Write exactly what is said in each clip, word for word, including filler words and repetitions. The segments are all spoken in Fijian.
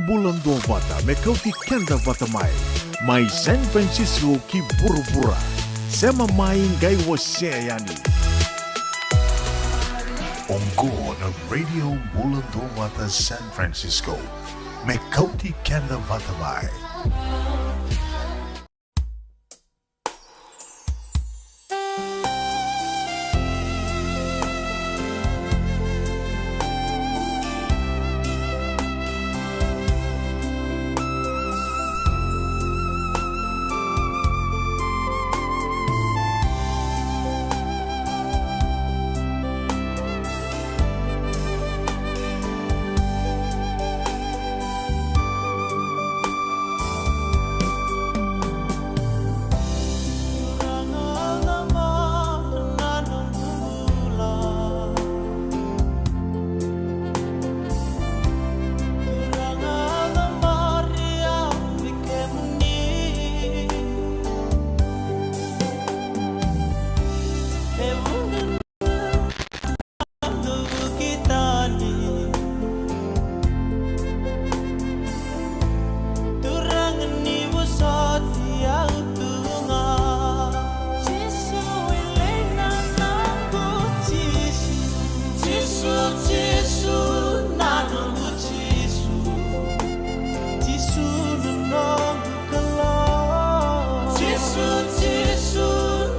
Bula Duavata, me kauti keda vata mai. Mai San Francisco ki vuravura. Sema mai, qai wasea yani. Oqo na Radio Bula Duavata San Francisco, me kauti keda vata mai. Turaga ni vosoti au tu ga. Jisu e lei na noqu Jisu. Jisu, Jisu na noqu Jisu. Jisu na noqu Kalou. Jisu, Jisu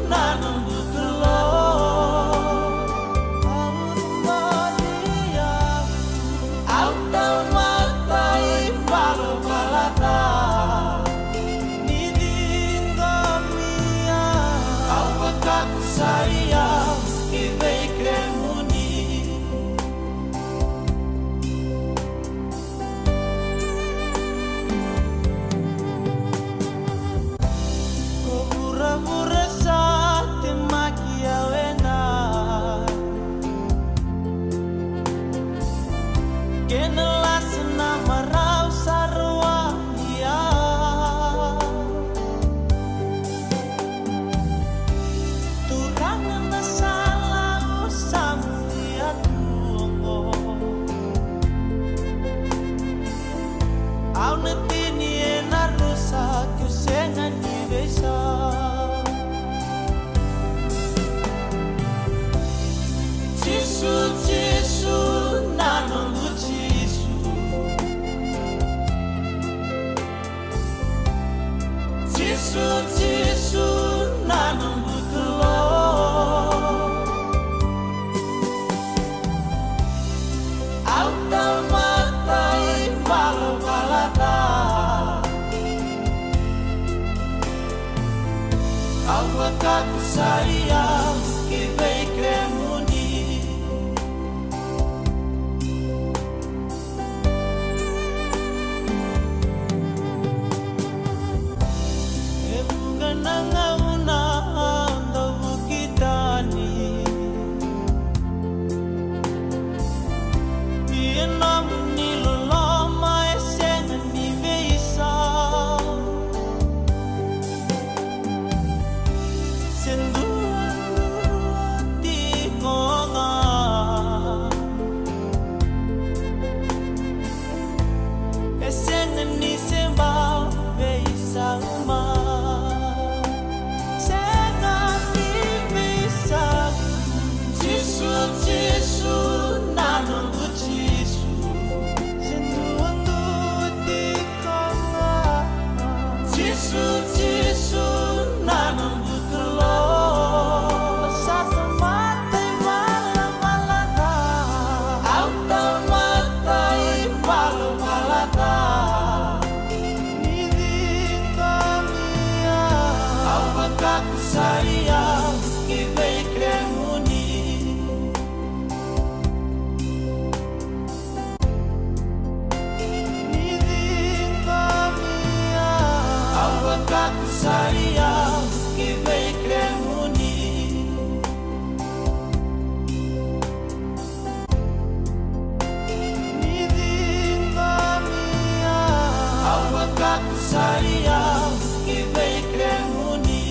na noqu Kalou. Au na mani au, au tamata ivalavala ca. Ni ciqomi au, au vakatusai au ki vei kemuni. Ko vuravura sa temaki au ena, kena lasa na marau sa rawa ia. Turaga na sala au sa muria tu oqo. Au na tini ena rusa keu sega ni veisau. Jisu, Jisu na noqu Jisu. Jisu, Jisu na noqu Kalou. Au tamata ivalavala ca. Au vakatusai au ki vei kemuni. E vuqa na gauna au dau vuki tani. Ia nomuni loloma e sega ni veisau. Se dua tiko ga. E sega ni se bau veisau mai. Sega ni veisau. Jisu, Jisu na noqu Jisu. Se duadua tiko ga. Jisu, Jisu na noqu Kalou. Sa tamata ivalavala ca. Au tamata ivalavala ca. Ni ciqomi au, au vakatusai au ki vei kemuni. Ni ciqomi au, au vakatusai au ki vei kemuni. Ni ciqomi au, au vakatusai au ki vei kemuni.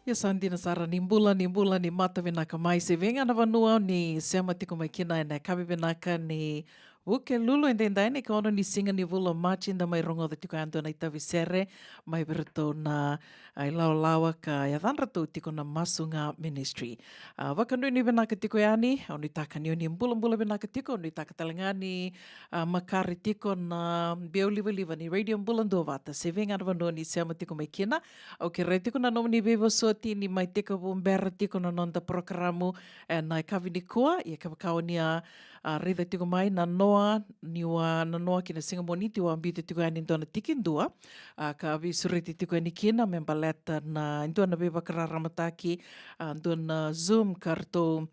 Ia sa dina sara, ni bula, ni bula, ni mata vinaka mai se vei ga na vanua ni sema tiko mai kina ena yakavi vinaka ni Vukelulu edaidai, na ikaono ni siga ni vula o Maji, da mai rogoca tiko yadua na itavi sere mai vei iratou na, a, ilawalawa ka yacadratou tiko na Masu Ga Ministry. A, vakanuinui vinaka tiko yani, au nuitaka ni o ni bulabula vinaka tiko, au nuitaka tale ga ni, a, makare tiko na biau livaliva ni Radio Bula Duavata se vei ga na vanua ni sema tiko mai kina. Au kerea tiko na nomuni veivosoti ni mai tekivu bera tiko na noda porokaramu ena yakavi nikua. Ia kevaka o ni a, a, raica tiko mai na noa, niu a nanoa ki na siga Moniti, au a biuta tiko yani e dua na tikidua, a, ka veisureti tiko yani kina me baleta na dua na veivakararamataki, a, dua na Zoom ka ratou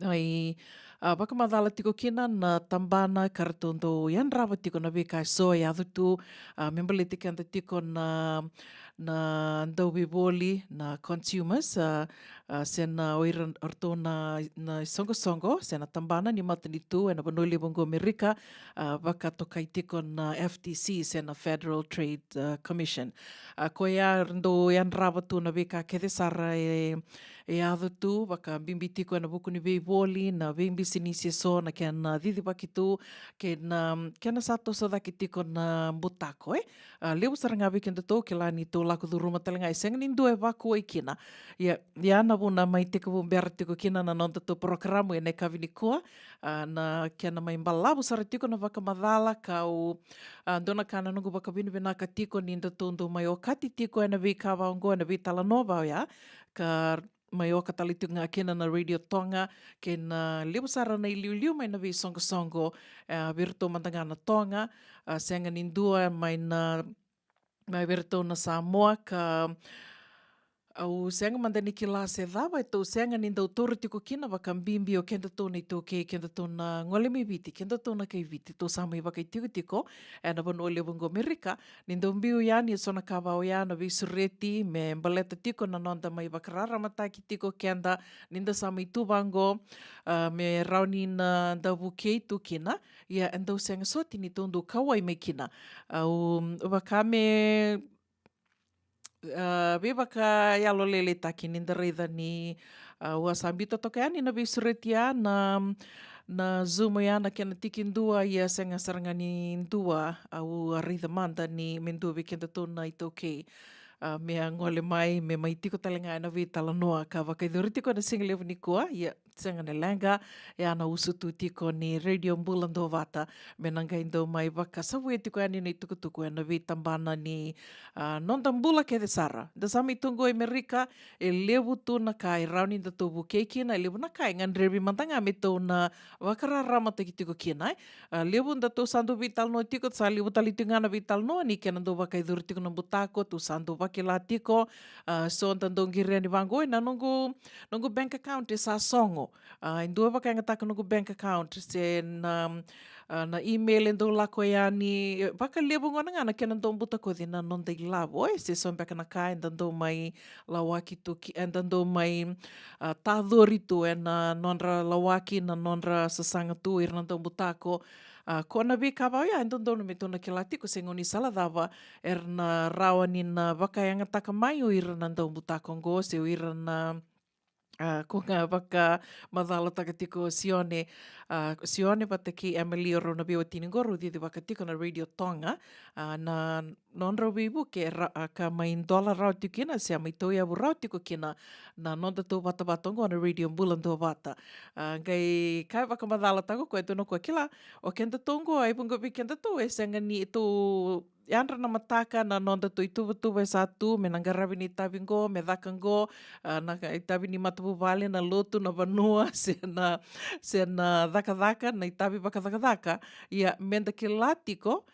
ai, a, vakamacala tiko kina na tabana ka ratou dau yadrava tiko na veika eso e yaco tu, a, me baleti keda tiko na, na dauveivoli, na consumers, a, a, se na o ira, o ratou na, na isoqosoqo se na tabana ni matanitu ena vanua levu oqo Amerika, a, vakatokai tiko na F T C se na Federal Trade, a, Commission. A, koya era dau yadrava tu na veika kece sara e, e yaco tu, vakabibi tiko ena vuku ni veivoli, na veibisinisi eso, na kena cicivaki tu, kei na kena sa toso cake tiko na butako, e. A, levu sara ga vei kedatou, kila ni tou lako curuma tale ga, e sega ni dua e vakuwai kina. Ia, ia na vuna mai tekivu bera tiko kina na nodatou porokaramu ena yakavi nikua, a, na kena mai balavu sara tiko na vakamacala, kau, a, dua na ka na noqu vakavinavinaka tiko ni datou dau mai okati tiko ena veika va oqo, ena veitalanoa va oya, ka mai oka tale tiko ga kina na Radio Tonga, kei na levu sara na iliuliu mai na veisoqosoqo, e, vei iratou mada ga na Tonga, a, sega ni dua mai na, mai vei iratou na Samoa, ka au sega mada ni kila se cava e tou sega ni dau taura tiko kina, vakabibi o kedatou na iTaukei, kedatou na gole mai Viti, kedatou na kai Viti, tou sa mai vakaitikotiko ena vanua levu oqo Amerika, ni dau biu yani eso na ka va oya, na veisureti me baleta tiko na noda mai vakararamataki tiko keda ni da sa mai tu vaqo, a, me rawa ni na da vukei tu kina. Ia e dau sega soti ni tou dau kauwai mai kina. Au vaka me, a, veivakayalolailaitaki ni da raica ni, a, au a sa biuta toka yani na veisureti ya, na, na Zoom ya, na kena tikidua, ia sega sara ga ni dua au a raica mada ni me dua vei kedatou na iTaukei, a, me a gole mai, me mai tiko tale ga ena veitalanoa ka vakayacori tiko ena siga levu nikua. Ia sega ni leqa, ia na usutu tiko ni Radio Bula Duavata me na qai dau mai vakasavuya tiko yani na itukutuku ena veitabana ni, a, noda bula kece sara. Da sa mai tu oqo e Amerika, e levu tu na ka e rawa ni datou vukei kina, e levu na ka e gadrevi mada ga me tou na vakararamataki tiko kina, e. A, levu datou sa dau veitalanoa tiko, sa levu tale tiko ga na veitalanoa ni kena dau vakayacori tiko na butako, tou sa dau vakila tiko, a, so da dau qiri yani vaqo, e na noqu, noqu bank account e sa sogo. A, e dua vakayagataka noqu bank account, se na, a, na email e dau lako yani, e, vakalevu gona ga na kena dau butakoci na noda ilavo, e, se so beka na ka eda dau mai lawaki tu ki, eda dau mai, a, tacori tu ena nodra lawaki, na nodra sasaga tu ira na daubutako. A, ko na veika va oya e dodonu me tou na kila tiko se gaunisala cava era na rawa ni na vakayagataka mai o ira na daubutako oqo, se o ira na, a, ko ga vakamacalataka tiko o Sione, a, Sione vata kei Emily, o rau na veiwatini oqo rau cicivaka tiko na Radio Tonga, a, na nodrau veivuke, ra-, a, ka mai dola rawa tiko kina, se a mai tauyavu rawa tiko kina na nodatou vatavata oqo na Radio Bula Duavata. A, qai ka e vakamacalataka o koya, e tukuna o koya, kila, o kedatou oqo, e vuqa vei kedatou e sega ni tou yadra na mataka na nodatou ituvatuva e sa tu, me na qaravi na itavi oqo, me caka oqo, a, na itavi ni matavuvale, na lotu, na vanua, se na, se na cakacaka, na itavi vakacakacaka. Ia, me da kila tiko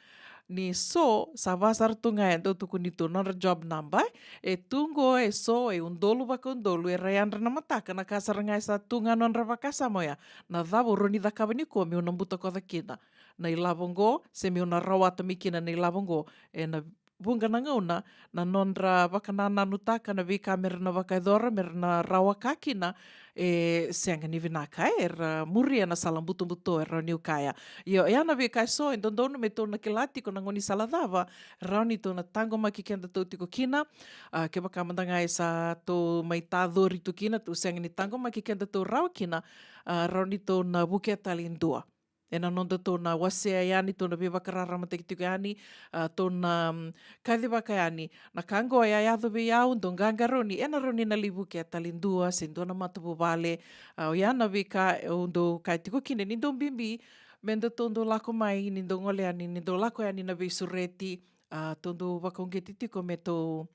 ni so sa va sara tu ga e dau tukuni tu nodra job number, e tu oqo e so e udolu vakaudolu era yadra na mataka, na ka sara ga e sa tu ga nodra vakasama oya. Na cava au rawa ni cakava nikua meu na butakoca kina na ilavo oqo, se meu na rawata mai kina na ilavo oqo ena vuqa na gauna na nodra vakanananutaka na veika me ra na vakayacora, me ra na rawa ka kina, e sega ni vinaka, e, era muria na sala butobuto, e rawa niu kaya. Io, oya na veika eso e dodonu me tou na kila tiko na gaunisala cava e rawa ni tou na taqomaki kedatou tiko kina. A, kevaka mada ga e sa tou mai tacori tu kina, tou sega ni taqomaki kedatou rawa kina, a, rawa ni tou na vukea tale e dua. Ena nodatou na wasea yani, tou na veivakararamataki tiko yani, a, tou na, mm, kacivaka yani. Na ka oqo e a yaco vei au, dou qaqarauni, ena rawa ni na lai vukea tale e dua, se dua na matavuvale. A, oya na veika au dau kaya tiko kina ni dau bibi me datou dau lako mai, ni dau gole yani, ni dau lako yani na veisureti, a, tou dau vakauqeti tiko me tou,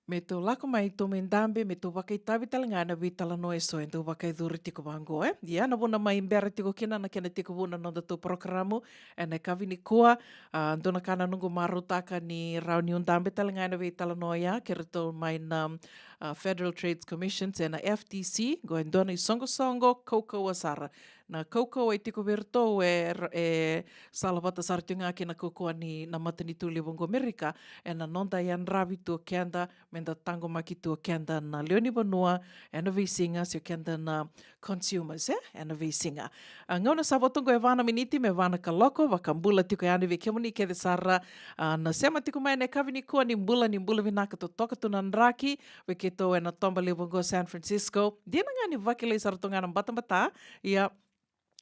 me tou lako mai, tou mai dabe, me tou vakaitavi tale ga ena veitalanoa eso e dau vakayacori tiko vaqo, e. Ia na vuna mai bera tiko kina na kena tekivu na nodatou porokaramu ena yakavi nikua, a, dua na ka na noqu marautaka ni rawa niu dabe tale ga ena veitalanoa oya kei ratou mai na, a, Federal Trade Commission se na F T C, qo e dua na isoqosoqo kaukauwa sara. Na kaukauwa e tiko vei iratou e, e salavata sara tiko ga kei na kaukauwa ni na matanitu levu oqo Amerika, ena noda yadravi tu o keda, me da taqomaki tu o keda na lewe ni vanua ena veisiga, se o keda na consumers, e, ena veisiga. A, gauna sa vo tu oqo e va na miniti me va na kaloko, vakabula tiko yani vei kemuni kece sara, a, na sema tiko mai ena yakavi nikua, ni bula, ni bula vinaka totoka tu na draki, vei keitou ena toba levu oqo San Francisco. Dina ga ni vakilai sara tu ga na batabata, ia,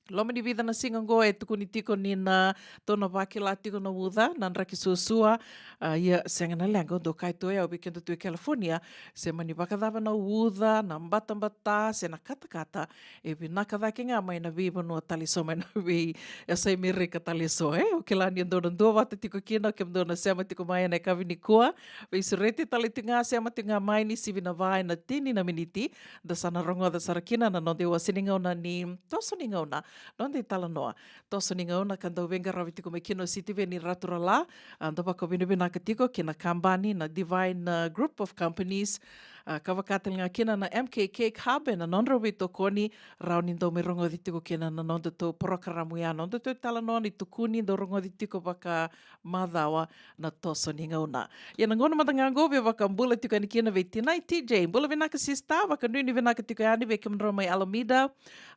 loma ni vica na siga oqo e tukuni tiko ni na tou na vakila tiko na uca, na draki suasua. A, ia, sega na leqa, dou kaya tu o yau vei keda tu e California, se mani vakacava na uca, na batabata, se na katakata, e vinaka cake ga mai na veivanua tale eso, mai na veiyasai Merika tale eso, e. Au kila ni dou na duavata tiko kina, kemudou na sema tiko mai ena yakavi nikua, veisureti tale tiko ga, sema tiko ga mai ni sivi na va ena tini na miniti, da sa na rogoca sara kina na noda iwase ni gauna ni Toso ni Gauna, noda italanoa. Toso ni Gauna ka dau veiqaravi tiko mai kina o Sitiveni Raturala, a, da vakavinavinaka tiko kina kabani na Divine, a, Group of Companies, a, ka vaka tale ga kina na M K Cake Hub ena nodrau veitokoni, rawa ni dau mai rogoci tiko kina na nodatou porokaramu ya, nodatou italanoa ni tukuni dau rogoci tiko vaka macawa na Toso ni Gauna. Ia na gauna mada ga oqo via vakabula tiko yani kina vei Tinai T J. Bula vinaka sista, vakanuinui vinaka tiko yani vei kemudrau mai Alameda.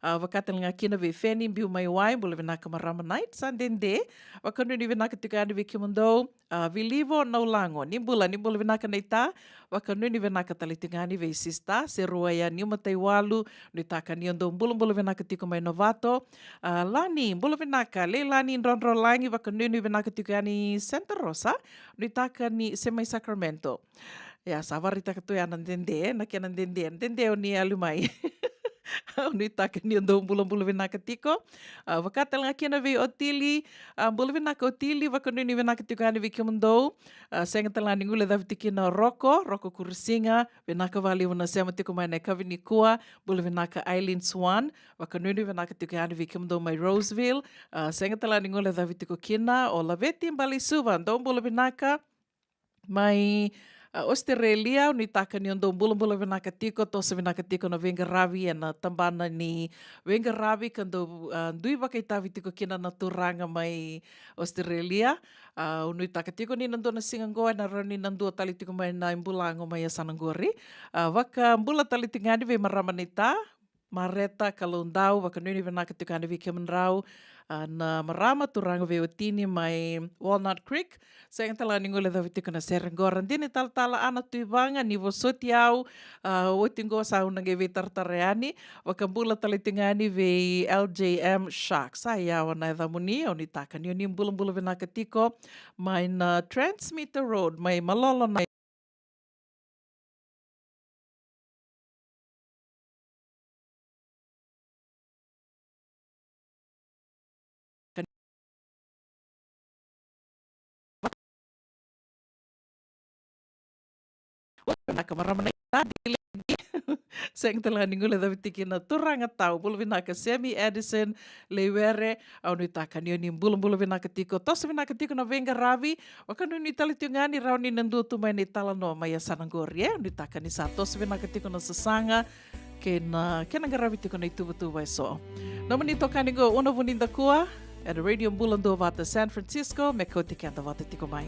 A, vaka tale ga kina vei Feni, biu mai Wai, bula vinaka marama Night, sa dede. Vakanuinui vinaka tiko yani vei kemudou. A, Vilivo Naulago, ni bula, ni bula vinaka naita. Vakanuinui vinaka tale tiko yani vei sista Serua ya, Niu Mataiwalu, nuitaka ni o dou bulabula vinaka tiko mai Novato. A, Lani, bula vinaka, Leilani Drodrolagi, vakanuinui vinaka tiko yani Santa Rosa, nuitaka ni se mai Sacramento. Ia, sa varaitaka tu ya na dede, na kena dede, dede o ni yali mai. Au nuitaka ni o dou bulabula vinaka tiko. A, vaka tale ga kina vei Otili, a, bula vinaka Otili, vakanuinui vinaka tiko yani vei kemudou. A, sega tale ga ni guilecavi tiko kina o Roko, Roko Kurisiga, vinaka vakalevu na sema tiko mai na yakavi nikua. Bula vinaka Aileen Swan, vakanuinui vinaka tiko yani vei kemudou mai Roseville. A, sega tale ga ni guilecavi tiko kina o Laveti Baleisuva, dou bula vinaka mai, a, Australia, au nuitaka ni o dou bulabula vinaka tiko, toso vinaka tiko na veiqaravi ena tabana ni veiqaravi ka dou, a, dui vakaitavi tiko kina na turaga mai Australia. A, au nuitaka tiko ni na dua na siga oqo ena rawa ni na dua tale tiko mai na ibulago mai yasana oqori. A, vakabula tale tiko yani vei marama naita Mareta Kaloudau, vakanuinui vinaka tiko yani vei kemudrau, a, na marama turaga veiwatini mai Walnut Creek. Sega tale ga ni guilecavi tiko na sere qo. Radini talatala Ana Tuivaga, ni vosoti au, a, oti qo sa au na qai veitaratara yani. Vakabula tale tiko yani vei L J M Sharks. Sa yawa na yacamuni, au nuitaka ni o ni bulabula vinaka tiko mai na Transmitter Road, mai Malolo na Vinaka marama naita, Diledi. Sega tale ga ni guilecavi tiko na turaga tau. Bula vinaka Semi, Edison, Leiwere. Au nuitaka ni o ni bulabula vinaka tiko, toso vinaka tiko na veiqaravi. Vakanuinui tale tiko ga ni rawa ni na dua tu mai na italanoa mai yasana qori, e? Nuitaka ni sa toso vinaka tiko na sasaga kei na kena qaravi tiko na ituvatuva eso. Nomuni itokani qo Una Vunidakua ena Radio Bula Duavata San Francisco, me kauti keda vata tiko mai.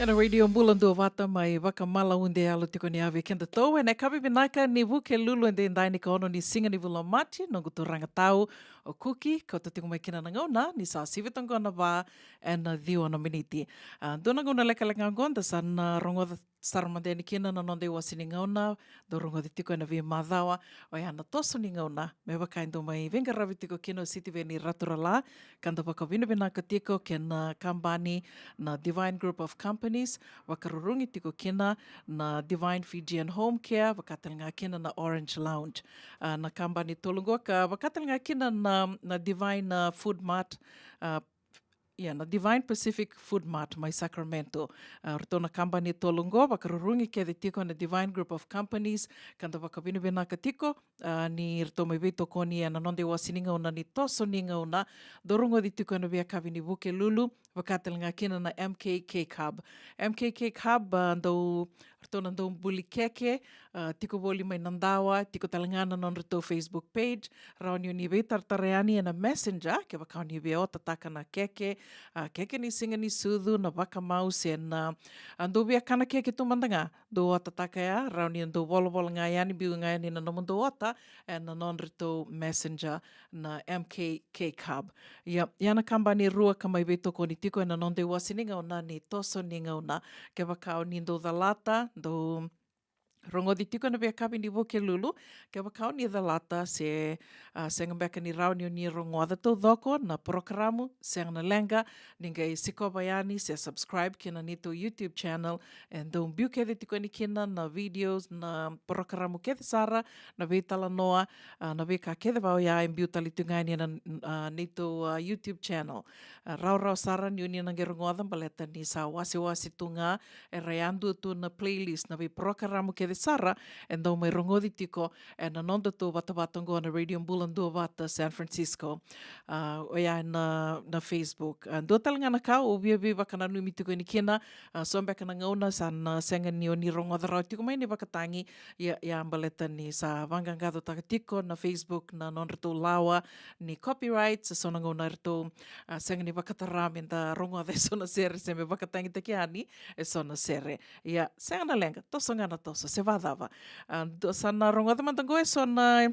Ena Radio Bula Duavata mai Vakamalaudea, yalo tiko ni ave keda tou ena yakavi vinaka ni Vukelulu, e daidai ni ka ono ni siga ni vula o Maji. Noqu turaga tau o Kuki, kauta tiko mai kina na gauna ni sa sivi toka na va ena ciwa na miniti. A, dua na gauna lekaleka oqo da sa na rogoca sara mada yani kina na noda iwase ni gauna, dau rogoci tiko ena veimacawa, oya na toso ni gauna, me vaka e dau mai veiqaravi tiko kina o Sitiveni Raturala, ka da vakavinavinaka tiko kei na kabani na Divine Group of Companies, vakarurugi tiko kina na Divine Fijian Home Care, vaka tale ga kina na Orange Lounge. A, na kabani tolu oqo ka vaka tale ga kina na, na Divine, a, Food Mart, a, ia, na Divine Pacific Food Mart mai Sacramento. A, ratou na kabani tolu oqo, vakarurugi kece tiko na Divine Group of Companies, ka da vakavinavinaka tiko, a, ni ratou mai veitokoni ena noda iwase ni gauna ni toso ni gauna, dau rogoci tiko ena veiyakavi ni Vukelulu, vaka tale ga kina na M K Cake Hub. M K Cake Hub, a, dau, ratou na dau buli keke, a, tiko voli mai na dawa, tiko tale ga na nodratou Facebook page, rawa ni o ni veitaratara yani ena Messenger, kevaka o ni via otataka na keke, a, keke ni siga ni sucu, na vakamau se na, a, dau via kana keke tu mada ga, dau otataka ya, rawa ni dau volavola ga yani, biu ga yani na nomudou ota ena nodratou Messenger na M K Cake Hub. Ia, ia na kabani e rua ka mai veitokoni tiko ena noda iwase ni gauna ni toso ni gauna. Kevaka o ni dau calata, dau rogoci tiko ena veiyakavi ni Vukelulu, kevaka o ni calata se, a, sega beka ni rawa ni o ni rogoca taucoko na porokaramu, sega na leqa, ni qai sikova yani se subscribe kina neitou YouTube channel, e dau biu kece tiko yani kina na videos, na porokaramu kece sara, na veitalanoa, a, na veika kece va oya e biu tale tu ga yani ena, a, neitou, a, YouTube channel. A, rawarawa sara ni o ni na qai rogoca baleta ni sa wasewase tu ga, era yadua tu na playlist, na veiporokaramu kece sara e dau mai rogoci tiko ena nodatou vatavata oqo na Radio Bula Duavata San Francisco. A, oya na, na Facebook. A, dua tale ga na ka au via veivakananumi tiko yani kina, a, so beka na gauna sa na sega ni o ni rogoca rawa tiko mai na ivakatagi, ia, ia baleta ni sa vaqaqacotaka tiko na Facebook na nodratou lawa ni copyright, so na gauna eratou, a, sega ni vakatara me da rogoca eso na sere se me vakatagitaki yani eso na sere. Ia, sega na leqa, toso ga na toso, se vacava. A, dou sa na rogoca mada oqo eso na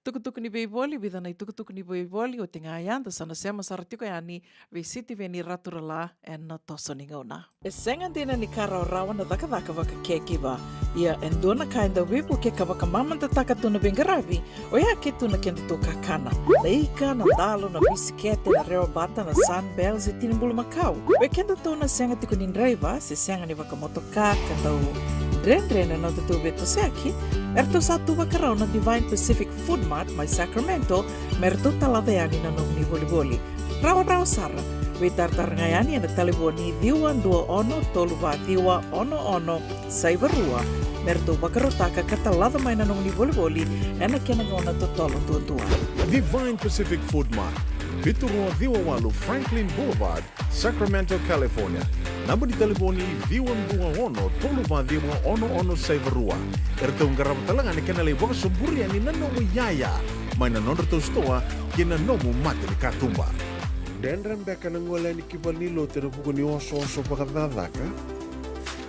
tukutuku ni veivoli, vica na itukutuku ni veivoli, oti ga ya da sa na sema sara tiko yani vei Sitiveni Raturala ena toso ni gauna. E sega dina ni ka rawarawa na cakacaka vakacakiva. Ia, e dua na ka e dau veivuke ka vakamamadataka tu na veiqaravi, oya ke tu na kedatou kakana. Na ika, na dalo, na bisikete, na rewabata, na Sunbell, se tini bulumakau. Vei kedatou na sega tiko ni draiva, se sega ni vakamotoka, ka dau dredre na nodatou veitosoyaki, eratou sa tu vakarau na Divine Pacific Food Mart mai Sacramento, me ratou talaca yani na nomuni volivoli. Rawarawa sara, veitaratara ga yani ena talevoni ciwa dua ono tolu va ciwa ono ono saiva rua, me ratou vakarautaka ka talaca mai na nomuni volivoli ena kena gauna totolo duadua. Divine Pacific Food Mart, vitu rua ciwa walu Franklin Boulevard, Sacramento, California. Naba ni talevoni ciwa dua ono tolu va ciwa ono ono saiva rua. Eratou qarava tale ga na kena lai vakasoburi yani na nomu iyaya mai na nodratou sitoa kei na nomu mata ni katuba. Dredre beka na gole yani ki valenilotu ena vuku ni osooso vakacakacaka?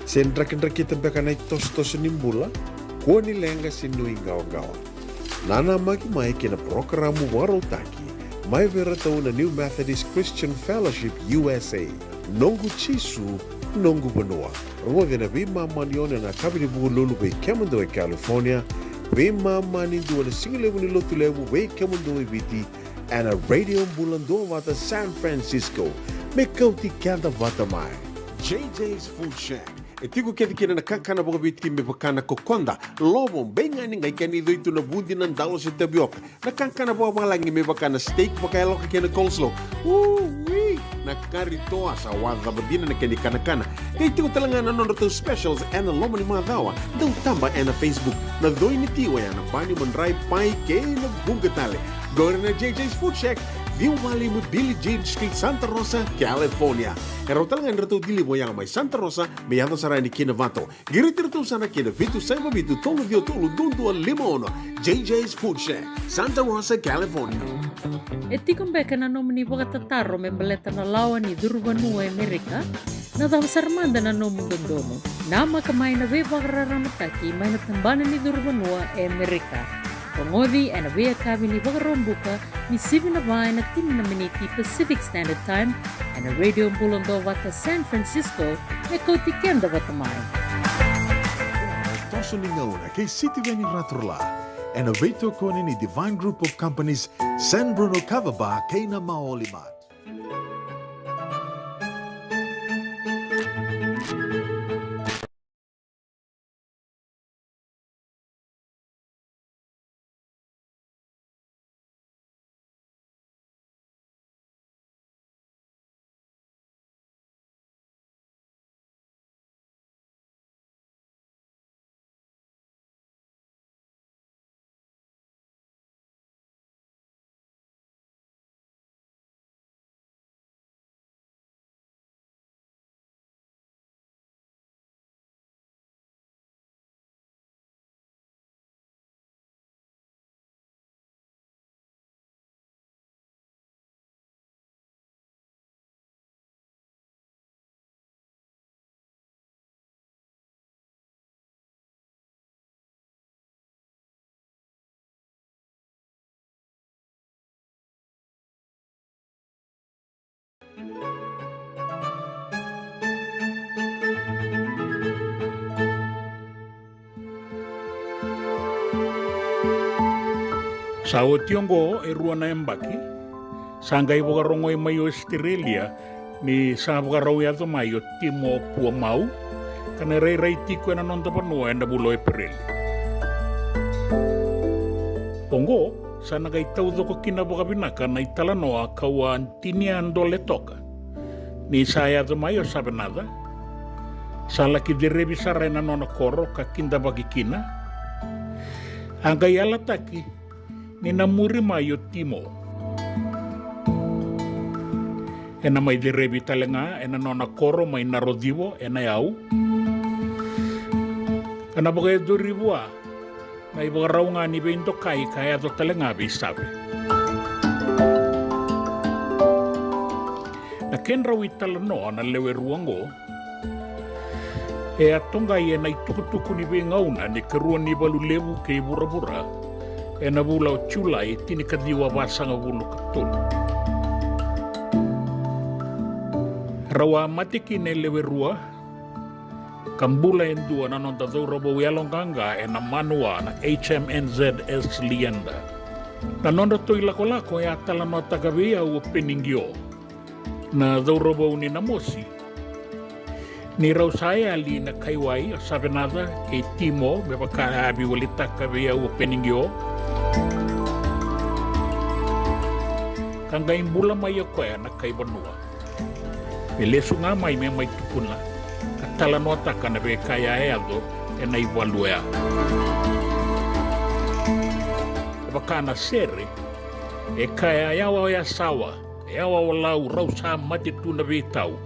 Se drakidrakita beka na itosotoso ni bula? Kua ni leqa se nuiqawaqawa. Nanamaki mai kei na parokaramu vakarautaki mai vei iratou na New Methodist Christian Fellowship U S A, Noqu Jisu, Noqu Vanua. Rogoci ena veimama ni ono ena yakavi ni Vukelulu vei kemudou e California, veimama ni dua na sigalevu ni Lotulevu vei kemudou e Viti, ena Radio Bula Duavata San Francisco. Me kauti keda vata mai. J J's Food Shack. E tiko kece kina na kakana vakaviti me vaka na kokoda, lovo, beigani, qai kena icoi tu na vudi, na dalo se tavioka. Na kakana vakavalagi me vaka na steak vakayaloka kei na coleslaw. Ui! Na kari toa, sa wacava dina na kena ikanakana. Qai tiko tale ga na nodratou specials ena loma ni macawa. Dau taba ena Facebook. Na coi ni ti oya na bani, madrai, pai kei na vuqa tale. Qori na J J's Food Shack, ciwa walu lima Billie Jean Street, Santa Rosa, California. E rawa tale ga ni ratou deliver oya mai Santa Rosa me yaco sara yani ki Novato. Qiriti iratou sara ki na vitu saiva vitu tolu ciwa tolu dua dua lima ono. J J's Food Shack, Santa Rosa, California. E tiko beka na nomuni vakatataro me baleta na lawa ni curuvanua e Amerika? Na cava sara mada na nomu dodonu? Namaka mai na veivakararamataki mai na tabana ni curu vanua e Amerika. Rogoci ena veiyakavi ni Vakaraubuka ni sivi na va ena tini na miniti Pacific Standard Time ena Radio Bula Duavata San Francisco, me kauti keda vata mai. Toso ni gauna kei Sitiveni Raturla ena veitokoni ni Divine Group of Companies, San Bruno Kava Bar kei na Maoli Mart. Sa oti oqo e rua na yabaki, sa qai vakarogoi mai Ositerelia ni sa vakarau yaco mai o Timo Puamau, ka na rairai tiko ena noda vanua ena vula o Epereli. Oqo sa na qai taucoko kina vakavinaka na italanoa kau a tinia dole toka ni sa yaco mai o Savenaca, sa laki cerevi sara ena nona koro ka kidavaki kina. A qai yalataki ni na muri mai o Timo. Ena mai cerevi tale ga ena nona koro mai Narocivo ena yau, ka na vakayacori vua na ivakarau ga ni veidokai ka yaco tale ga vei Save. Na kedrau italanoa na lewe rua oqo e a toqai ena itukutuku ni veigauna ni karua ni valu levu kei vuravura ena vula o Julai tinikaciwa vasagavulu ka tolu. Rau a mate kina e lewe rua, ka bula e dua na noda cauravou yaloqaqa ena manua na H M N Z S Leander. Na nodratou ilakolako e a talanoataka vei au o Peniqio, na cauravou ni Namosi, ni rau sa yali na kaiwai o Savenaca kei Timo, me vaka a veiwalitaka vei au o Peniqio, ka qai bula mai o koya na kai vanua. Me lesu ga mai me mai tukuna ka talanoataka na veika e a yaco ena ivalu oya. E vaka na sere e kaya, yawa o Yasawa, yawa o Lau, rau sa mate tu na veitau,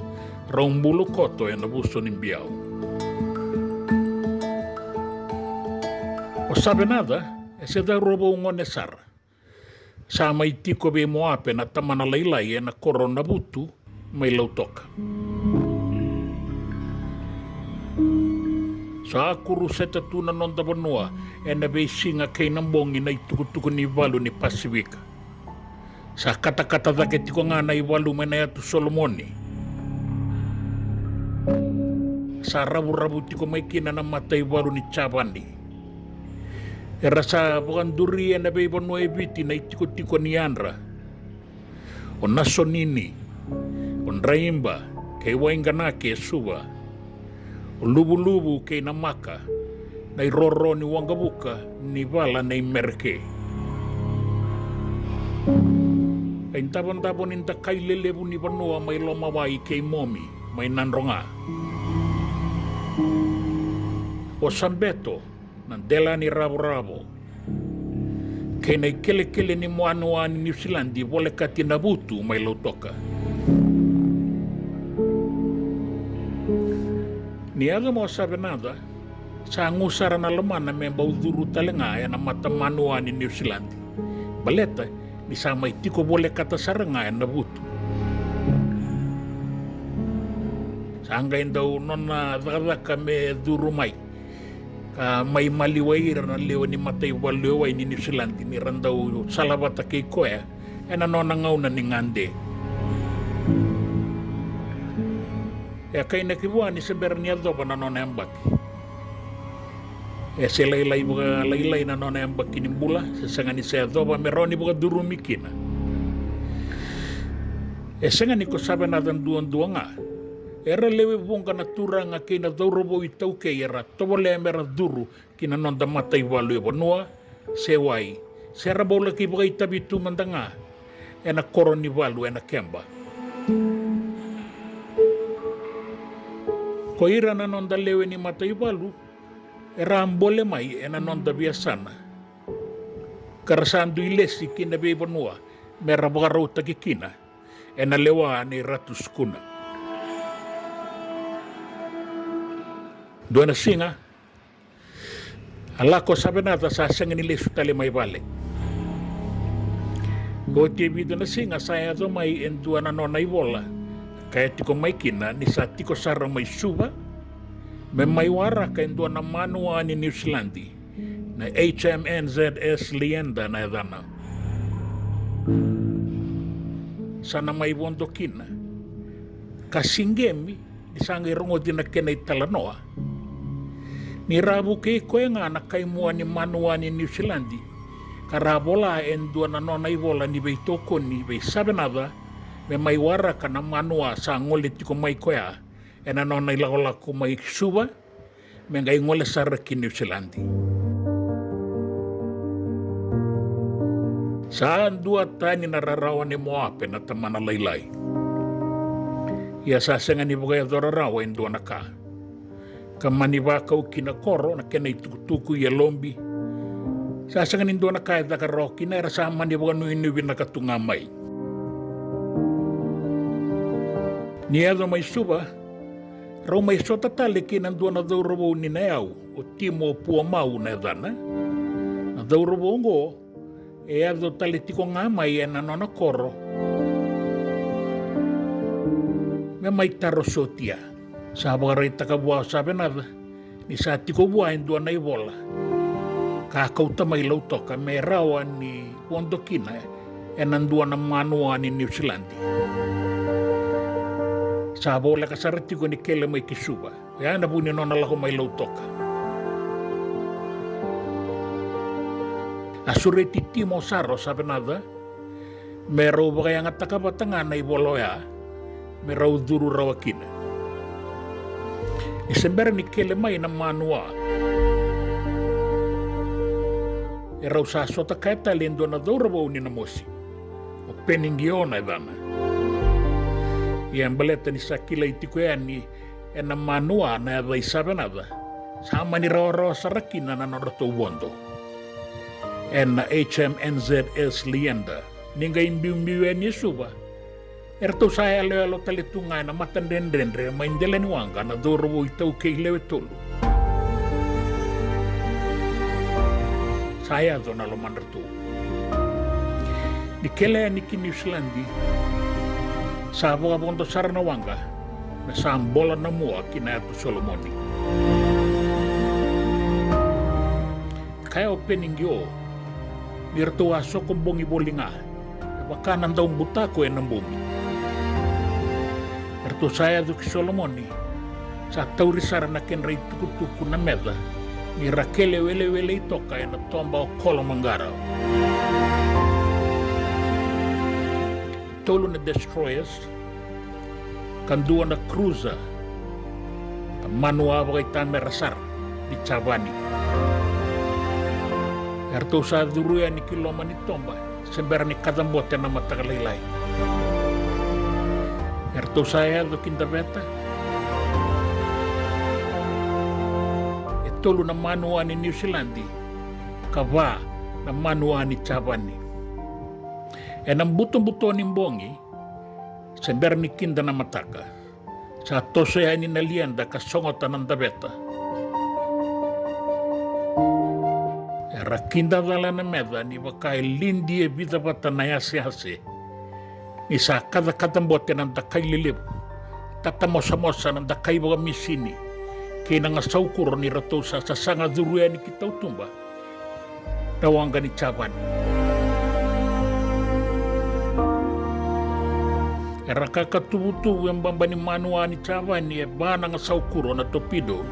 rau bulu koto ena vuso ni biau. O Savenaca e se cauravou gone sara. Sa mai tiko vei Moape na tamana lailai ena koro Navutu mai Lautoka. Sa kuruseta tu na noda vanua ena veisiga kei na bogi na itukutuku ni valu ni Pasivika. Sa katakata cake tiko ga na ivalu mai na Yatu Solomoni. Sa ravuravu tiko mai kina na mataivalu ni Javani. Era sa vakaduri ena veivanua e Viti na itikotiko ni yadra. O Nasonini, o Draiba, kei Waiganake e Suva, o Luvuluvu kei Namaka, na iroro ni waqavuka ni vala nei Mereke. Kai davodavo ni dakai lelevu ni vanua mai Lomawai kei Momi mai Nadroga. O Sabeto, na dela ni ravoravo, kei na ikelekele ni manua ni Niusiladi volekati Navutu mai Lautoka. Ni yaco mai o Savenaca, sa gu sara na lomana me bau curu tale ga ena matamanua ni Niusiladi. Baleta ni sa mai tiko volekata sara ga e Navutu. Sa qai dau nona cakacaka me curu mai ka mai maliwai ira na lewe ni mataivalu e wai ni Niusiladi ni ra dau salavata kei koya ena nona gauna ni gade. E kainaki vua ni se bera ni yacova na nona yabaki. E se lailai vakalailai na nona yabaki ni bula, se sega ni se yacova me rawa ni vakacurumi kina. E sega ni ko Savenaca duadua ga. Era lewe vuqa na turaga kei na cauravou iTaukei era tovolea me ra curu ki na noda mataivalu e vanua, se wai, se ra bau laki vakaitavi tu mada ga ena koro ni valu ena keba. Ko ira na noda lewe ni mataivalu era a bole mai ena noda veiyasana ka ra sa dui lesi ki na veivanua me ra vakarautaki kina ena lewa nei Ratu Sukuna. Dua na siga, a lako Savenaca sa sega ni lesu tale mai vale. Oti e vica na siga sa yaco mai e dua na nona ivola, ka e tiko mai kina ni sa tiko sara mai Suva me mai waraka e dua na manua ni Niusiladi, na H M N Z S Leander na yacana. Sa na mai vodo kina ka sigemi ni sa qai rogoci na kena italanoa ni ra vukei koya ga na kaimua ni manua ni Niusiladi, ka ra vola e dua na nona ivola ni veitokoni vei Savenaca me mai waraka na manua sa gole tiko mai koya ena nona ilakolako mai Suva me qai gole sara ki Niusiladi. Sa dua tani na rarawa ni Moape na tamana lailai. Ia sa sega ni vakayacora rawa e dua na ka ka mani vakau ki na koro na kena itukutuku ia lobi. Sa sega ni dua na ka e caka rawa kina, era sa mani vakanuinui vinaka tu ga mai. Ni yaco mai Suva, rau mai sota tale kei na dua na cauravou ni na yau, o Timo Puamau na yacana. Na cauravou oqo e yaco tale tiko ga mai ena nona koro me mai taro sotia. Sa vakaraitaka vua o Savenaca ni sa tiko vua e dua na ivola ka kauta mai Lautoka me rawa ni vodo kina ena dua na manua ni Niusiladi. Sa voleka sara tiko ni kele mai ki Suva. Oya na vu ni nona lako mai Lautoka. A sureti Timo sara o Savenaca me rau vakayagataka vata ga na ivola oya me rau curu rawa kina. E se bera ni kele mai na manua, e rau sa sota kaya tale e dua na cauravou ni na mosi, o Peniqio na yacana. Ia e baleta ni sa kilai tiko yani ena manua na yaca i Savenaca, sa mani rawarawa sara kina na nodratou vodo ena H M N Z S Leander. Ni qai biubiu yani e Suva, eratou sa yaloyalo tale tu ga ena matadredredre mai dela ni waqa na cauravou iTaukei lewe tolu. Sa yaco na lomadratou. Ni kele yani ki Niusiladi, sa vakavodo sara na waqa me sa bola na mua ki na Yatu Solomoni. Kaya o Peniqio ni ratou a soko bogi voli ga me vaka na daubutako ena bogi. Eratou sa yaco ki Solomoni, sa tauri sara na kedra itukutuku na meca ni ra kele welewele toka ena toba o Kolomaqara. Tolu na destroyers ka dua na cruiser, na manua vakaitamera sara ni Javani. Eratou sa curu yani ki loma ni toba se bera ni kacabote na mataka lailai. Eratou sa yaco ki Daveta. E tolu na manua ni Niusiladi ka va na manua ni Javani. Ena butobuto ni bogi, se bera ni kida na mataka, sa toso yani na Leander ka sogota na Daveta. Era kidacala na meca ni vaka e lidi e vica vata na yaseyase, ni sa kacakacabote na dakai lelevu tatamosamosa na dakai vakamisini kei na gasaukuro ni ratou sa sasaga curu yani ki tautuba na waqa ni Javani. Era kakatuvutuvu e baba ni manua ni Javani e va na gasaukuro na torpedo,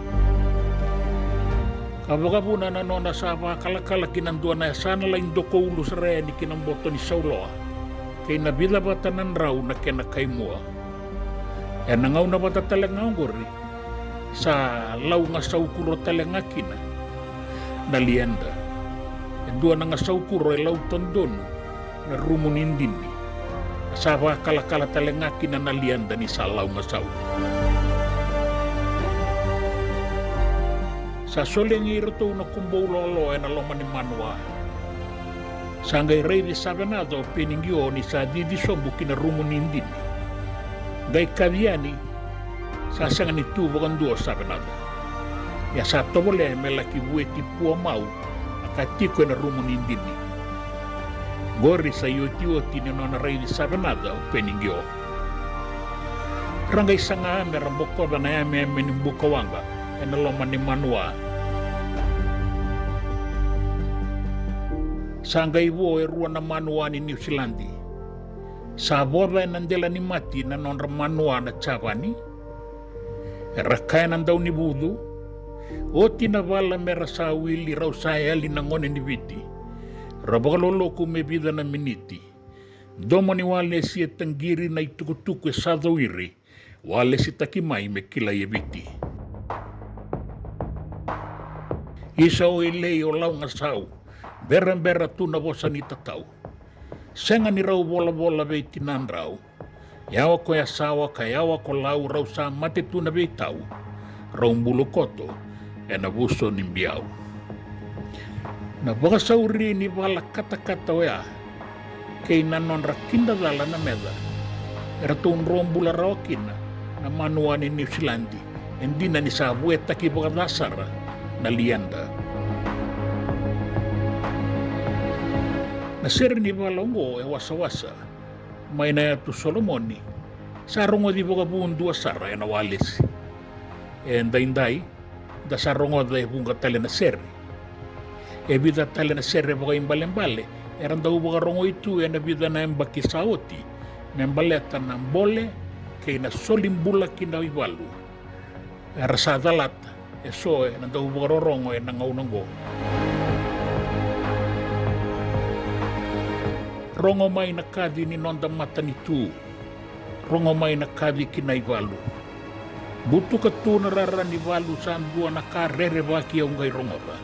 ka vakavuna na nona sa vakalakala ki na dua na yasana lai dokoulu sara yani ki na boto ni sauloa kei na vica vata na drau na kena kaimua. Ena gauna vata tale ga oqori, sa lau gasaukuro tale ga kina na Leander, e dua na gasaukuro e lau tadonu na rumu ni dini. Sa vakalakala tale ga kina na Leander ni sa lau gasau. Sa solegi iratou na kubou loaloa ena loma ni manua. Sa qai raici Savenaca o Penigio ni sa cici sobu ki na rumu ni dini. Qai kaci yani, sa sega ni tu vakadua o Savenaca. Ia sa tovolea me laki vueti pua mau a ka tiko ena rumu ni dini. Qori sa iotioti ni nona raici Savenaca o Penigio. Ra qai saga me ra bokoca na yameyame ni buka waqa ena loma ni manua. Sa qai vo e rua na manua ni Niusiladi. Sa voca ena dela ni mati na nodra manua na Javani. Era kaya na daunivucu, oti na vala me ra sa wili, rau sa yali na gone ni Viti. Ra vakaloloku me vica na miniti. Domo ni walesi e taqiri, na itukutuku e sa cowiri. Walesitaki mai me kilai e Viti. Isa o Ilei, o Laugasau, berabera tu na vosa ni tatau. Sega ni rau volavola vei tinadrau. Yawa ko Yasawa ka yawa ko Lau, rau sa mate tu na veitau. Rau bulu koto ena vuso ni biau. Na vakasauri ni vala katakata oya kei na nodra kidacala na meca, eratou dro bula rawa kina na manua ni Niusiladi. E dina ni sa vuetaki vakaca sara na Leander. Na sere ni vala oqo e wasawasa mai na Yatu Solomoni, sa rogoci vakavu dua sara ena walesi. E daidai, da sa rogoca e vuqa tale na sere. E vica tale na sere vakaibalebale era dau vakarogoi tu ena vica na yabaki sa oti, me baleta na bole kei na soli bula ki na ivalu. Era sa calata eso ena dau vakarorogo ena gauna oqo. Rogo mai na kaci ni noda matanitu. Rogo mai na kaci ki na ivalu. Butuka tu na rara ni valu, sa dua na ka rerevaki au qai rogoca.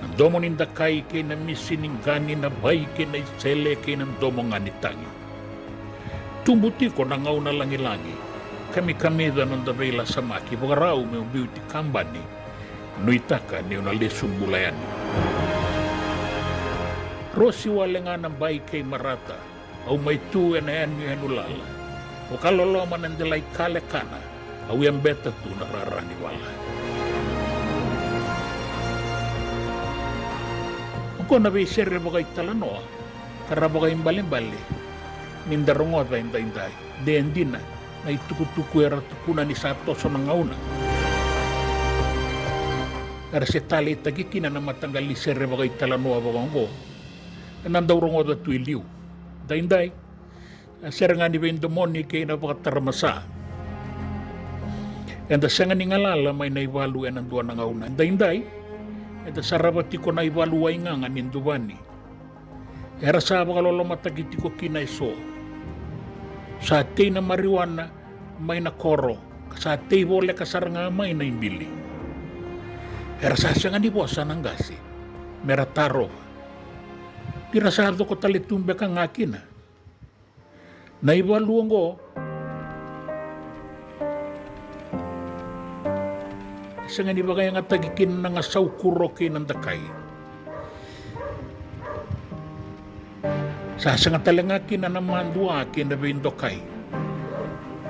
Na domo ni dakai kei na misi ni qani, na vai kei na isele kei na domo ga ni tagi. Tubu tiko na gauna lagilagi, kamikamica noda veilasamaki, vakarau meu biuti kabani, nuitaka niu na lesu bula yani. Rosi wale ga na bai kei marata, au mai tu ena yanuyanu lala. Vakaloloma na delai kalekana, au yabeta tu na rara ni vala. Oqo na veisere vakaitalanoa ka ra vakaibalebale ni da rogoca edaidai. De dina na itukutuku era tukuna ni sa toso na gauna. Era se taleitaki kina na mataqali sere vakaitalanoa vakaoqo ena dau rogoca tu e liu. Daidai, e sere ga ni veidomoni kei na vakataramasa. Eda sega ni galala mai na ivalu ena dua na gauna. Daidai, eda sarava tiko na ivalu waigaga ni Duvani. Era sa vakalolomataki tiko kina eso. Sa tei na marijuana mai na koro, ka sa tei voleka sara ga mai na ibili. Era sa sega ni vosa na qase me ra tarova. Ni ra sa coko tale tu beka ga kina. Na ivalu oqo e sega ni vakayagataki kina na gasau kuro kei na dakai. Sa sega tale ga kina na madua kei na veidokai.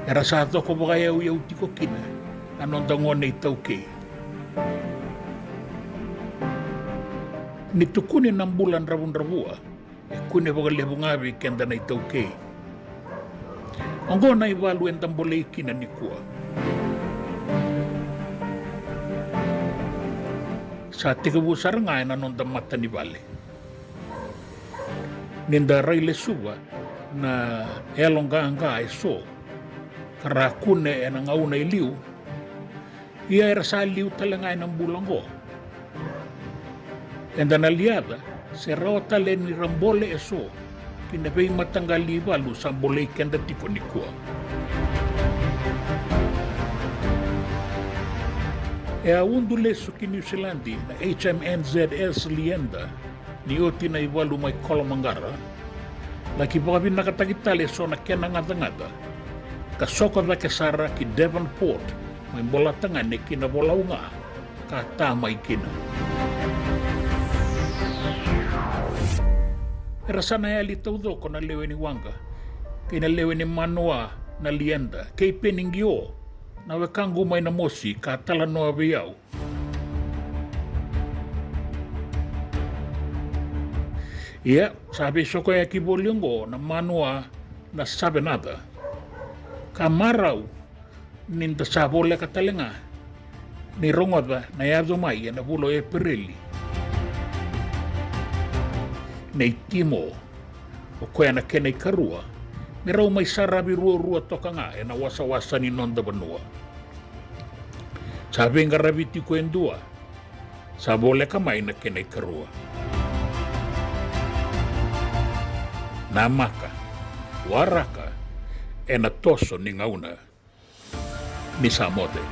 Era sa coko vakayauyau tiko kina na noda gone iTaukei. Ni tukuni na bula dravudravua, e kune vakalevu ga vei keda na iTaukei. Oqo na ivalu eda bolei kina nikua. Sa tekivu sara ga ena noda matanivale. Ni da railesuva na yaloqaqa eso ka ra kune ena gauna e liu, ia era sa liu tale ga ena bula oqo. Eda na liaca se rawa tale ni ra bole eso ki na veimataqali ivalu sa bolei keda tiko nikua. E a udu lesu ki Niusiladi na H M N Z S Leander ni oti na ivalu mai Kolomaqara, laki vakavinakataki tale eso na kena gacagaca ka soko cake sara ki Devonport, mai Bolatagane ki Navolauga, ka ta mai kina. Era sa na yali taucoko na lewe ni waqa kei na lewe ni manua na Leander kei Peniqio, na wekaqu mai Namosi, ka talanoa vei au. Ia, sa veisokoyaki voli oqo na manua na Savenaca. Ka marau ni da sa voleka tale ga ni rogoca na yaco mai ena vula o Epereli nei Timo, o koya na kena ikarua, me rau mai saravi ruarua toka ga ena wasawasa ni noda vanua. Sa veiqaravi tiko e dua, sa voleka mai na kena ikarua. Namaka, waraka, ena toso ni gauna. Ni sa moce.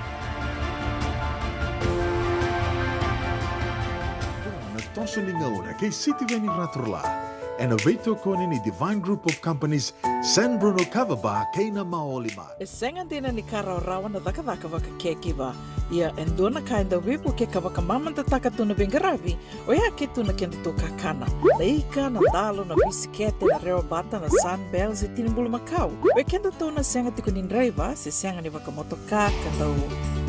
Na toso ni gauna kei Sitiveni Raturla, ena veitokoni ni Divine Group of Companies, San Bruno Kava Bar kei na Maoli Mart. E sega dina ni ka rawarawa na cakacaka vakakekiva. Ia e dua na ka e dau veivuke ka vakamamadataka tu na veiqaravi, oya ke tu na kedatou kakana. Na ika, na dalo, na bisikete, na rewa bata, na Sunbell se tini bulumakau. Oi kedatou na sega tiko ni draiva se sega ni vakamotoka ka dau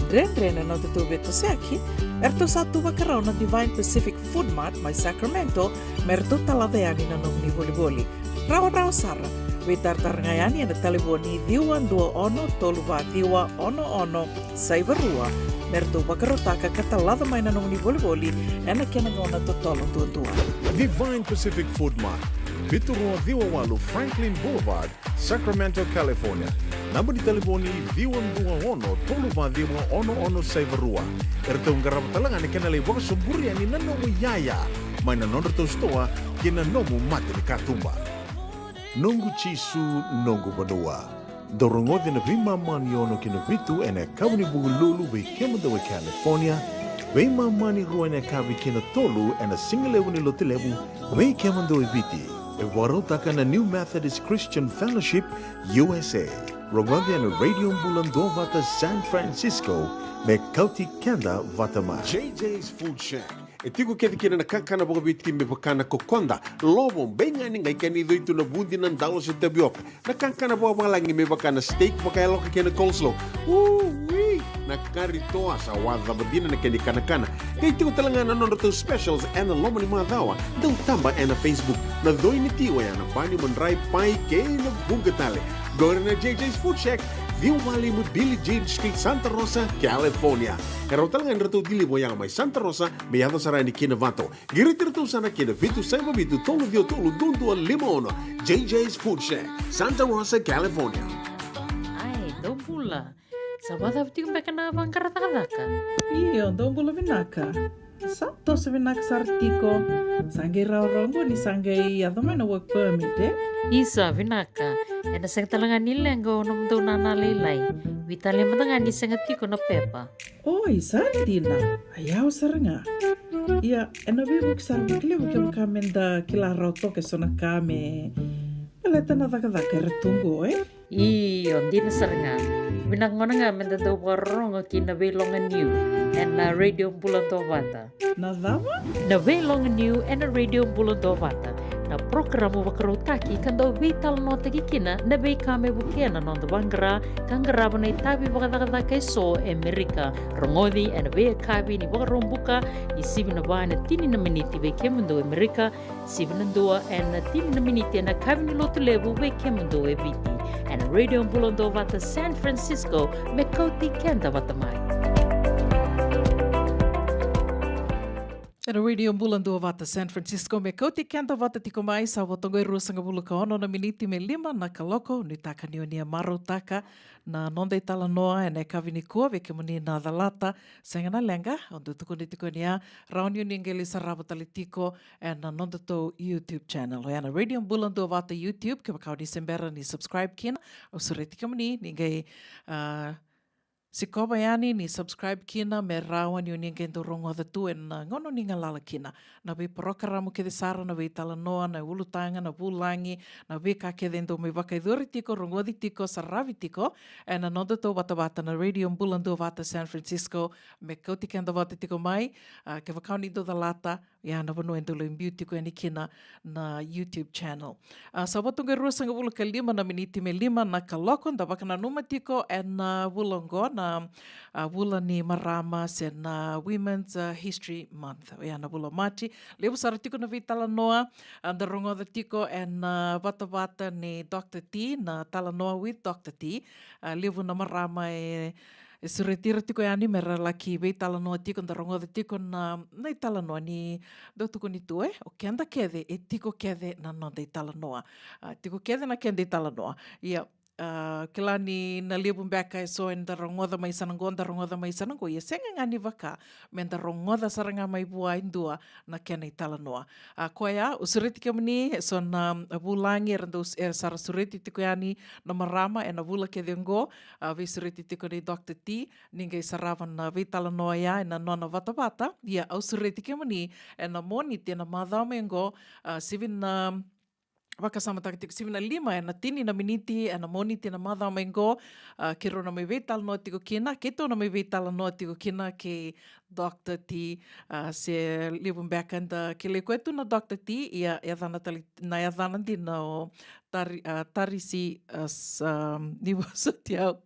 dredre na nodatou veitosoyaki, eratou sa tu vakarau na Divine Pacific Food Mart mai Sacramento me ratou talaca yani na nomuni volivoli. Rawarawa sara. Veitaratara ga yani ena talevoni ciwa dua ono tolu va ciwa ono ono saiva rua me ratou vakarautaka ka talaca mai na nomuni volivoli ena kena gauna totolo duadua. Divine Pacific Food Mart, vitu rua ciwa walu Franklin Boulevard, Sacramento, California. Naba ni talevoni ciwa dua ono tolu va ciwa ono ono saiva rua. Eratou qarava tale ga na kena lai vakasoburi yani na nomu iyaya mai na nodratou sitoa kei na nomu mata ni katuba. Noqu Jisu, noqu vanua. Dou rogoci na veimama ni ono ki na vitu ena yakavi ni Vukelulu vei kemudou e California, veimama ni rua ena yakavi ki na tolu ena sigalevu ni Lotulevu vei kemudou e Viti. E vakarautaka na New Methodist Christian Fellowship U S A. Rogoci ena Radio Bula Duavata San Francisco me kauti keda vata mai. J J's Food Shack. E tiko kece kina na kakana vakaviti me vaka na kokoda, lovo, beigani, qai kena icoi tu na vudi, na dalo se tavioka. Na kakana vakavalagi me vaka na steak vakayaloka kei na coleslaw. Ui! Na kari toa sa wacava dina na kena ikanakana. Qai tiko tale ga na nodratou specials ena loma ni macawa. Dau taba ena Facebook. Na coi ni ti oya na bani, madrai, pai kei na vuqa tale. Qori na J J's Food Shack, ciwa walu lima Billie Jean Street, Santa Rosa, California. E rawa tale ga ni ratou deliver oya mai Santa Rosa me yaco sara yani ki Novato. Qiriti iratou sara ki na vitu saiva vitu tolu ciwa tolu dua dua lima ono. J J's Food Shack, Santa Rosa, California. Ai, dou bula. Sa vakacava tiko beka na vaqara cakacaka? Io, dou bula vinaka. Sa toso vinaka sara tiko. Sa qai rawarawa qo ni sa qai yaco mai na work permit, e? Isa, vinaka. Ena sega tale ga ni leqa o nomudou nana lailai. Veitalia mada ga ni sega tiko na pepa. Oi, sa dina. A yawa sara ga. Ia, ena veivuke sara vakalevu kevaka meda kila rawa toka eso na ka me baleta na cakacaka era tu qo, e? Io, dina sara ga. Vinaka gona ga meda dau vakarorogo ki na Veiloga Niu ena Radio Bula Duavata. Na cava? Na Veiloga Niu ena Radio Bula Duavata. Na porokaramu vakarautaki ka dau veitalanoataki kina na veika me vukea na noda vaqara ka qarava na itavi vakacakacaka eso e Merika. Rogoci ena veiyakavi ni Vakaraubuka, ni sivi na va ena tini na miniti vei kemudou e Merika, sivi na dua ena tini na miniti ena yakavi ni Lotulevu vei kemudou e Viti. Ena Radio Bula Duavata San Francisco, me kauti keda vata mai. Ena Radio Bula Duavata San Francisco, me kauti keda vata tiko mai, sa vo toqo e ruasagavulu ka ono na miniti me lima na kaloko. Nuitaka ni o ni a marautaka na noda italanoa ena yakavi nikua, vei kemuni na calata, sega na leqa, au dau tukuna tiko ni a rawa ni o ni qai lai sarava tale tiko ena nodatou YouTube channel. Oya na Radio Bula Duavata YouTube, kevaka o ni se bera ni subscribe kina, au sureti kemuni ni qai, ah, sikova yani ni subscribe kina me rawa ni o ni qai dau rogoca tu ena gauna o ni galala kina na veiporokaramu kece sara, na veitalanoa, na ulutaga, na vulagi, na veika kece e dau mai vakayacori tiko, rogoci tiko, saravi tiko ena nodatou vatavata na Radio Bula Duavata San Francisco, me kauti keda vata tiko mai. Ah, kevaka o ni dau calata, ia na vanua e dau lai biu tiko yani kina na YouTube channel. Ah, sa vo toqo e ruasagavulu ka lima na miniti me lima na kaloko, da vakananuma tiko ena vula oqo na, ah, vula ni marama se na Women's, ah, History Month. Ia na vula o Maji, levu sara tiko na veitalanoa, ah, da rogoca tiko ena, ah, vatavata ni Doctor T, na Talanoa with Doctor T. Ah, levu na marama e e sureti ira tiko yani me ra laki veitalanoa tiko, da rogoca tiko na, na italanoa ni dau tukuni tu, e, o keda kece, e tiko kece na noda italanoa. Ah, tiko kece na keda italanoa. Ia, ah, kila ni na levu beka e so eda rogoca mai sa na qo, da rogoca mai sa na qo. Ia sega ga ni vaka me da rogoca sara ga mai vua e dua na kena italanoa. A koya, au sureti kemuni e so na vulagi era dau, era sa ra sureti tiko yani na marama ena vula kece oqo, a veisureti tiko nei Doctor T, ni qai sarava na veitalanoa ya ena nona vatavata. Ia au sureti kemuni ena Moniti ena macawa mai oqo, a sivi na, vakasamataka tiko, sivi na lima ena tini na miniti ena Moniti ena macawa mai oqo, a keirau na mai veitalanoa tiko kina, keitou na mai veitalanoa tiko kina kei Doctor T, a se levu beka eda kilai koya tu na Doctor T, ia yacana tale, na yacana dina o Tari-, a, Tarisi, a, sa, ni vosoti au.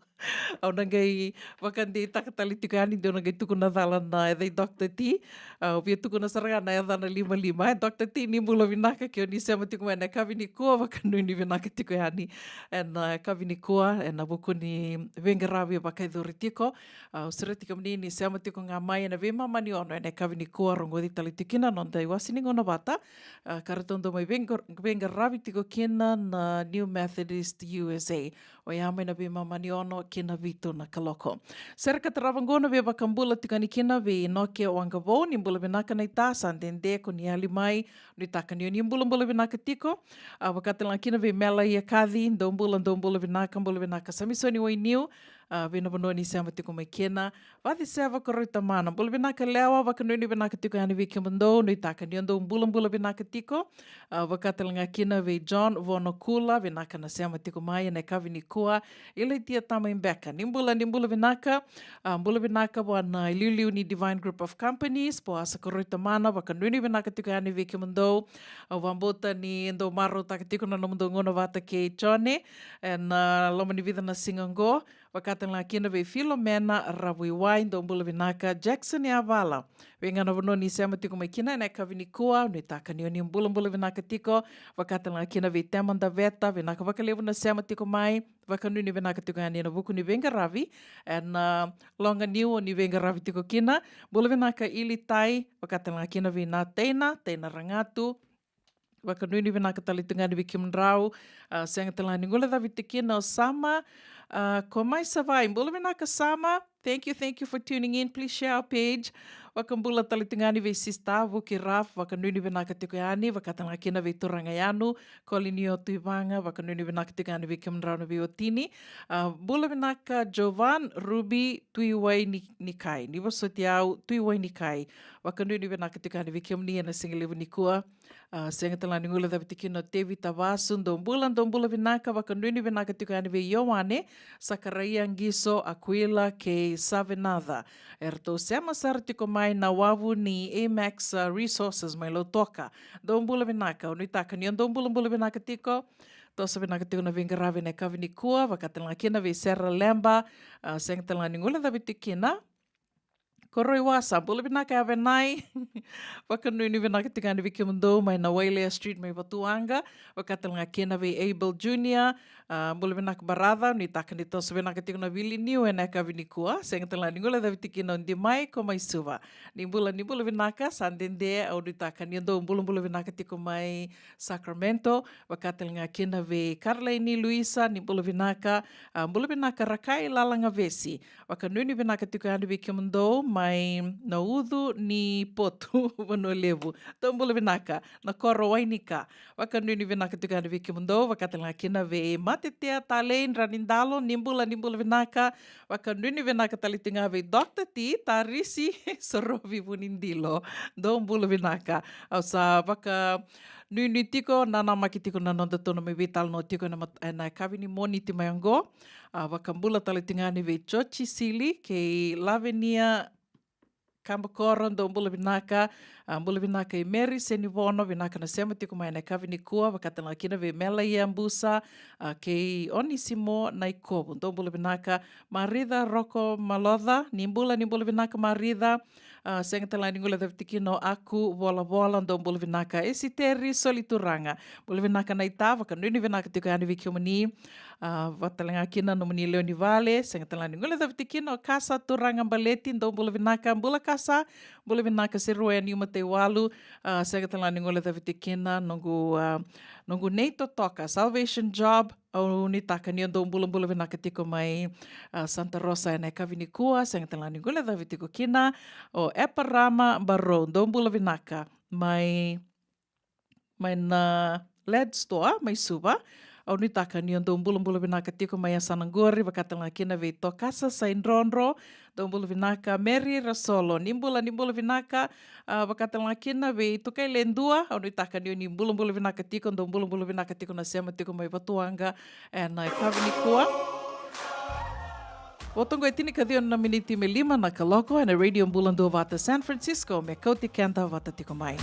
Au na qai vakadeitaka tale tiko yani, deu na qai tukuna cala na yaca i Doctor T. Au via tukuna sara ga na yacana limalima. E, Doctor T, ni bula vinaka, ke o ni sema tiko mai ena yakavi nikua, vakanuinui vinaka tiko yani ena yakavi nikua, ena vuku ni veiqaravi e vakayacori tiko. Au sureti kemuni ni sema tiko ga mai ena veimama ni ono ena yakavi nikua, rogoci tale tiko kina na noda iwase ni gauna vata, a, ka ratou dau mai veiqar-, veiqaravi tiko kina na New Methodist U S A. Oya mai na veimama ni ono ki na vitu na kaloko. Sere ka tarava oqo na veivakabula tiko yani kina vei Noke Waqavou, ni bula vinaka naita, sa dede ko ni yali mai, nuitaka ni o ni bulabula vinaka tiko. A, vakatalega kina vei Mela Iakaci, dou bula, dou bula vinaka, bula vinaka Samisoni Wainiu, a, vei na vanua ni sema tiko mai kina. Vaciseva Koroi Tamana, bula vinaka Lewa, vakanuinui vinaka tiko yani vei kemudou, nuitaka ni o dou bulabula vinaka tiko. A, vakatalega kina vei John Vonokula, vinaka na sema tiko mai ena yakavi nikua. Ilaitia Tamaibeka, ni bula, ni bula vinaka. A, bula vinaka vua na iliuliu ni Divine Group of Companies, Poasa Koroi Tamana, vakanuinui vinaka tiko yani vei kemudou. Au vakabauta ni dou marautaka tiko na nomudou gauna vata kei Jone ena loma ni vica na siga oqo. Vakatalega kina vei Filomena Ravuiwai, dou bula vinaka. Jackson Yavala, vei ga na vanua ni sema tiko mai kina ena yakavi nikua, nuitaka ni o ni bulabula vinaka tiko. Vakatalega kina vei Tema Daveta, vinaka vakalevu na sema tiko mai. Vakanuinui vinaka tiko yani ena vuku ni veiqaravi ena, a, loga niu o ni veiqaravi tiko kina. Bula vinaka Ilitai, vakatalega kina vei na Teina, Teina Ragatu. Vakanuinui vinaka tale tu ga yani vei kemudrau. A, sega tale ga ni guilecavi tiko kina o Sama, a, Komaisavai. Bula vinaka Sama. Thank you, thank you for tuning in. Please share our page. Vakabula tale tu ga yani vei Sista Vuki Raf, vakanuinui vinaka tiko yani, vakatalega kina vei Turaga Yanu, Kolinio Tuivaga, vakanuinui vinaka tiko yani vei kemudrau na veiwatini. A, bula vinaka Jovan Ruby Tuiwai ni, ni Kai. Ni vosoti au, Tuiwai ni Kai. Vakanuinui vinaka tiko yani vei kemuni ena siga levu nikua. A, sega tale ga ni guilecavi tiko kina o Tevita Vasu, dou bula, dou bula vinaka, vakanuinui vinaka tiko yani vei Ioane, Sakaraia Qiso, Akuila kei Savenaca. Eratou sema sara tiko mai na wavu ni Amex, a, Resources mai Lautoka. Dou bula vinaka, au nuitaka ni o dou bulabula vinaka tiko. Toso vinaka tiko na veiqaravi ena yakavi nikua, vakatalega kina vei Sera Leba, a, sega tale ga ni guilecavi tiko kina. Koroi Wasa, bula vinaka Avenai. Vakanuinui vinaka tiko yani vei kemudou mai na Wailea Street mai Vatuwaqa. Vaka tale ga kina vei Abel Junior. A, bula vinaka baraca, nuitaka ni toso vinaka tiko na vili niu ena yakavi nikua. Sega tale ga ni guilecavi tiko kina o Dimai ko mai Suva. Ni bula, ni bula vinaka, sa dede, au nuitaka ni o dou bulabula vinaka tiko mai Sacramento. Vaka tale ga kina vei Karlaini Luisa, ni bula vinaka, a, bula vinaka Rakai Lalagavesi. Vakanuinui vinaka tiko yani vei kemudou mai na ucu ni potu Vanua Levu. Dou bula vinaka na koro Wainika. Vakanuinui vinaka tiko yani vei kemudou, vaka tale ga kina vei Matetea Talei Dranidalo, ni bula, ni bula vinaka. Vakanuinui vinaka tale tiko ga vei Doctor T Tarisi Sorovi Vunidilo. Dou bula vinaka. Au sa vakanuinui tiko, nanamaki tiko na noda tou na mai veitalanoa tiko ena mat-, ena yakavi ni Moniti mai oqo. A, vakabula tale tiko ga yani vei Joji Sili kei Lavenia Kabakoro, dou bula vinaka. A, bula vinaka i Meri Senivono, vinaka na sema tiko mai ena yakavi nikua, vaka tale ga kina vei Melaia Busa, a, kei Onisimo Naikovu, dou bula vinaka. Marica Roko Maloca, ni bula, ni bula vinaka Marica. A, sega tale ga ni guilecavi tiko kina o Aku Volavola, dou bula vinaka. Esiteri Solituraga, bula vinaka naita, vakanuinui vinaka tiko yani vei kemuni. A, vaka tale ga kina nomuni lewe ni vale, sega tale ga ni guilecavi tiko kina o Kasa Turaga Baleti, dou bula vinaka, bula Kasa, bula vinaka Seruea Niumataiwalu. A, sega tale ga ni guilecavi tiko kina noqu, a, noqu nei totoka, Salvation Job, au nuitaka ni o dou bulabula vinaka tiko mai, a, Santa Rosa ena yakavi nikua, sega tale ga ni guilecavi tiko kina o Eparama Barou, dou bula vinaka mai mai na Led Store mai Suva. Au nuitaka ni o dou bulabula vinaka tiko mai yasana qori, vaka tale ga kina vei Tokasa Saidrodro, dou bula vinaka Meri Rasolo, ni bula, ni bula vinaka, a, vaka tale ga kina vei Tukai Ledua, au nuitaka ni o ni bulabula vinaka tiko, dou bulabula vinaka tiko na sema tiko mai Vatuwaqa ena yakavi nikua. Vo toqo e tinikaciwa na miniti me lima na kaloko ena Radio Bula Duavata San Francisco, me kauti keda vata tiko mai.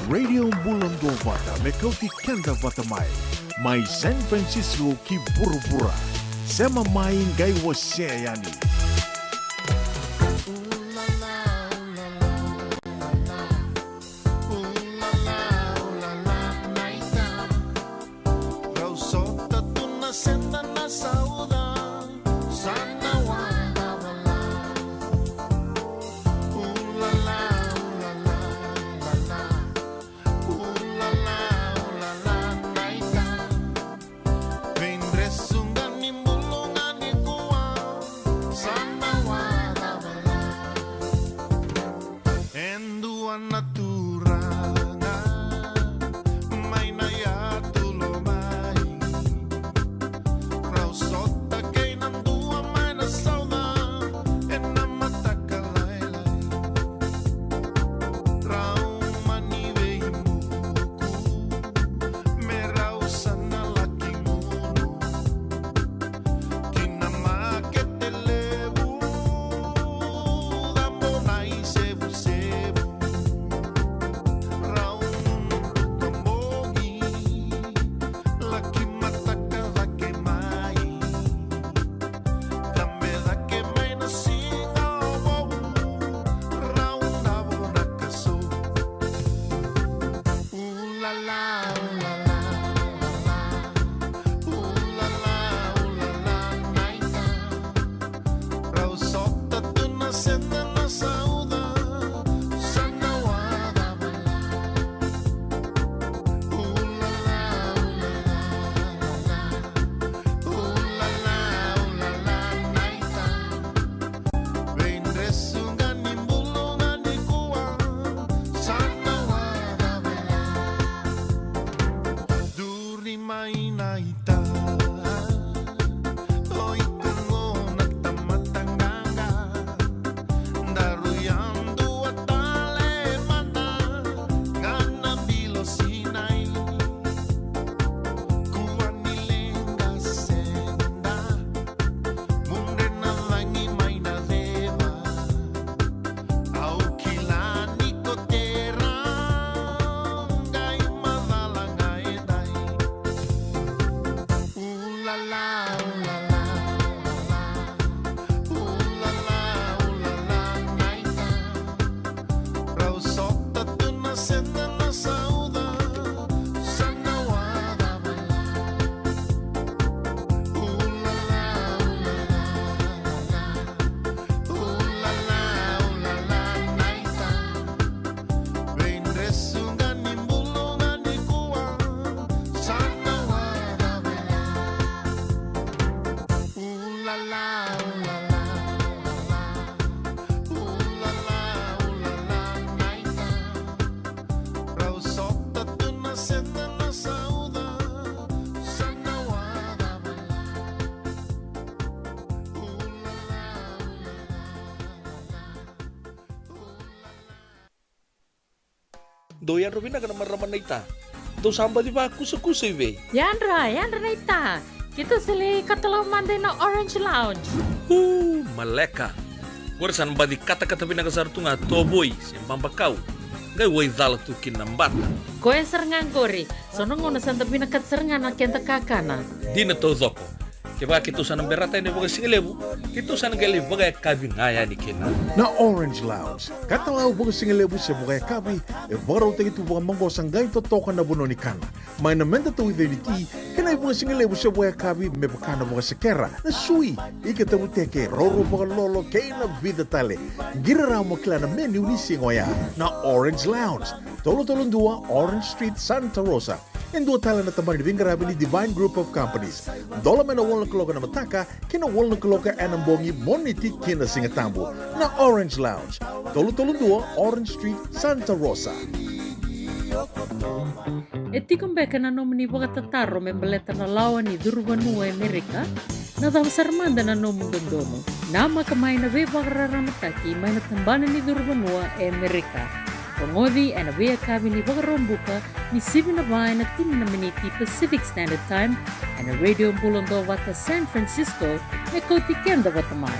Radio Bula Duavata, me kauti keda vata mai. Mai San Francisco ki vuravura. Sema mai, qai wasea yani. Rau sota tu na seda na sauca, sa na wadavala. Ulala, ulala, ulala. Ulala, ulala, naita. Veidresu ga ni bulu ga nikua, sa na wadavala. E dua na turaga mai na yatu lomai. Rau sota kei na dua mai na sauca ena mataka lailai. Rau mani veivuku me rau sa na laki gunu ki na makete levu. Cabo na isevusevu. Rau gunu tu ka bogi, laki mataka cake mai. Cabe cake mai na siga vou, rau davo na kasu. Ulala, ulala, ulala. Ulala, ulala, naita. Rau sota tu na seda na sauca, sa na wadavala. Ulala, ulala, ulala. Ulala, ulala, naita. Veidresu ga ni bulu ga nikua, sa na wadavala. Duri mai naita. O iko qo na tamata qaqa. Daru yadua tale mada ga na bilo sinai. Kua ni leqa seda, mudre na cagi mai na ceva. Au kila ni ko tera, qai macala ga edai. Ulala, ulala, ulala. Ulala, ulala, naita. Rau sota tu na seda na sauca, sa na wadavala. Ulala, ulala, ulala. Ulala, ulala, naita. Veidresu ga ni bulu ga nikua, sa na wadavala. Ulala, ulala, ulala. Ulala, ulala, naita. Rau sota tu na seda na sauca, sa na wadavala. Ulala, ulala, ulala. Ulala. Dou yadra vinaka na marama naita. Dou sa baci vakusakusa i vei? Yadra, yadra naita. Keitou sa lai katalau mada ina Orange Lounge. Uu, maleka. Qori sa na baci katakata vinaka sara tu ga tovoi se babakau. Qai waicala tu kina na bata. Koya sara ga qori. So na gauna sa da vinakata sara ga na keda kakana. Dina taucoko. Kevaka keitou sa na berata yani vakasigalevu, keitou sa na qai lai vakayakavi ga yani kina. Na Orange Lounge, katalau vakasigalevu se vakayakavi, e vakarautaki tu vakamaqosa qai totoka na vanua ni kana. Mai na meda tauica ni ti, kei na ivakasigalevu se vakayakavi me vaka na vakasekera, na sui, ika tavuteke, roro vakalolo, kei na vica tale. Qiri rawa mo kila na menu ni siga oya. Na Orange Lounge, tolu tolu dua Orange Street, Santa Rosa. E dua tale na tabana ni veiqaravi ni Divine Group of Companies. Dola mai na walu na kaloko ena mataka ki na walu na kaloko ena bogi, Moniti ki na Sigatabu. Na Orange Lounge, tolu tolu dua Orange Street, Santa Rosa. E tiko beka na nomuni vakatataro me baleta na lawa ni curu vanua e Amerika? Na cava sara mada na nomu dodonu? Namaka mai na veivakararamataki mai na tabana ni curu vanua e Amerika. Rogoci ena veiyakavi ni Vakaraubuka ni sivi na va ena tini na miniti Pacific Standard Time ena Radio Bula Duavata San Francisco, me kauti keda vata mai.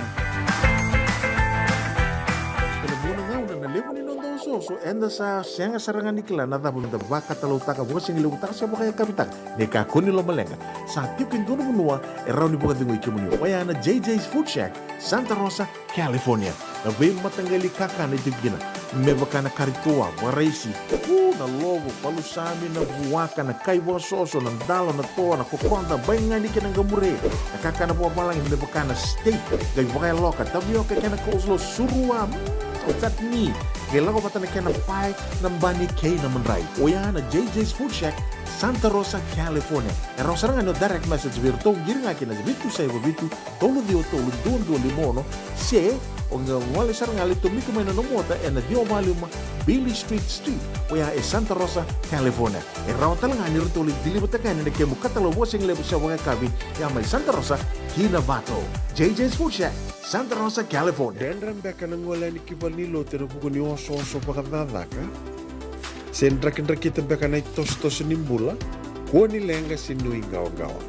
Ena mua na gauna na levu ni noda osooso, eda sa sega sara ga ni kila na cava meda vakatalautaka, vakasigalevu taka se vakayakavi taka. Ni kakua ni lomaleqa, sa tiko e dua na vanua e rawa ni vakacegui kemuni. Oya na J J's Food Shack, Santa Rosa, California. Na veimataqali kakana e tiko kina, me vaka na kari toa, vakaraisi, u, na lovo, palusami, na vuaka, na kai vakasoso, na dalo, na toa, na kokoda, baigani kei na qamure. Na kakana vakavalagi me vaka na steak, qai vakayaloka, tavioka kei na coleslaw, surua, mm, chutney, qai lako vata na kena pae, na bani kei na madrai. Oya na J J's Food Shack, Santa Rosa, California. E rawa sara ga ni o direct message vei iratou, qiri ga kina vitu saiva vitu, tolu ciwa tolu, dua dua lima ono, se o qai gole sara ga, lai tomika mai na nomu ota ena ciwa walu lima Beale Street Suite, oya e Santa Rosa, California. E rawa tale ga ni ratou lai deliver-taka yani na kemu katalau vakasigalevu se vakayakavi, ya mai Santa Rosa ki Novato. J J's Food Shack, Santa Rosa, California. Dredre beka na gole yani ki valenilotu ena vuku ni osooso vakacakacaka? Se drakidrakita beka na itosotoso ni bula? Kua ni leqa se nuiqawaqawa.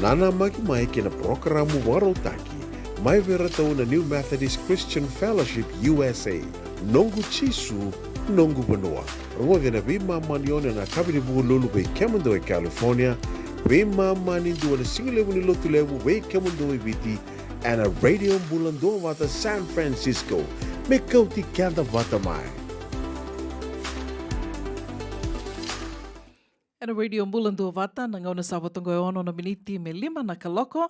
Nanamaki mai ki na parokaramu vakarautaki mai vei iratou na New Methodist Christian Fellowship U S A, Noqu Jisu, Noqu Vanua. Rogoci ena veimama ni ono ena yakavi ni Vukelulu vei kemudou e California, veimama ni dua na sigalevu ni Lotulevu vei kemudou e Viti, ena Radio Bula Duavata San Francisco, me kauti keda vata mai. Ena Radio Bula Duavata, na gauna sa vo toka e ono na miniti me lima na kaloko.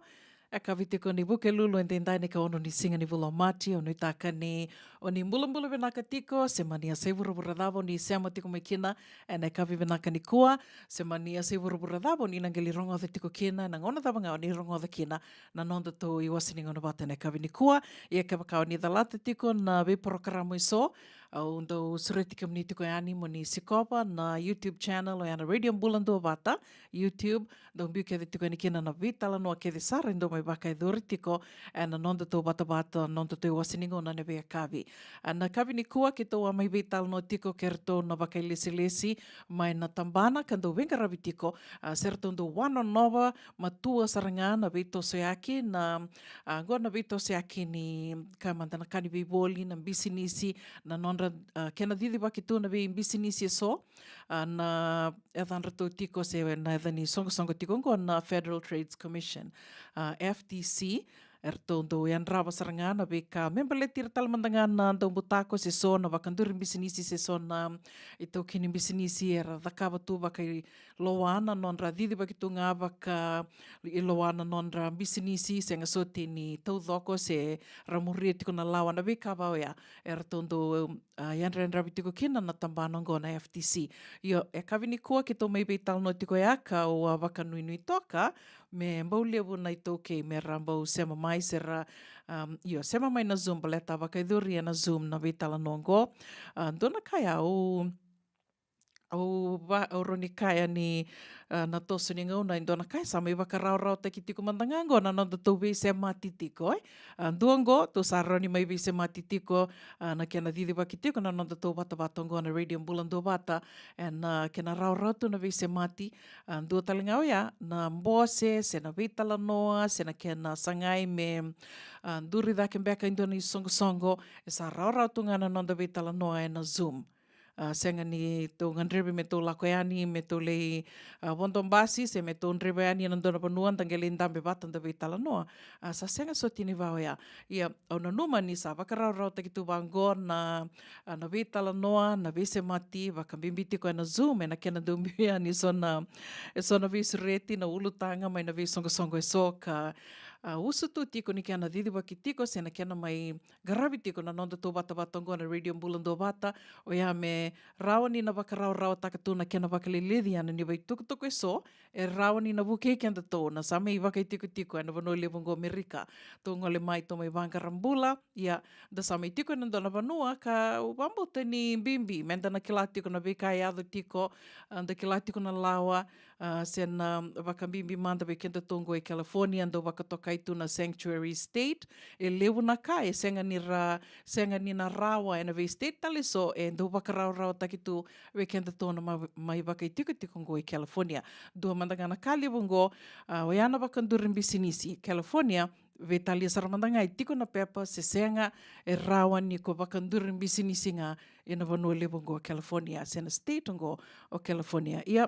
E yakavi tiko ni Vukelulu edaidai, na ikaono ni siga ni vula o Maji. Au nuitaka ni o ni bulabula vinaka tiko, se mani yasai vuravura cava o ni sema tiko mai kina ena yakavi vinaka nikua, se mani yasai vuravura cava o ni na qai lai rogoca tiko kina, ena gauna cava ga o ni rogoca kina na nodatou iwase ni gauna vata ena yakavi nikua. Ia kevaka o ni calata tiko na veiparokaramu eso, au dau sureti kemuni tiko yani mo ni sikova na YouTube channel, oya na Radio Bula Duavata YouTube. Dau biu kece tiko yani kina na veitalanoa kece sara e dau mai vakayacori tiko ena nodatou vatavata, nodatou iwase ni gauna ena veiyakavi. Ena yakavi nikua keitou a mai veitalanoa tiko kei ratou na vakailesilesi mai na tabana ka dau veiqaravi tiko, a, se ratou dau wanonova matua sara ga na veitosoyaki, na, a, oqo na veitosoyaki ni ka mada na ka ni veivoli, na bisinisi, na nodra, a, kena cicivaki tu na veibisinisi eso, a, na yacadratou tiko se na yaca ni soqosoqo tiko oqo na Federal Trades Commission, a, F T C. Eratou dau yadrava sara ga na veika me baleti ira tale mada ga na daubutako se so na vakaduri bisinisi se so na itaukei ni bisinisi era cakava tu vakailoa na nodra cicivaki tu ga vakailoa na nodra bisinisi, sega soti ni taucoko se ra muria tiko na lawa, na veika va oya. Eratou dau, a, yadrayadravi tiko kina na tabana oqo na F T C. Io, e yakavi nikua keitou mai veitalanoa tiko ya, kau a vakanuinui toka me bau levu na itaukei me ra bau sema mai se ra, am, io, sema mai na Zoom, baleta a vakayacori ena Zoom na veitalanoa oqo. A, dua na ka ya au, au va, au rawa ni kaya ni, a, na toso ni gauna e dua na ka e sa mai vakarawarawataki tiko mada ga oqo na nodatou veisemati tiko, e. A, dua oqo, tou sa rawa ni mai veisemati tiko, a, na kena cicivaki tiko na nodatou vatavata oqo na Radio Bula Duavata, ena kena rawarawa tu na veisemati. A, dua tale ga oya na bose se na veitalanoa se na kena sagai me, a, duri cake beka e dua na isoqosoqo, e sa rawarawa tu ga na noda veitalanoa ena Zoom. A, sega ni tou gadrevi me tou lako yani me tou lai, a, vodo basi se me tou draiva yani ena dua na vanua da qai lai dabe vata da veitalanoa. A, sa sega soti ni va oya. Ia, au nanuma ni sa vakarawarawataki tu vaqo na, a, na veitalanoa, na veisemati, vakabibi tiko ena Zoom, ena kena dau biu yani eso na, eso na veisureti, na ulutaga mai na veisoqosoqo eso ka, a, usutu tiko ni kena cicivaki tiko se na kena mai qaravi tiko na noda tou vatavata oqo na Radio Bula Duavata, oya me rawa ni na vakarawarawataka tu na kena vakaleleci yani ni veitukutuku eso e rawa ni na vukei kedatou na sa mai vakaitikotiko ena vanua levu oqo Merika. Tou gole mai tou mai vaqara bula, ia da sa mai tiko ena dua na vanua ka au vakabauta ni bibi meda na kila tiko na veika e yaco tiko, a, da kila tiko na lawa, a, se na vakabibi mada vei kedatou oqo e California, dau vakatokai tu na sanctuary state. E levu na ka e sega ni ra, sega ni na rawa ena vei state tale so, e dau vakarawarawataki tu vei kedatou na ma-, mai vakaitikotiko oqo e California. Dua mada ga na ka levu oqo, a, oya na vakaduri bisinisi e California, veitalia sara mada ga e tiko na pepa se sega, e rawa ni ko vakaduri bisinisi ga ena vanua levu oqo o California, se na state oqo o California. Ia,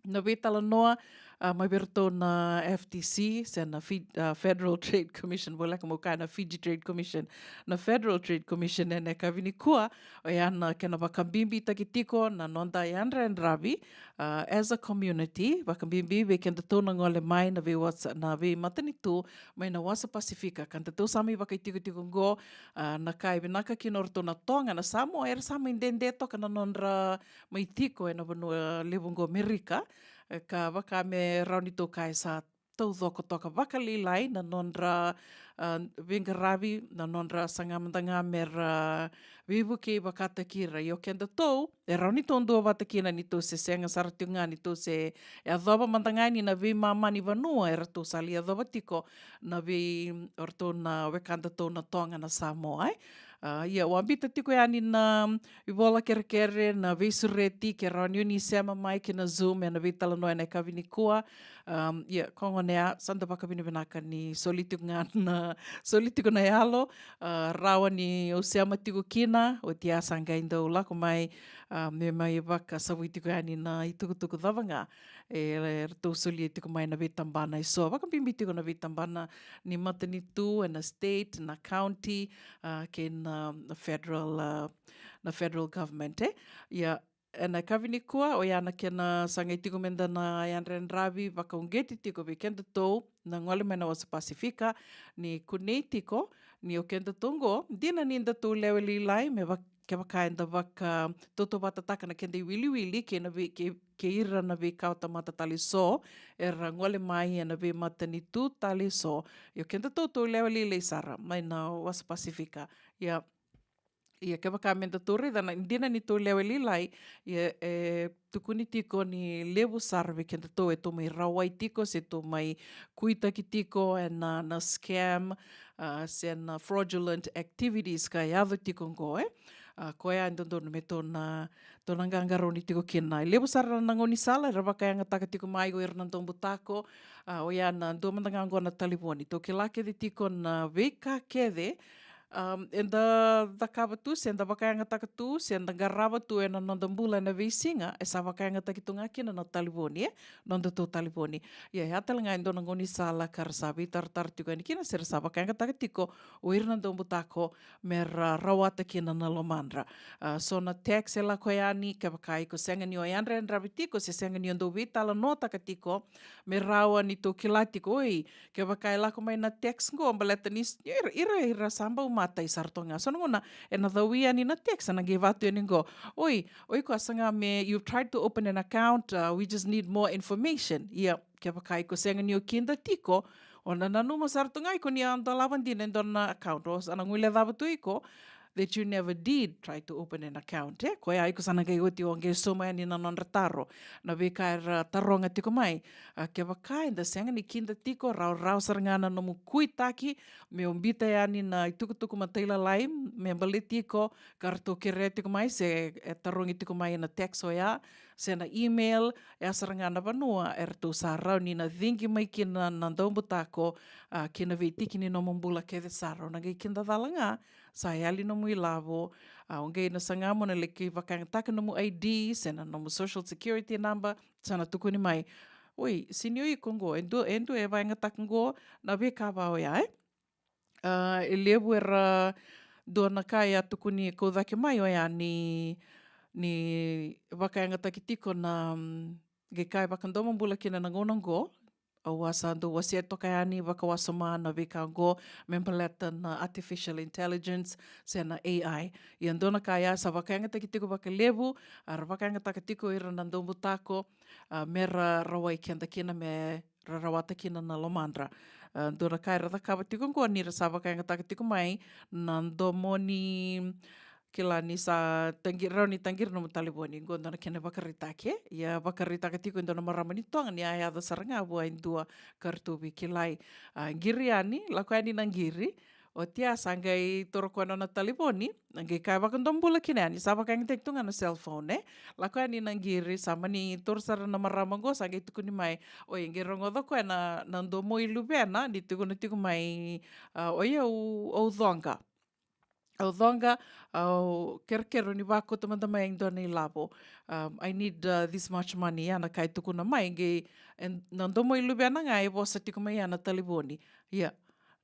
na veitalanoa, a, mai vei iratou na F T C, se na Fi-, a, Federal Trade Commission, voleka meu kaya na Fiji Trade Commission, na Federal Trade Commission ena yakavi nikua, oya na kena vakabibitaki tiko na noda yadrayadravi, a, as a community, vakabibi vei kedatou na gole mai na veiwasa, na veimatanitu mai na wasa Pasifika, ka datou sa mai vakaitikotiko oqo, a, na ka e vinaka kina o ratou na Toga, na Samoa, era sa mai dede toka na nodra mai tiko ena vanua levu oqo Merika, e, ka vaka me rawa ni tou kaya sa taucoko toka vakalailai na nodra, a, veiqaravi, na nodra saga mada ga mera veivukei vakataki ira. Ia o kedatou, e rawa ni tou duavata kina ni tou se sega sara tiko ga ni tou se yacova mada ga ni na veimama ni vanua eratou sa lai yacova tiko na vei, o ratou na wekadatou na Toga, na Samoa, e. A, ia, au a biuta tiko yani na ivola kerekere, na veisureti, ke rawa ni o ni sema mai ki na Zoom ena veitalanoa ena yakavi nikua. Am, ia, ko gona ya, sa da vakavinavinaka ni soli tiko ga na, soli tiko na yalo, a, rawa ni au sema tiko kina, oti ya sa qai dau lako mai, a, me mai vakasavui tiko yani na itukutuku cava ga e ratou solia tiko mai na veitabana eso, vakabibi tiko na veitabana ni matanitu, ena state, na county, a, kei na, na federal, a, na federal government, e. Ia, ena yakavi nikua, oya na kena sa qai tiko meda na yadrayadravi vakauqeti tiko vei kedatou na gole mai na wasa Pasifika, ni kunei tiko ni o kedatou oqo, dina ni datou lewe lailai, me va-, kevaka eda vakatautauvatataka na keda iwiliwili kei na vei-, kei, kei ira na veika o tamata tale so era gole mai ena veimatanitu tale so. Ia o kedatou tou lewe lailai sara mai na wasa Pasifika. Ia, ia kevaka me datou raica na dina ni tou lewe lailai, ia, e tukuni tiko ni levu sara vei kedatou e tou mai rawai tiko se tou mai kuitaki tiko ena, na scam, a, se na fraudulent activities ka yaco tiko oqo, e. A, koya e dodonu me tou na, tou na qaqarauni tiko kina. E levu sara na gaunisala era vakayagataka tiko mai o ira na daubutako, a, oya na dua mada ga oqo na talevoni. Tou kila kece tiko na veika kece, am, eda cakava tu, se da vakayagataka tu, se da qarava tu ena noda bula ena veisiga, e sa vakayagataki tu ga kina na talevoni, e, nodatou talevoni. Ia, ya tale ga e dua na gaunisala ka ra sa veitaratara tiko yani kina, se ra sa vakayagataka tiko o ira na daubutako me ra rawata kina na lomadra. A, so na text e lako yani, kevaka iko sega ni o yadrayadravi tiko, se sega ni o dau veitalanoataka tiko, me rawa ni tou kila tiko, oi, kevaka e lako mai na text qo, baleta ni s-, ira, ira, ira sa bau matai sara toka ga. So na gauna ena cawi yani na text, ena qai vatu yani qo, oi, oi, ko a saga me, you've tried to open an account, uh, we just need more information. Ia, kevaka iko sega ni o kida tiko, o na nanuma sara tu ga iko ni a dolava dina e dua na account, o sa na guilecava tu iko that you never did try to open an account, e? Koya iko sa na qai oti o qai sauma yani na nodra taro, na veika era taroga tiko mai. A, kevaka eda sega ni kida tiko, rawarawa sara ga na nomu kuitaki, me o biuta yani na itukutuku matailalai me baleti iko, ka ratou kerea tiko mai se e tarogi tiko mai ena text oya, se na email, e a sara ga na vanua eratou sa rawa ni na cigi mai kina na daubutako, a, ki na veitiki ni nomu bula kece sara. O na qai kidacala ga, sa yali nomu ilavo, a, o qai na saga mo na laki vakayagataka nomu I D, se na nomu social security number, sa na tukuni mai, oi, sini o iko qo, e dua, e dua e vakayagataka qo na veika va oya, e? A, e levu era, dua na ka e a tukuni kau cake mai oya ni, ni vakayagataki tiko na, mm, qai ka e vakadomobula kina na gauna qo, Au a sa dau wasea toka yani vakawasoma na veika oqo me baleta na artificial intelligence se na A I. Ia dua na ka ya sa vakayagataki tiko vakalevu, a, ra vakayagataka tiko ira na daubutako, a, me ra rawai keda kina, me ra rawata kina na lomadra. A, dua na ka era cakava tiko oqo ni ra sa vakayagataka tiko mai na domo ni, kila ni sa taqi-, rawa ni taqiri nomu talevoni, oqo dua na kena vakaraitaki. Ia vakaraitaka tiko e dua na marama ni Toga ni a yaco sara ga vua e dua ka ratou veikilai. A, qiri yani, lako yani na qiri, oti ya sa qai toro koya na nona talevoni, a qai kaya vakadomobula kina yani, sa vakayagataki tu ga na cell phone, e. Lako yani na qiri, sa mani toro sara na marama oqo, sa qai tukuni mai, oi, qai rogoca koya na, na domo i luvena ni tukuna tiko mai, a, oi, au, au coqa. Au coqa, au kerekere ni vakauta mada mai e dua na ilavo. Um, I need, uh, this much money, ya na ka e tukuna mai, qai, e, na domo i luvena ga e vosa tiko mai ya na talevoni. Ia,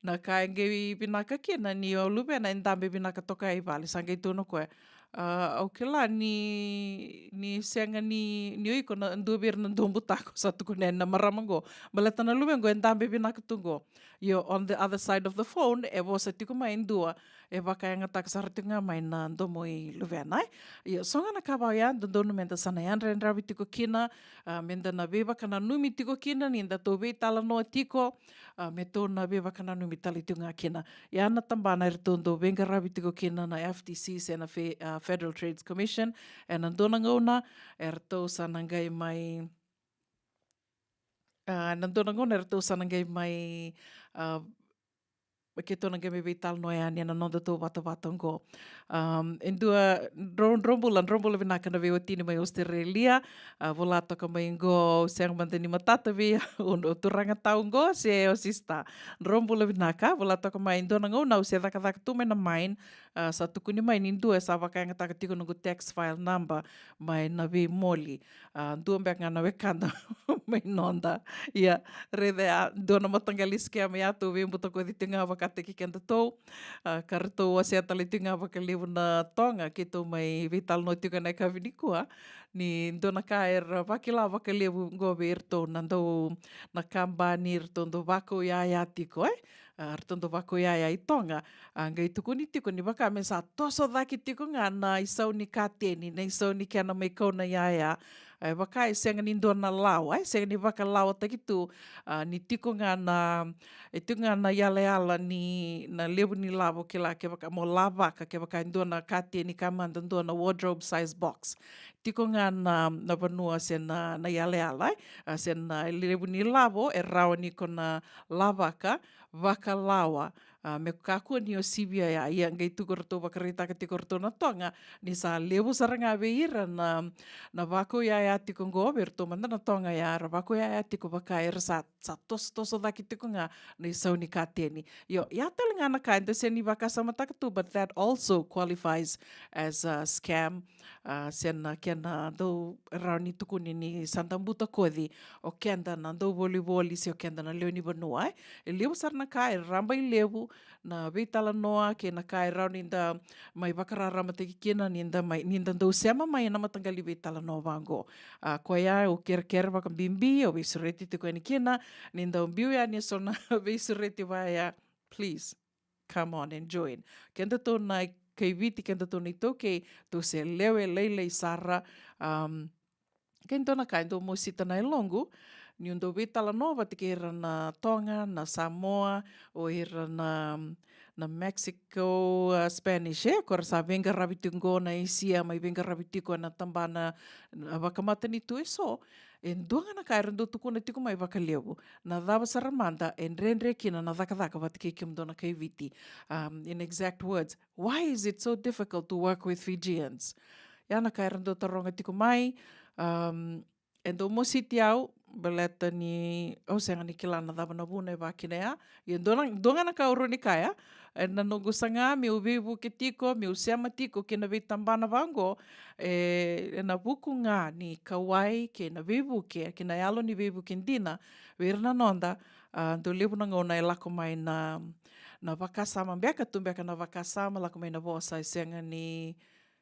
na ka e qai vinaka kina ni o luvena e dabe vinaka toka i vale, sa qai tukuna o koya, a, au kila ni, ni sega ni, ni o iko na dua vei ira na daubutako, sa tukuna yani na marama oqo. Baleta na luve oqo e dabe vinaka tu oqo. Io, on the other side of the phone, e vosa tiko mai e dua e vakayagataka sara tiko ga mai na domo i luvena, e. Io, so ga na ka vaya, dodonu meda sa na yadrayadravi tiko kina, a, meda na veivakananumi tiko kina ni datou veitalanoa tiko, a, me tou na veivakananumi tale tiko ga kina. Ia na tabana eratou dau veiqaravi tiko kina na F T C se na fe-, a, Federal Trade Commission, ena dua na gauna eratou sa na qai mai, a, na dua na gauna eratou sa na qai mai, a, keitou na qai mai veitalanoa yani ena nodatou vatavata oqo. Um, e dua, dro-, drobula, drobula vinaka na veiwatini mai Australia, a, vola toka mai oqo, au sega mada ni matata vei au, o turaga tau oqo, se o sista. Drobula vinaka, vola toka mai, dua na gauna au se cakacaka tu mai na mine, a, sa tukuni mai ni dua e sa vakayagataka tiko noqu tax file number mai na veimoli. A, dua beka ga na wekada mai noda. Ia, raica ya, dua na mataqali scam ya tou veibutakoci tiko ga vakataki kedatou. A, ka ratou wasea tale tiko ga vakalevu na Toga keitou mai veitalanoa tiko ena yakavi nikua. Ni dua na ka era vakila vakalevu oqo vei iratou na dau, na kabani, iratou dau vakauyaya tiko, e? A, ratou dau vakauyaya i Toga. A, qai tukuni tiko ni vaka me sa toso cake tiko ga na isau ni kateni, na isau ni kena mai kau na iyaya. E vaka e sega ni dua na lawa, e sega ni vakalawataki tu, a, ni tiko ga na, e tiko ga na yalayala ni na levu ni lavo, kila, kevaka mo lavaka, kevaka e dua na kateni ka mada, dua na wardrobe size box. Tiko ga na, na vanua se na, na yalayala, e, a, se na levu ni lavo e rawa ni ko na lavaka vakalawa, a, me kakua ni o sivia ya. Ia qai tu ko ratou vakaraitaka tiko ratou na Toga ni sa levu sara ga vei ira na, na vakauyaya tiko oqo, vei iratou mada na Toga ya, ra vakauyaya tiko vaka era sa, sa tosotoso cake tiko ga na isau ni kateni. Io, ya tale ga na ka eda sega ni vakasamataka tu, but that also qualifies as a scam. A, se na kena dau rawa ni tukuni ni sa da butakoci o keda na dau volivoli se o keda na lewe ni vanua, e. E levu sara na ka e raba i levu na veitalanoa kei na ka e rawa ni da mai vakararamataki kina ni da mai, ni da dau sema mai ena mataqali veitalanoa vaqo. A, koya au kerekere vakabibi, au veisureti tiko yani kina, ni dau biu yani eso na veisureti vaya, please, come on and join. Kedatou na kai Viti, kedatou na iTaukei, tou se lewe lailai sara. Um, kei dua na ka e dau mosita na yaloqu, niu dau veitalanoa vata kei ira na Toga, na Samoa, o ira na, na Mexico, a, Spanish, e, ko ira sa veiqaravi tiko qo na Asia, mai veiqaravi tiko ena tabana, a, vakamatanitu eso. E dua ga na ka era dau tukuna tiko mai vakalevu. Na cava sara mada e dredre kina na cakacaka vata kei kemudou na kai Viti? Um, in exact words, why is it so difficult to work with Fijians? Ya na ka era dau taroga tiko mai, um, e dau mositi au, baleta ni au sega ni kila na cava na vuna e vaka kina ya. Ia dua na, dua ga na ka au rawa ni kaya, ena noqu saga meu veivuke tiko, meu sema tiko ki na veitabana vaqo, e, ena vuku ga ni kauwai kei na veivuke, kei na yalo ni veivuke dina vei ira na noda, a, dau levu na gauna e lako mai na, na vakasama beka, tu beka na vakasama, lako mai na vosa e sega ni,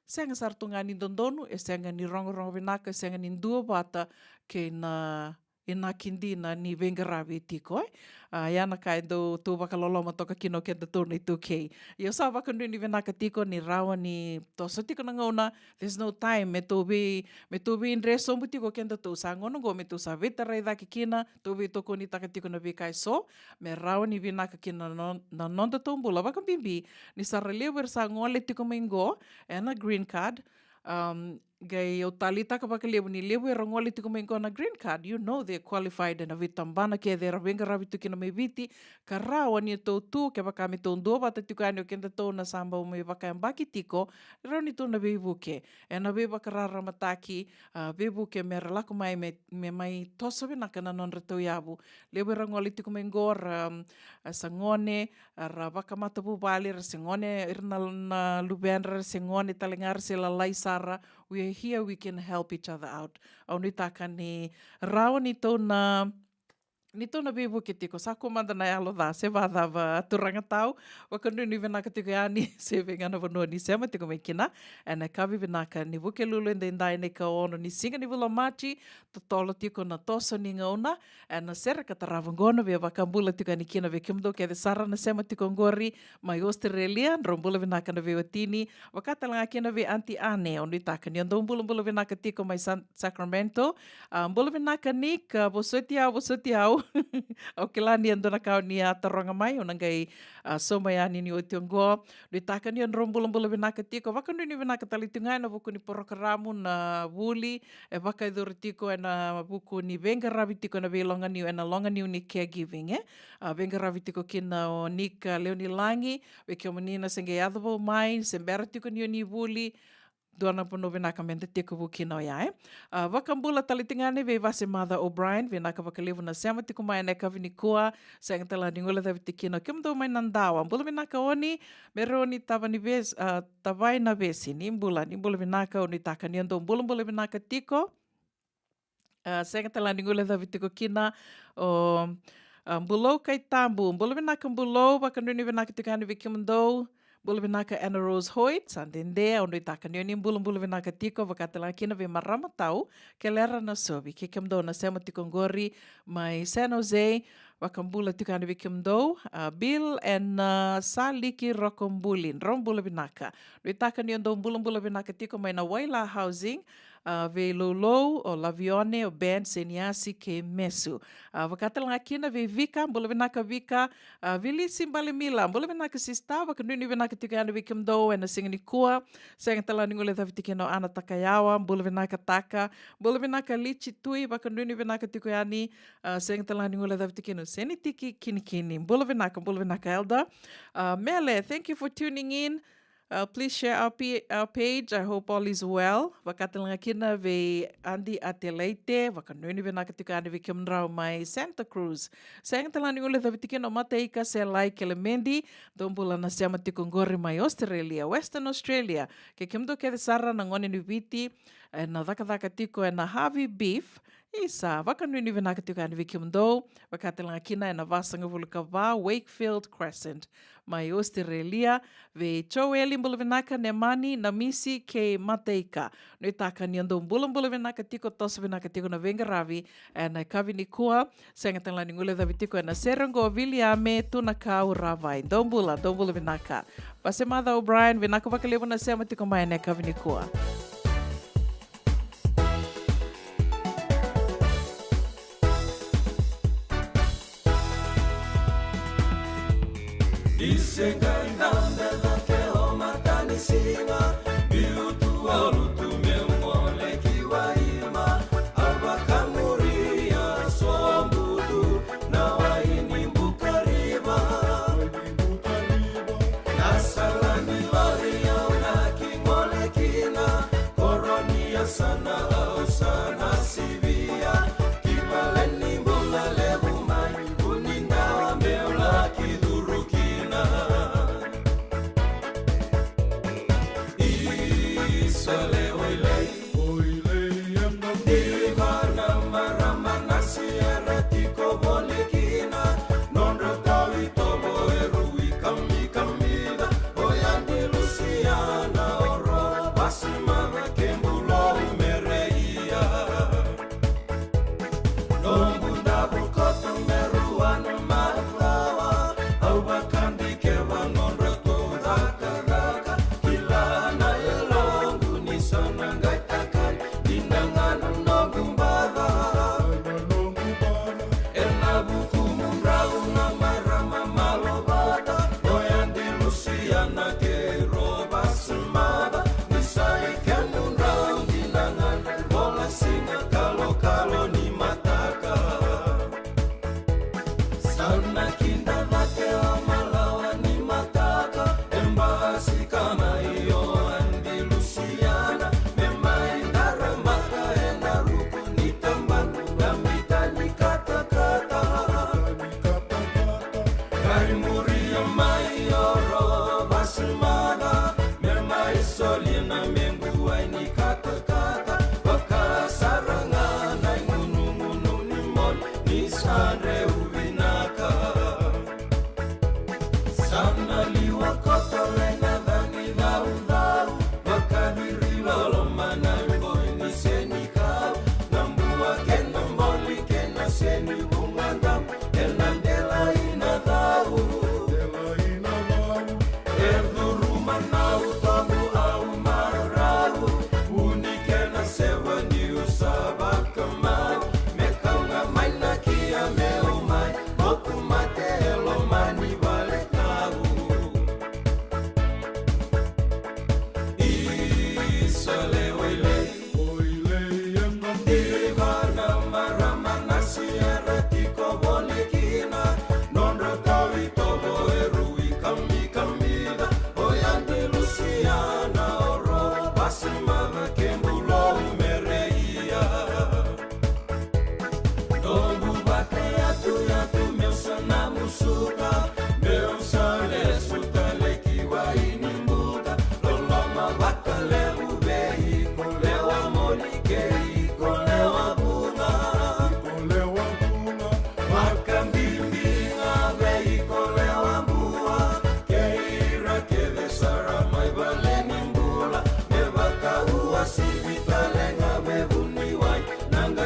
sega sara tu ga ni dodonu, e sega ni rogorogo vinaka, e sega ni duavata kei na inaki dina ni veiqaravi tiko, e. A, ia na ka e dau tou vakaloloma toka kina o kedatou na iTaukei. Ia sa vakanuinui vinaka tiko ni rawa ni toso tiko na gauna. There's no time me tou vei, me tou veidre sobu tiko o kedatou. Sa gauna oqo me tou sa veitarai cake kina, tou veitokonitaka tiko na veika eso, me rawa ni vinaka kina na no-, na nodatou bula. Vakabibi ni sa ra levu era sa gole tiko mai qo ena green card. Um, qai au taleitaka vakalevu ni levu era gole tiko mai qo na green card, you know they're qualified, ena veitabana kece era veiqaravi tu kina mai Viti. Ka rawa ni tou tu, kevaka me tou duavata tiko yani o kedatou na sa bau mai vakayabaki tiko, rawa ni tou na veivuke ena veivakararamataki, a, veivuke me ra lako mai me, me mai toso vinaka na nodratou yavu. Levu era gole tiko mai qo ra, um, a, sa gone, a, ra vakamatavuvale, ra se gone ira na, na luvedra, ra se gone tale ga, ra se lalai sara. We are here, we can help each other out. Au nuitaka ni rawa ni tou na, ni tou na veivuke tiko. Sa kua mada na yalo ca se vacava, turaga tau. Vakanuinui vinaka tiko yani se vei ga na vanua ni sema tiko mai kina. Ena yakavi vinaka ni Vukelulu edaidai, na ikaono ni siga ni vula o Maji, totolo tiko na toso ni gauna ena sere ka tarava qo, na veivakabula tiko yani kina vei kemudou kece sara na sema tiko qori mai Australia, drau bula vinaka na veiwatini, vaka tale ga kina vei Aunty Ane, au nuitaka ni o dou bulabula vinaka tiko mai San-, Sacramento. A, bula vinaka Nick, a, vosoti au, vosoti au. Au kila ni e dua na ka o ni a taroga mai, au na qai, a, sauma yani ni oti oqo. Nuitaka ni o drau bulabula vinaka tiko, vakanuinui vinaka tale tu ga ena vuku ni porokaramu na vuli e vakayacori tiko ena vuku ni veiqaravi tiko ena veiloganiu, ena loganiu ni caregiving, e. A, veiqaravi tiko kina o Nick, a, Leonilagi, vei kemuni na se qai yaco vou mai, se bera tiko ni o ni vuli, dua na vanua vinaka meda tekivu kina oya, e. A, vakabula tale tu ga yani vei Vasemaca O'Brien, vinaka vakalevu na sema tiko mai ena yakavi nikua, sega tale ga ni guilecavi tiko kina o kemudou mai Nadawa. Bula vinaka Oni, Mere Oni Tavani Ves-, a, Tavai Navesi, ni bula, ni bula vinaka, au nuitaka ni o dou bulabula vinaka tiko. A, sega tale ga ni guilecavi tiko kina o, a, Bulou Kaitabu. Bula vinaka Bulou, vakanuinui vinaka tiko yani vei kemudou. Bula vinaka Anna Rose Hoyt, sa dede, au nuitaka ni o ni bulabula vinaka tiko, vaka tale ga kina vei marama tau, Kelera Nasovi, kei kemudou na sema tiko qori mai San Jose, vakabula tiko yani vei kemudou, a, Bill and, a, Saliki Rokobuli, drau bula vinaka. Nuitaka ni o dou bulabula vinaka tiko mai na Waila Housing, a, vei Loulou, o Lavione, o Ben, Seniasi kei Mesu. A, vaka tale ga kina vei Vika, bula vinaka Vika, a, Vilisi Balemila, bula vinaka sista, vakanuinui vinaka tiko yani vei kemudou ena siga nikua, sega tale ga ni guilecavi tiko kina o Ana Takayawa, bula vinaka Taka, bula vinaka Lichi Tui, vakanuinui vinaka tiko yani, a, sega tale ga ni guilecavi tiko kina o Senitiki Kinikini, bula vinaka, bula vinaka Elder. A, Mele, thank you for tuning in. Uh, please share our, pa-, our page. I hope all is well. Vaka tale ga kina vei Adi Atelaite, vakanuinui vinaka tiko yani vei kemudrau mai Santa Cruz. Sega tale ga ni guilecavi tiko kina o Mataika Selai Kelemendi, dou bula na sema tiko qori mai Australia, Western Australia. Kei kemudou kece sara na gone ni Viti, ena cakacaka tiko ena Harvey Beef, isa, vakanuinui vinaka tiko yani vei kemudou, vaka tale ga kina ena vasagavulu ka va Wakefield Crescent, mai Australia, vei Joeli, bula vinaka, Nemani, Namisi kei Mataika. Nuitaka ni o dou bulabula vinaka tiko, toso vinaka tiko na veiqaravi ena yakavi nikua. Sega tale ga ni guilecavi tiko ena sere oqo, Viliame Tunakau Ravai. Dou bula, dou bula vinaka. Vasemaca O'Brien, vinaka vakalevu na sema tiko mai ena yakavi nikua. Ni se qai dabe cake o matanisiga, biu tu o lutu meu gole ki Waima. Au vakamuria sobu tu na wai ni Bukariva. Na sala ni lori au na ki gole kina, koro ni yasana au sa na sivia. Ki vale ni bula levu mai, vu ni dawa meu laki curu kina.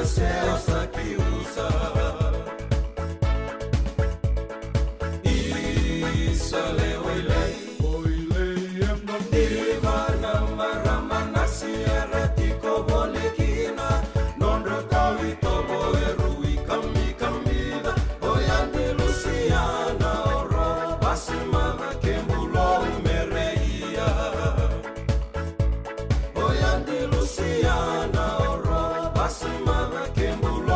Seosaki usa. Isa le oilei, oilei ena diva na marama na siera tiko voli kina. Nodra tau itovo e rui kamikamica. Oya ni Lusiana oro vasimaca kebulou mereia. Oya ni Lusiana oro vasimaca kebulou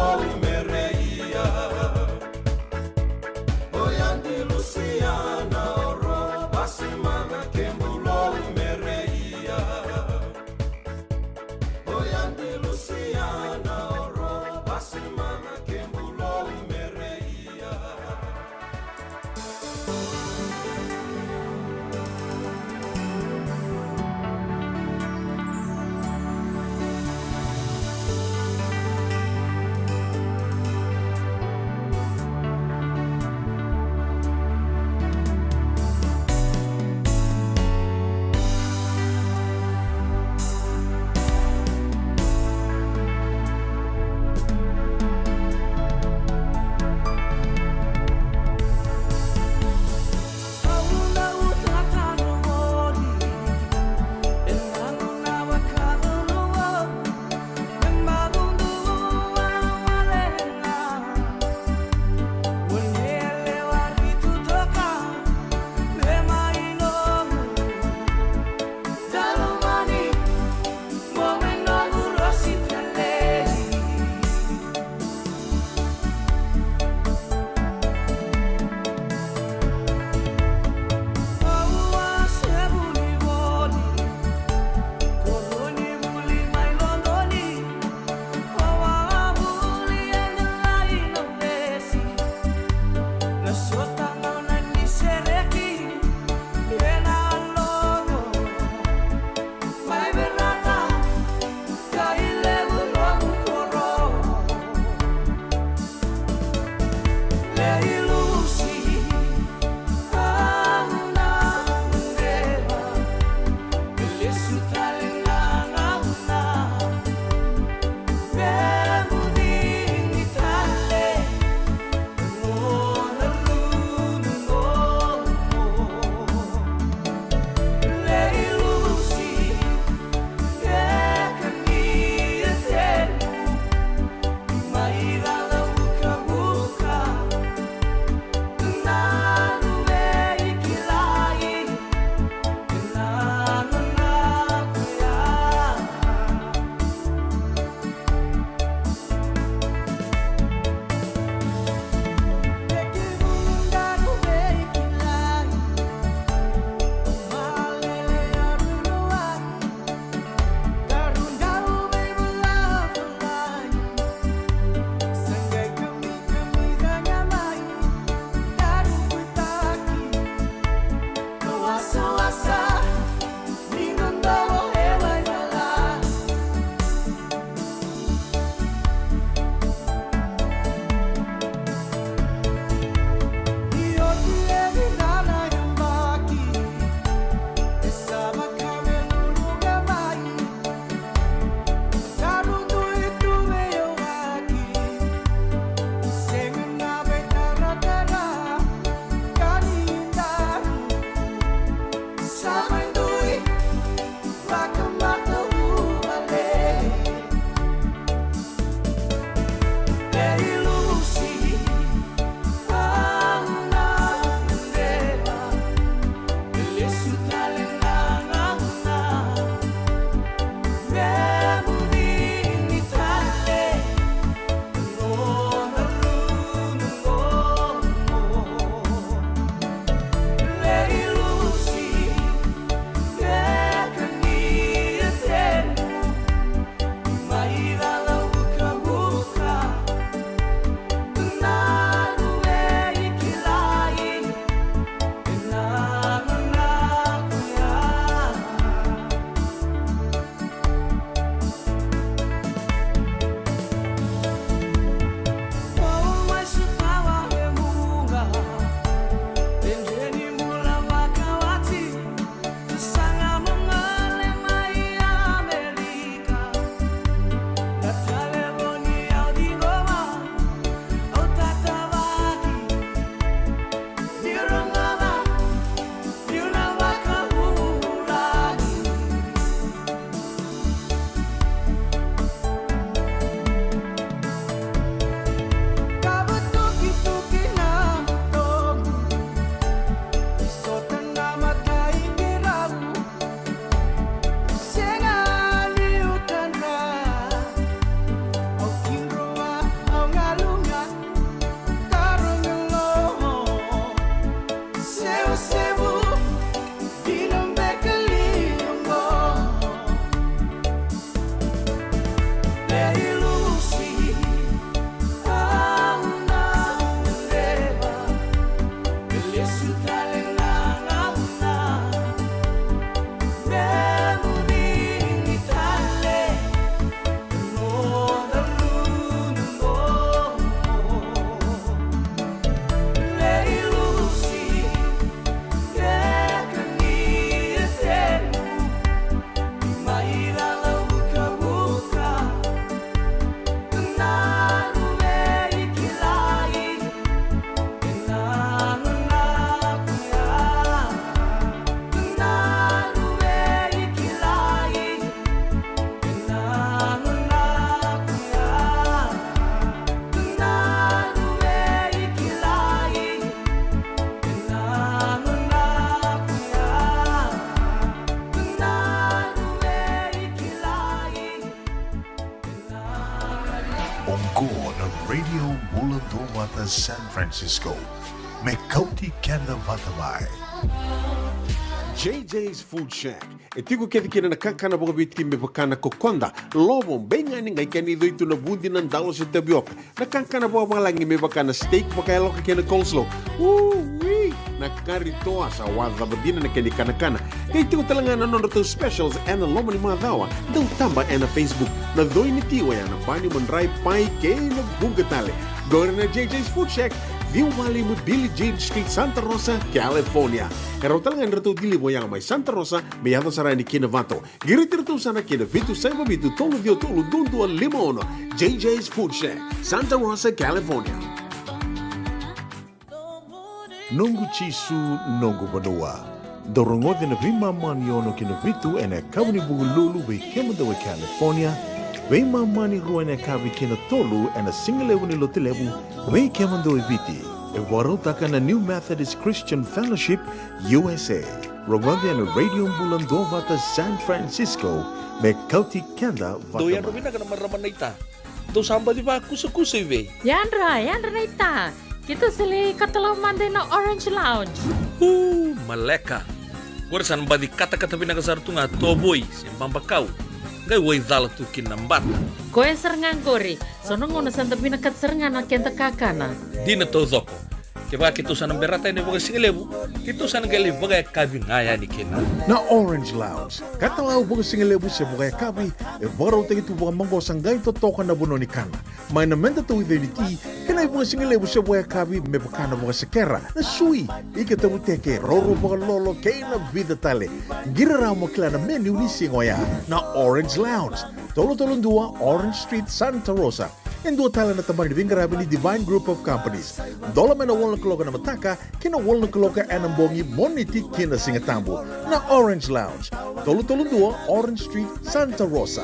Qo na Radio Bula Duavata San Francisco. Me kauti keda vata mai. J J's Food Shack. E tiko kece kina na kakana vakaviti me vaka na kokoda, lovo, beigani, qai kena icoi tu na vudi, na dalo se tavioka. Na kakana vakavalagi me vaka na steak vakayaloka kei na coleslaw. Ui! Na kari toa sa wacava dina na kena ikanakana. Qai tiko tale ga na nodratou specials ena loma ni macawa. Dau taba ena Facebook. Na coi ni ti oya na bani, madrai, pai kei na vuqa tale. Qori na J J's Food Shack, ciwa walu lima Billie Jean Street, Santa Rosa, California. E rawa tale ga ni ratou deliver oya mai Santa Rosa me yaco sara yani ki Novato. Qiriti iratou sara ki na vitu saiva vitu tolu ciwa tolu dua dua lima ono. J J's Food Shack, Santa Rosa, California. Noqu Jisu, noqu vanua. Dou rogoci ena veimama ni ono ki na vitu ena yakavi ni Vukelulu vei kemudou e California, veimama ni rua ena yakavi ki na tolu ena sigalevu ni Lotulevu vei kemudou e Viti. E vakarautaka na New Methodist Christian Fellowship U S A. Rogoci ena Radio Bula Duavata San Francisco, me kauti keda vata mai. Dou yadra vinaka na marama naita. Dou sa baci vakusakusa i vei? Yadra, yadra naita. Keitou sa lai katalau mada ina Orange Lounge. Uu, maleka. Qori sa na baci katakata vinaka sara tu ga tovoi se babakau. Qai waicala tu kina na bata. Koya sara ga qori. So na gauna sa da vinakata sara ga na keda kakana. Dina taucoko. Kevaka keitou sa na berata yani vakasigalevu, keitou sa na qai lai vakayakavi ga yani kina. Na Orange Lounge. Katalau vakasigalevu se vakayakavi, e vakarautaki tu vakamaqosa, qai totoka na vanua ni kana. Mai na meda tauica ni ti, kei na ivakasigalevu se vakayakavi me vaka na vakasekera, na sui, ika tavuteke, roro vakalolo, kei na vica tale. Qiri rawa mo kila na menu ni siga oya. Na Orange Lounge, tolu tolu dua Orange Street, Santa Rosa. E dua tale na tabana ni veiqaravi ni Divine Group of Companies. Dola mai na walu na kaloko ena mataka ki na walu na kaloko ena bogi, Moniti ki na Sigatabu. Na Orange Lounge, tolu tolu dua Orange Street, Santa Rosa.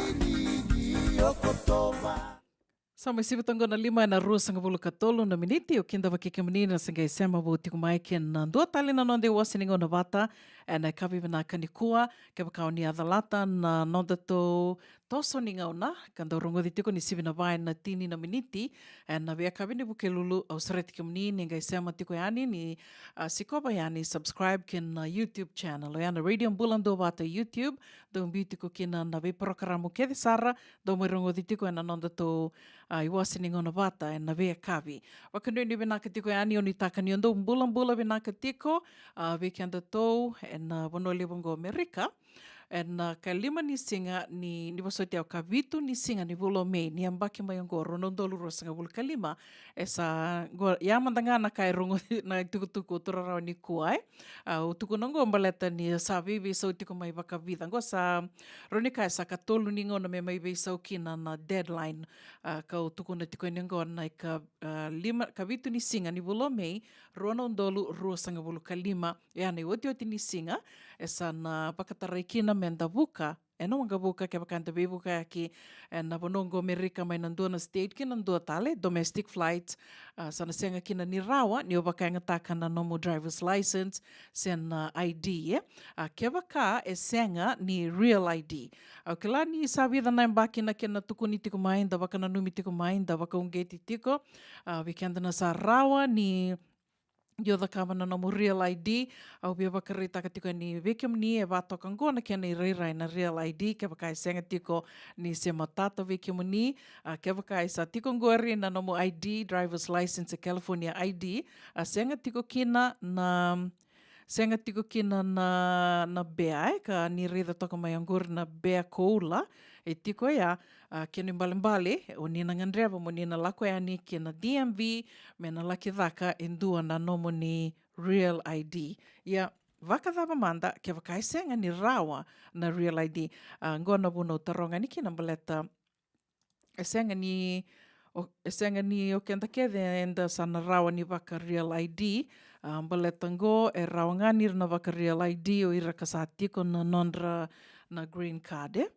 Sa mai sivi toka qo na lima ena ruasagavulu ka tolu na miniti. Au kidavaki kemuni na se qai sema vou tiko mai kei na dua tale na noda iwase ni gauna vata ena yakavi vinaka nikua. Kevaka o ni a calata na nodatou toso ni gauna ka dau rogoci tiko ni sivi na va ena tini na miniti ena veiyakavi ni Vukelulu, au sureti kemuni ni qai sema tiko yani, ni, a, sikova yani, subscribe kei na YouTube channel, oya na Radio Bula Duavata YouTube. Dau biu tiko kina na veiporokaramu kece sara dau mai rogoci tiko ena nodatou, a, iwase ni gauna vata ena veiyakavi. Vakanuinui vinaka tiko yani, au nuitaka ni o dou bulabula vinaka tiko, a, vei kedatou ena vanua levu oqo Amerika. Ena ka lima ni siga ni, ni vosoti au, ka vitu ni siga ni vula o Mei ni yabaki mai oqo, rua na udolu ruasagavulu ka lima. E sa qo, ya mada ga na ka e rogo na itukutuku au tu rawa nikua, e. A, au tukuna oqo baleta ni sa veiveisau tiko mai vakavica. Oqo sa, rawa ni kaya sa ka tolu ni gauna me mai veisau kina na deadline. A, kau tukuna tiko yani oqo na ika, a, lima, ka vitu ni siga ni vula o Mei, rua na udolu ruasagavulu ka lima. Ia na iotioti ni siga e sa na vakatarai kina meda vuka ena waqavuka, kevaka eda veivukayaki ena vanua oqo Amerika mai na dua na state ki na dua tale, domestic flight. A, sa na sega kina ni rawa ni o vakayagataka na nomu driver's license se na I D, e. A, kevaka e sega ni real I D. Au kila ni sa vica na yabaki na kena tukuni tiko mai, da vakananumi tiko mai, da vakauqeti tiko. A, vei keda na sa rawa ni o cakava na nomu real I D, au via vakaraitaka tiko yani vei kemuni e va toka oqo na kena irairai na real I D, kevaka e sega tiko ni se matata vei kemuni. A, kevaka e sa tiko oqori na nomu I D, driver's license, e California I D, a, sega tiko kina na, sega tiko kina na, na bea, e, ka ni raica toka mai oqori na bea koula e tiko ya. A, kena ibalebale, o ni na gadreva mo ni na lako yani ki na D M V me na laki caka e dua na nomuni real I D. Ia, vakacava mada kevaka e sega ni rawa na real I D? A, oqo na vuna au taroga yani kina baleta e sega ni, o, e sega ni o keda kece eda sa na rawa ni vaka real I D. A, baleta oqo e rawa ga ni ra na vaka real I D o ira ka sa tiko na nodra na green card, e.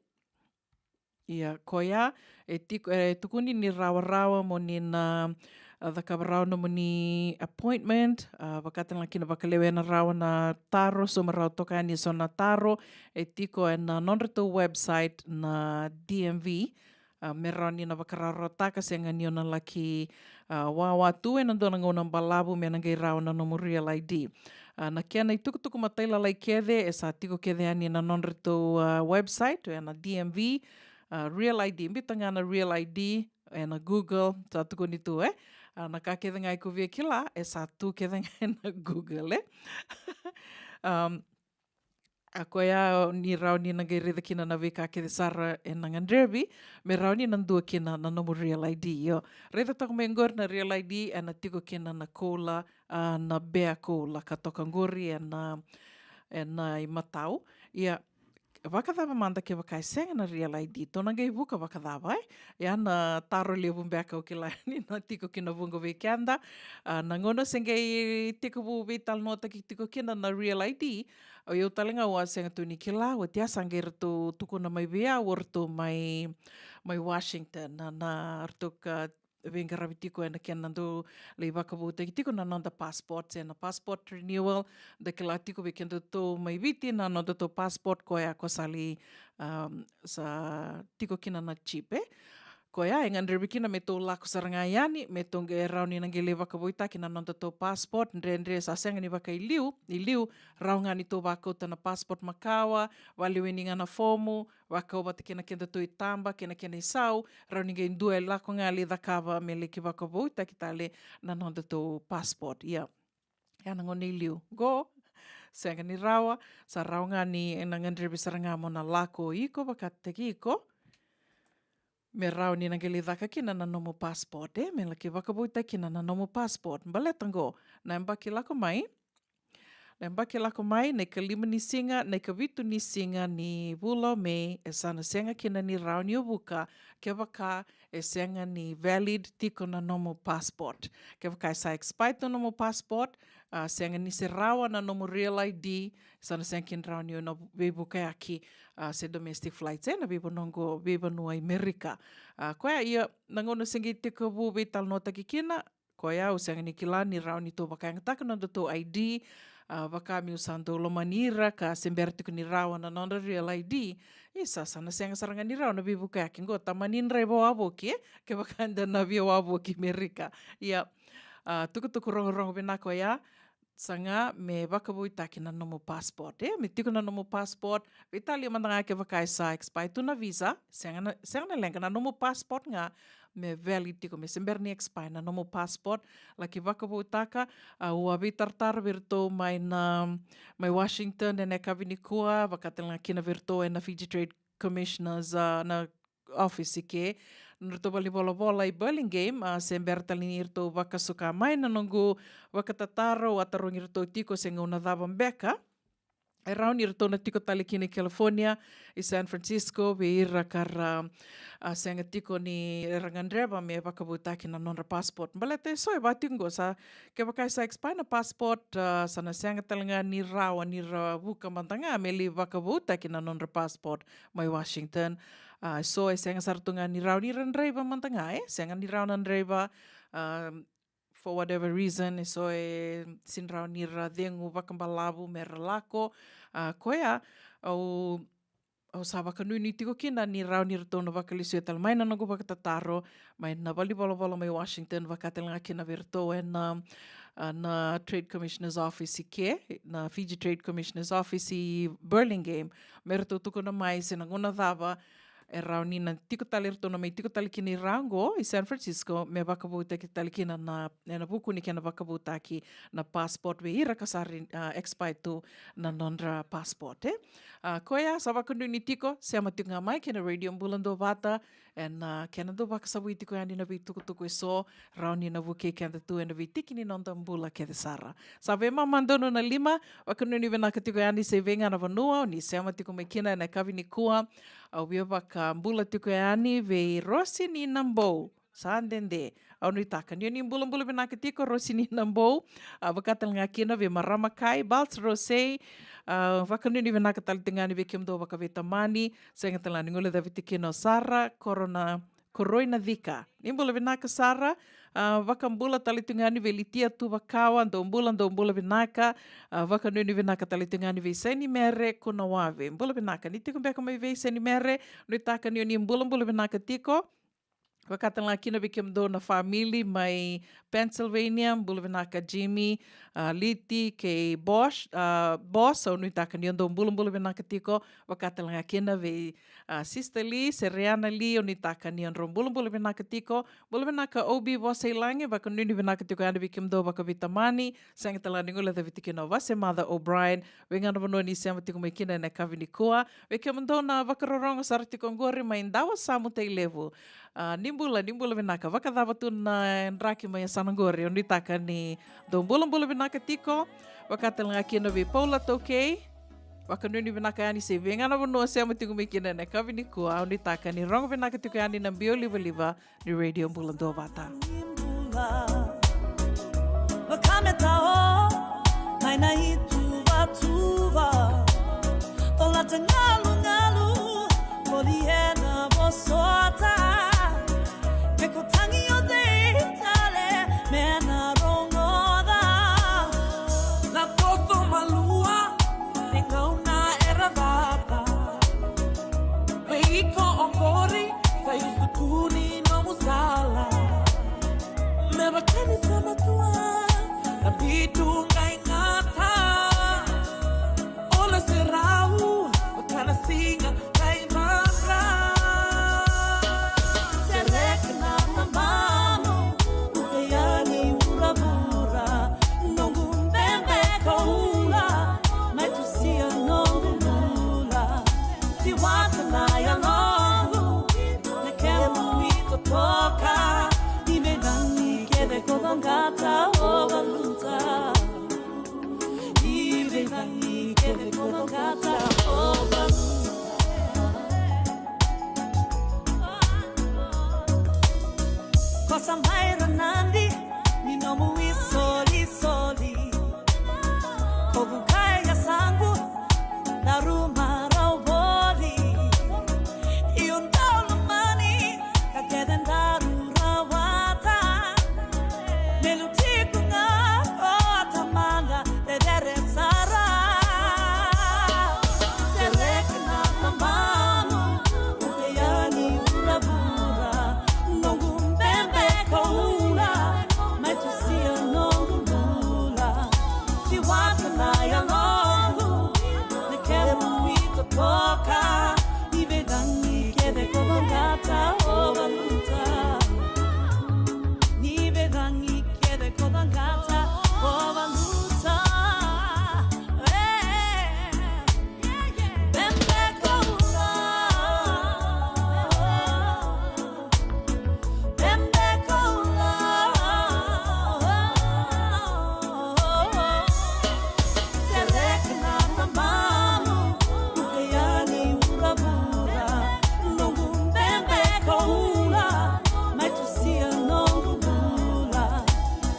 Ia, koya e tiko, e tukuni ni rawarawa mo ni na, a, cakava rawa nomuni appointment, a, vakatalega kina vakalewena rawa na taro, sauma rawa toka yani eso na taro e tiko ena nodratou website na D M V, A, me rawa ni na vakarawarawataka, sega ni o na laki, a, wawa tu ena dua na gauna balavu me na qai rawa na nomu Real I D. A, na kena itukutuku matailalai kece e sa tiko kece yani na nodratou, a, website, ena D M V, a, Real I D, biuta ga na Real I D ena Google, sa tukuni tu, e? A, na ka kece ga iko via kila, e sa tu kece ga ena Google, e? Am, a koya ni rawa ni na qai raica kina na veika kece sara ena gadrevi, me rawa ni na dua kina na nomu Real I D, io. Raica toka mai qori na Real I D, ena tiko kina na koula, a, na bea koula ka toka qori ena, ena imatau. Ia, vakacava mada kevaka e sega na Real I D? Tou na qai vuka vakacava, e? Ia na taro levu beka au kila ni na tiko kina vuqa vei keda. A, na gauna se qai tekivu veitalanoataki tiko kina na Real I D, o iau tale ga au a sega tu ni kila, oti a sa qai ratou tukuna mai vei au o ratou mai, mai Washington, na, na ratou ka veiqaravi tiko ena kena dau lai vakavoutaki tiko na noda passport, se na passport renewal. Da kila tiko vei kedatou mai Viti na nodatou passport koya ko sa lai, um, sa tiko kina na chip, e? Koya e gadrevi kina me tou lako sara ga yani, me tou qai rawa ni na qai lai vakavoutaki na nodatou passport, dredre sa sega ni vakailiu, iliu, rawa ga ni tou vakauta na passport makawa, valeweni ga na fomu, vakau vata kei na kedatou itaba, kei na kena isau, rawa ni qai dua e lako ga lai cakava me laki vakavoutaki tale na nodatou passport. Ia, ia na gauna i liu. Qo, sega ni rawa, sa rawa ga ni na gadrevi sara ga mo na lako iko, vakataki iko. Me rawa ni na qai lai caka kina na nomu passport, e? Me laki vakavoutaki kina na nomu passport. Baleta qo, na yabaki lako mai, na yabaki lako mai, na ikalima ni siga, na ikavitu ni siga ni vula o Me, e sa na sega kina ni rawa ni o vuka, kevaka e sega ni valid tiko na nomu passport. Kevaka e sa expire tu nomu passport, a, sega ni se rawa na nomu Real I D, e sa na sega kina rawa ni o na veivukayaki, a, se domestic flights, e, na veivanua qo, veivanua i Merika. A, koya ia, na gauna se qai tekivu veitalanoataki kina, koya au sega ni kila ni rawa ni tou vakayagataka na nodatou I D, a, vaka meu sa dau lomani ira ka se bera tiko ni rawa na nodra Real I D, isa, sa na sega sara ga ni rawa na veivukayaki qo, tamani draiva wavoki, e? Kevaka eda na via wavoki Merika. Ia, a, tukutuku rogorogo vinaka oya, sa ga me vakavoutaki na nomu passport, e? Me tiko na nomu passport, veitalia mada ga kevaka e sa expire tu na visa, sega na, sega na leqa, na nomu passport ga me valid tiko, me se bera ni expire na nomu passport, laki vakavoutaka. A, au a veitaratara vei iratou mai na, mai Washington ena yakavi nikua, vakatale ga kina vei iratou ena Fiji Trade Commissioners, a, na office i ke. Na nodratou valenivolavola i Burlingame, a, se bera tale ni ratou vakasuka mai na noqu vakatataro, au a tarogi iratou tiko se gauna cava beka e rawa ni ratou na tiko tale kina i California, i San Francisco, vei ira ka ra, a, sega tiko ni ra gadreva me vakavoutaki na nodra passport. Baleta e so e vaka tiko qo, sa, kevaka e sa expire na passport, a, sa na sega tale ga ni rawa ni ra vuka mada ga me lai vakavoutaki na nodra passport mai Washington. A, so e sega sara tu ga ni rawa ni ra draiva mada ga, e? Sega ni rawa na draiva, a, for whatever reason, e so e sega ni rawa ni ra cegu vakabalavu me ra lako. A, koya, au, au sa vakanuinui tiko kina ni rawa ni ratou na vakalesuya tale mai na noqu vakatataro mai na valenivolavola mai Washington, vakatale ga kina vei iratou ena, a, na Trade Commissioner's Office i ke, na Fiji Trade Commissioner's Office i Burlingame, me ratou tukuna mai se na gauna cava e rawa ni na tiko tale iratou na mai tiko tale kina i ra qo i San Francisco, me vakavoutaki tale kina na, ena vuku ni kena vakavoutaki na passport vei ira ka sa ri-, a, expire tu na nodra passport, e? A, koya, sa vakanuinui tiko, sema tiko ga mai kei na Radio Bula Duavata, ena, a, kena dau vakasavui tiko yani na veitukutuku e so, rawa ni na vukei keda tu ena veitiki ni noda bula kece sara. Sa veimama donu na lima, vakanuinui vinaka tiko yani se vei ga na vanua o ni sema tiko mai kina ena yakavi nikua. Au via vakabula tiko yani vei Rosi ni Nabou. Sa dede. Au nuitaka ni o ni bulabula vinaka tiko, Rosi ni Nabou. A, vakatale ga kina vei marama kai, Balts Rosei. A, vakanuinui vinaka tale tiko ga yani vei kemudou vakaveitamani. Sega tale ga ni guilecavi tiko kina o Sara, Korona, Koroi na Cika. Ni bula vinaka sara, a, vakabula tale tu ga yani vei Litia Tuvakawa, dou bula, dou bula vinaka, a, vakanuinui vinaka tale tu ga yani vei Senimere Kunawave. Bula vinaka, ni tiko beka mai vei Senimere, nuitaka ni o ni bulabula vinaka tiko. Vaka tale ga kina vei kemudou na family mai Pennsylvania, bula vinaka Jimmy, a, Liti kei Boss, a, Boss, au nuitaka ni o dou bulabula vinaka tiko. Vaka tale ga kina vei, a, Sister Lee, Sereana Lee, au nuitaka ni o drau bulabula vinaka tiko. Bula vinaka O B Vosa i Lagi, vakanuinui vinaka tiko yani vei kemudou vakaveitamani, sega tale ga ni guilecavi tiko kina o Vasemaca O'Brien, vei ga na vanua ni sema tiko mai kina ena yakavi nikua. Vei kemudou na vakarorogo sara tiko oqori mai Dawasamu, Tailevu. A, ni bula, ni bula vinaka. Vakacava tu na draki mai yasana oqori? Au nuitaka ni dou bulabula vinaka tiko. Vaka tale ga kina vei Paula Tokei. Vakanuinui vinaka yani se vei ga na vanua sema tiko mai kina ena yakavi nikua. Au nuitaka ni rogo vinaka tiko yani na biau livaliva ni Radio Bula Duavata. Vaka me tao mai na ituvatuva, colata galugalu, voli ena vosota. Me ko tagi o cei tale me na rogoca. Na toso malua ni gauna era cata. Me iko oqori sa iusutu ni nomu sala. Me vaka ni sa matua na bidu qai gata. Ola se rau vaka na siga qai vaka. Sereka na tamanu, uke yani vuravura. Noqu bebe koula, mai tusia noqu bula. Siwata na yaloqu, na kemu itotoka. Ni veicagi kece ko vaqata o valuta. Ni veicagi kece ko vaqata o valuta. Ko sa mai ra nadi ni nomu isolisoli. Ko vukai yasaqu na ruma rau voli. Io dau lomani ka kece daru rawata. Me lutiko ga o Tamada cecere sara. Sereka na tamanu, uke yani vuravura. Noqu bebe koula, mai tusia noqu bula. Siwata na yaloqu, na kemu itotoka. Ni veicagi kece ko vaqata o valuta. Ni veicagi kece ko vaqata o valuta. Eh. Bebe koula. Bebe koula. Sereka na tamanu, uke yani vuravura. Noqu bebe koula, mai tusia noqu bula.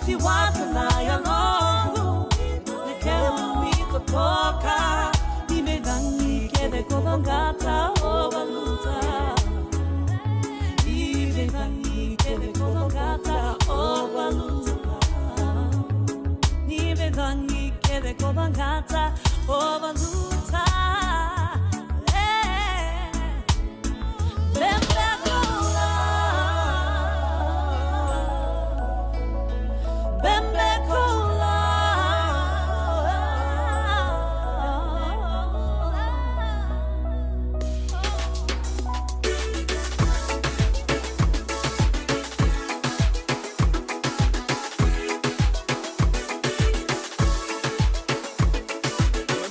Siwata na yaloqu, na kemu itotoka. Ni veicagi kece ko vaqata o valuta. Ni veicagi kece ko vaqata o valuta. Ni veicagi kece ko vaqata o valuta. Eh. Bebe koula. Bebe koula.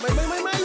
Mai, mai, mai, mai.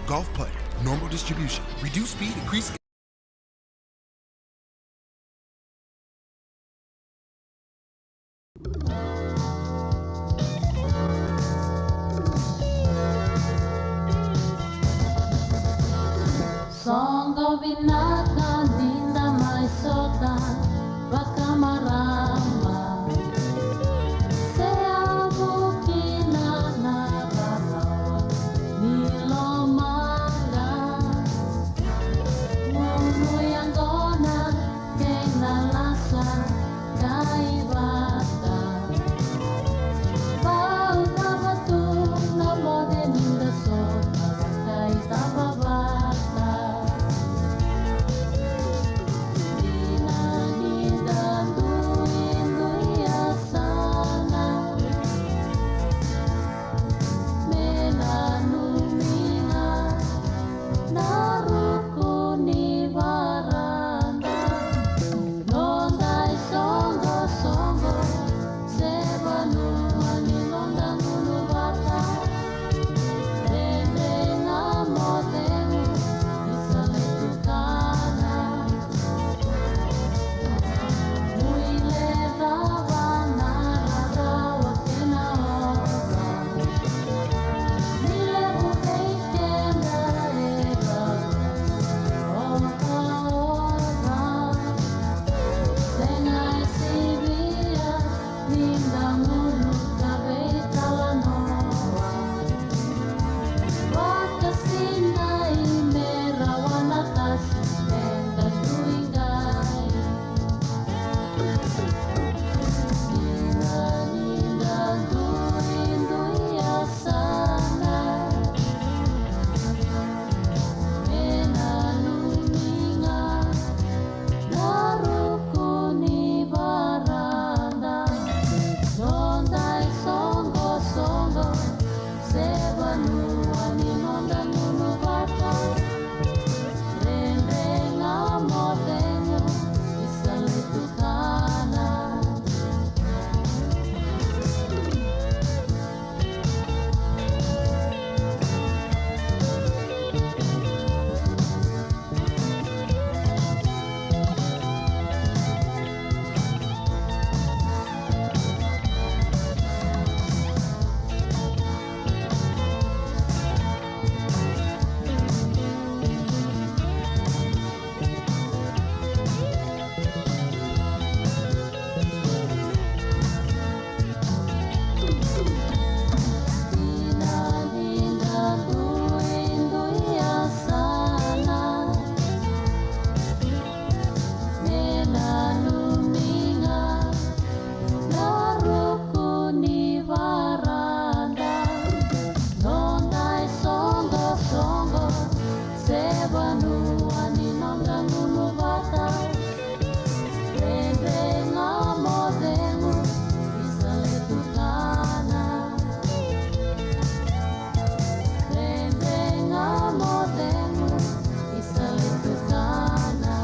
Golf putt, normal distribution, reduced speed, increased. Soqo vinaka ni da mai sota vakamarama. Se yavu kina na rarawa ni lomada. Gunu yaqona kei na lasa qai vata. Vau cava tu na moce ni da sota qai cava vata. Dina ni da duidui yasana. Me nanumi ga na ruku ni varada. Noda isoqosoqo se vanua ni noda gunu vata. Dredre ga mo cegu ni sa levu kana. Muile cava na rarawa kei na oca. Ni levu vei keda e ra ocaoca. Sega e sivia ni da gunu ka veitalanoa. Vakasinai me rawa na tasi eda dui qai. Dina ni da duidui yasana. Me nanumi ga na ruku ni varada. Noda isoqosoqo se vanua ni noda gunu vata. Dredre ga mo cegu ni sa levu kana. Na ruku ni varada, noda isoqosoqo se vanua ni noda gunu vata. Dredre ga mo cegu ni sa levu kana. Dredre ga mo cegu ni sa levu kana.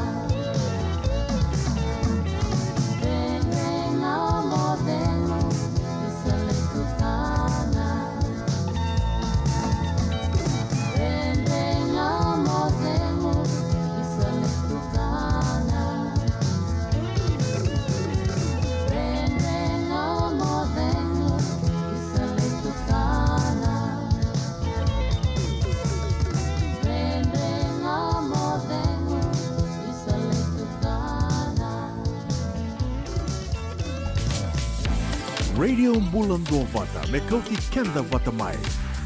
Radio Bula Duavata, me kauti keda vata mai.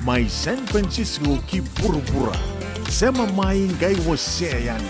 Mai San Francisco ki vuravura. Sema mai qai wasea yani.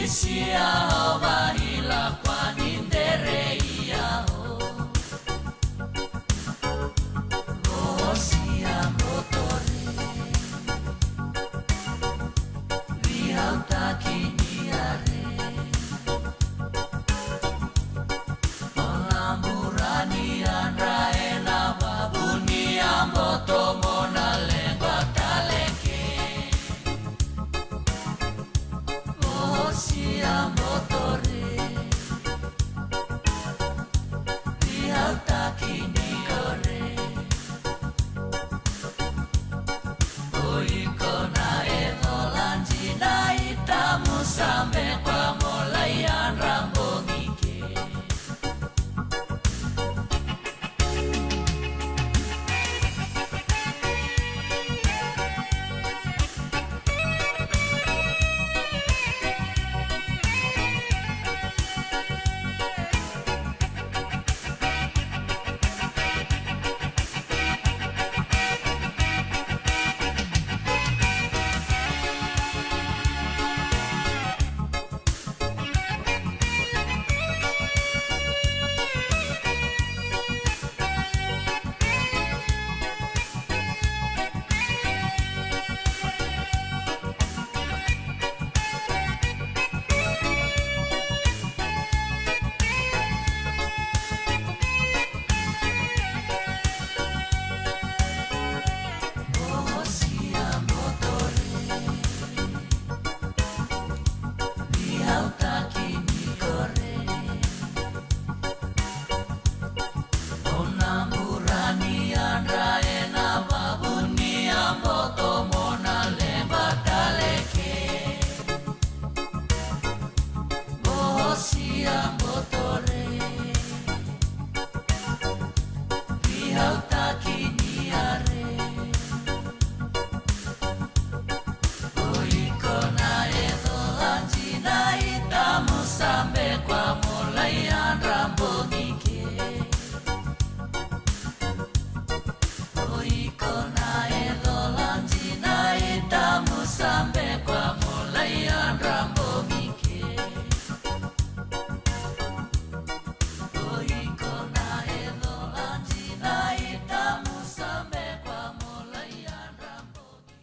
Siaho vahila kwa ni dere iaho. Vosia motore. Vihautaki ni are. Ona burani andra ena vavuni amboto mona lengwa taleke. Vosia motore. Vihautaki ni kore. O iko na e cola dina i tamu sabe kwa molai andra bogi ke. Vosia motore. Vihautaki ni are. O iko na e cola dina i tamu sabe kwa molai andra bogi ke. O iko na e cola dina i tamu sabe kwa molai andra bogi ke. O iko na e cola dina i tamu sabe kwa molai andra bogi.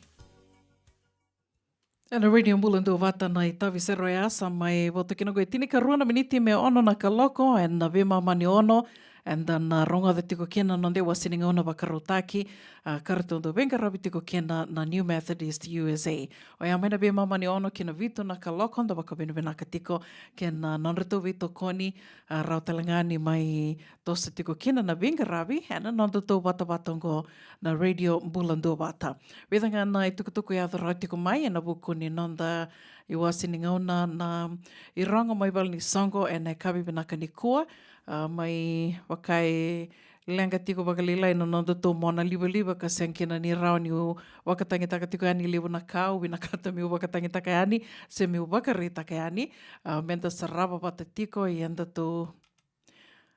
Ena Radio Bula Duavata na itavi sere oya sa mai voto kina qo e tinikarua na miniti me ono na kaloko, ena veimama ni ono, eda na rogoca tiko kina na noda iwasewase ni gauna vakarautaki, a, ka ratou dau veiqaravi tiko kina na New Methodist U S A. Oya mai na veimama ni ono ki na vitu na kaloko, da vakavinavinaka tiko kei na nodratou veitokoni, a, rawa tale ga ni mai toso tiko kina na veiqaravi ena nodatou vatavata oqo na Radio Bula Duavata. Vica ga na itukutuku e yaco rawa tiko mai ena vuku ni noda iwasewase ni gauna na irogo mai valenisoqo ena yakavi vinaka nikua, a, mai vaka e leqa tiko vakalailai na nodatou mona livaliva ka sega kina ni rawa niu vakatagitaka tiko yani e levu na ka au vinakata meu vakatagitaka yani se meu vakaraitaka yani, a, meda sarava vata tiko, ia datou,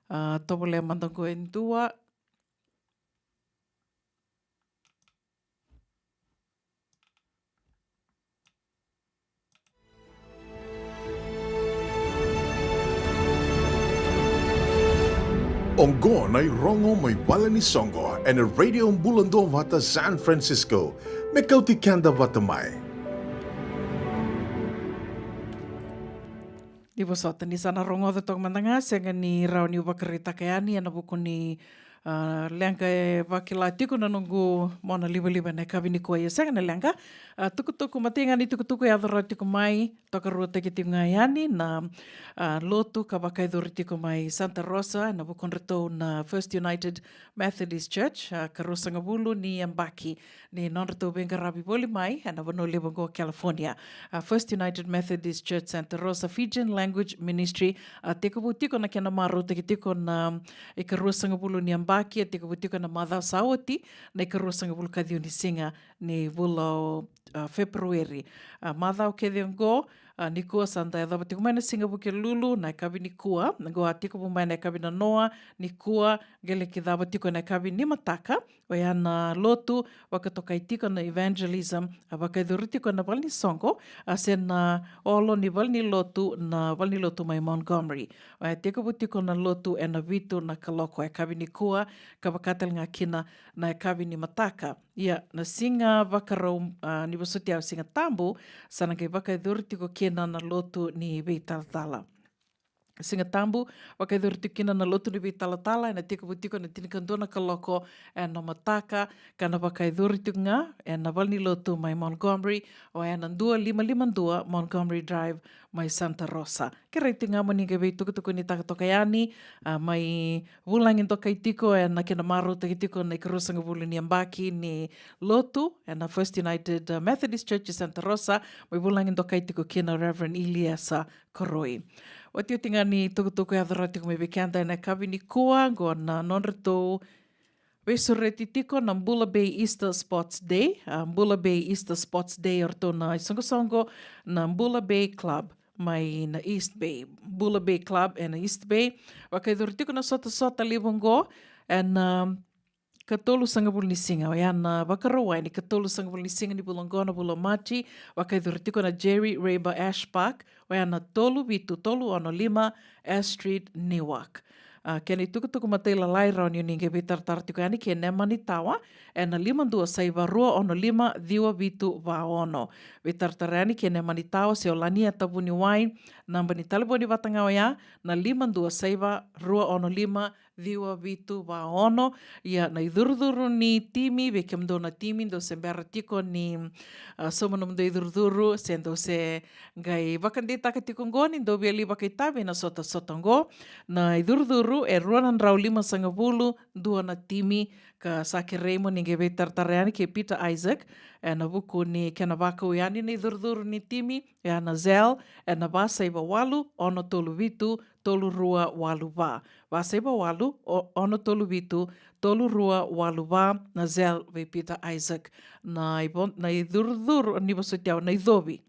a, tovolea mada qo e dua. Oqo na irogo mai valenisoqo ena Radio Bula Duavata San Francisco, me kauti keda vata mai. Ni vosota, ni sa na rogoca toka mada ga, sega ni rawa niu vakaraitaka yani ena vuku ni, a, leqa e vakila tiko na noqu mona livaliva ena yakavi nikua, ia sega na leqa. A, tukutuku, matai ga ni tukutuku e yaco rawa tiko mai, tokaruataki tiko ga yani na, a, lotu ka vakayacori tiko mai Santa Rosa ena vukudratou na First United Methodist Church, a, karuasagavulu ni yabaki ni nodratou veiqaravi voli mai ena vanua levu oqo o California. A, First United Methodist Church Santa Rosa Fijian Language Ministry, a, tekivu tiko na kena marautaki tiko na ikaruasagavulu ni yabaki, a, tekivu tiko na macawa sa oti, na ikaruasagavulu ka ciwa ni siga ni vula o, a, February. A, macawa kece oqo, a, nikua sa da yacova tiko mai na siga Vukelulu, na yakavi nikua, oqo a tekivu mai na yakavi nanoa, nikua, qai lai cava tiko na yakavi nimataka, oya na lotu, vakatokai tiko na evangelism, a vakayacori tiko na valenisoqo, a se na olo ni valenilotu, na valenilotu mai Montgomery. Oya tekivu tiko na lotu ena vitu na kaloko yakavi nikua, ka vaka tale ga kina na yakavi nimataka. Ia, na siga Vakarau, a, ni vosoti au, Siga Tabu, sa na qai vakayacori tiko kina na lotu ni veitalatala. Siga Tabu, vakayacori tiko kina na lotu ni veitalatala, ena tekivu tiko na tinikadua na kaloko ena mataka, ka na vakayacori tiko ga ena valenilotu mai Montgomery, oya na dua lima lima dua Montgomery Drive, mai Santa Rosa. Kerei tiko ga mo ni qai veitukutukunitaka toka yani, a, mai vulagi dokai tiko ena kena marautaki tiko na ikaruasagavulu ni yabaki ni lotu ena First United, a, Methodist Church i Santa Rosa, mai vulagi dokai tiko kina Reverend Iliesa Koroi. Otioti ga ni tukutuku e yaco rawa tiko mai vei keda ena yakavi nikua, oqo na nodratou veisureti tiko na Bula Bay Easter Sports Day. A, Bula Bay Easter Sports Day, o ratou na isoqosoqo na Bula Bay Club mai na East Bay. Bula Bay Club ena East Bay. Vakayacori tiko na sotasota levu oqo ena, a, katolusagavulu ni siga, oya na Vakarauwai ni katolusagavulu ni siga ni vula oqo, na vula o Maji. Vakayacori tiko na Jerry Rayber Ash Park, oya na tolu vitu tolu ono lima Ash Street, Newark. A, kena itukutuku matailalai, rawa ni o ni qai veitaratara tiko yani kei Nemani Tawa, ena lima dua saiva rua ono lima ciwa vitu va ono. Veitaratara yani kei Nemani Tawa se o Lania Tavuniwai, naba ni talevoni vata ga oya, na lima dua saiva rua ono lima ciwa vitu va ono. Ia, na icurucuru ni timi, vei kemudou na timi dou se bera tiko ni, a, sauma nomudou icurucuru, se dou se qai vakadeitaka tiko oqo ni dou via lai vakaitavi ena sotasota oqo. Na icurucuru e rua na drau limasagavulu, dua na timi, ka sa kerei mo ni qai veitaratara yani kei Peter Isaac ena vuku ni kena vakau yani na icurucuru ni timi, oya na Zelle, ena va saiva walu ono tolu vitu tolu rua walu va. Va saiva walu, o-, ono tolu vitu tolu rua walu va, na Zelle vei Peter Isaac. Na ivo-, na icurucuru, ni vosoti au, na icovi.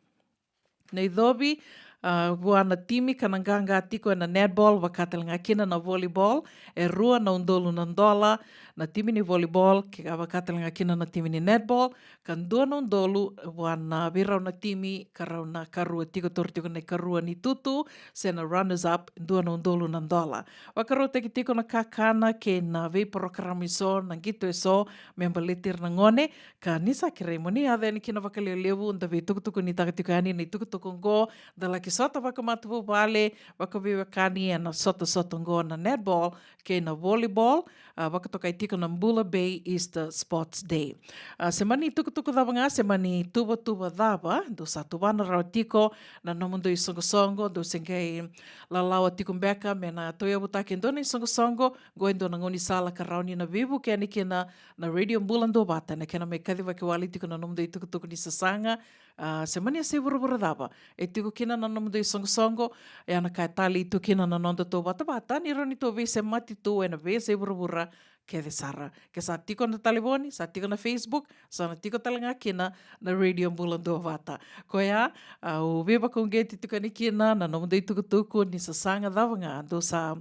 Na icovi, a, vua na timi ka na qaqa tiko ena netball, vaka tale ga kina na volleyball, e rua na udolu na dola na timi ni volleyball, ke vaka tale ga kina na timi ni netball, ka dua na udolu vua na vei rau na timi ka rau na karua tiko, taura tiko na ikarua ni tutu, se na runners up, dua na udolu na dola. Vakarautaki tiko na kakana kei na veiporokaramu eso, na qito eso, me baleti ira na gone, ka ni sa kerei mo ni yaco yani kina vakalevulevu, da veitukutukunitaka tiko yani na itukutuku oqo, da laki sota vakamatavuvale, vakaveiwekani ena sotasota oqo na netball, kei na volleyball, a, vakatokai tiko na Bula Bay Easter Sports Day. A, se mani tukutuku cava ga, se mani tuvatuva cava dou sa tuvana rawa tiko, na nomudou isoqosoqo, dou se qai lalawa tiko beka me na tauyavutaki e dua na isoqosoqo, qo e dua na gaunisala ka rawa ni na veivuke yani kina na Radio Bula Duavata, na kena mai kacivaki wale tiko na nomudou itukutuku ni sasaga, a, se mani yasai vuravura cava e tiko kina na nomudou isoqosoqo, e a na ka e talei tu kina na nodatou vatavata, ni rawa ni tou veisemati tu ena veiyasai vuravura kece sara. Ke sa tiko na talevoni, sa tiko na Facebook, sa na tiko tale ga kina na Radio Bula Duavata. Koya, a, au veivakauqeti tiko yani kina na nomudou itukutuku ni sasaga cava ga dou sa,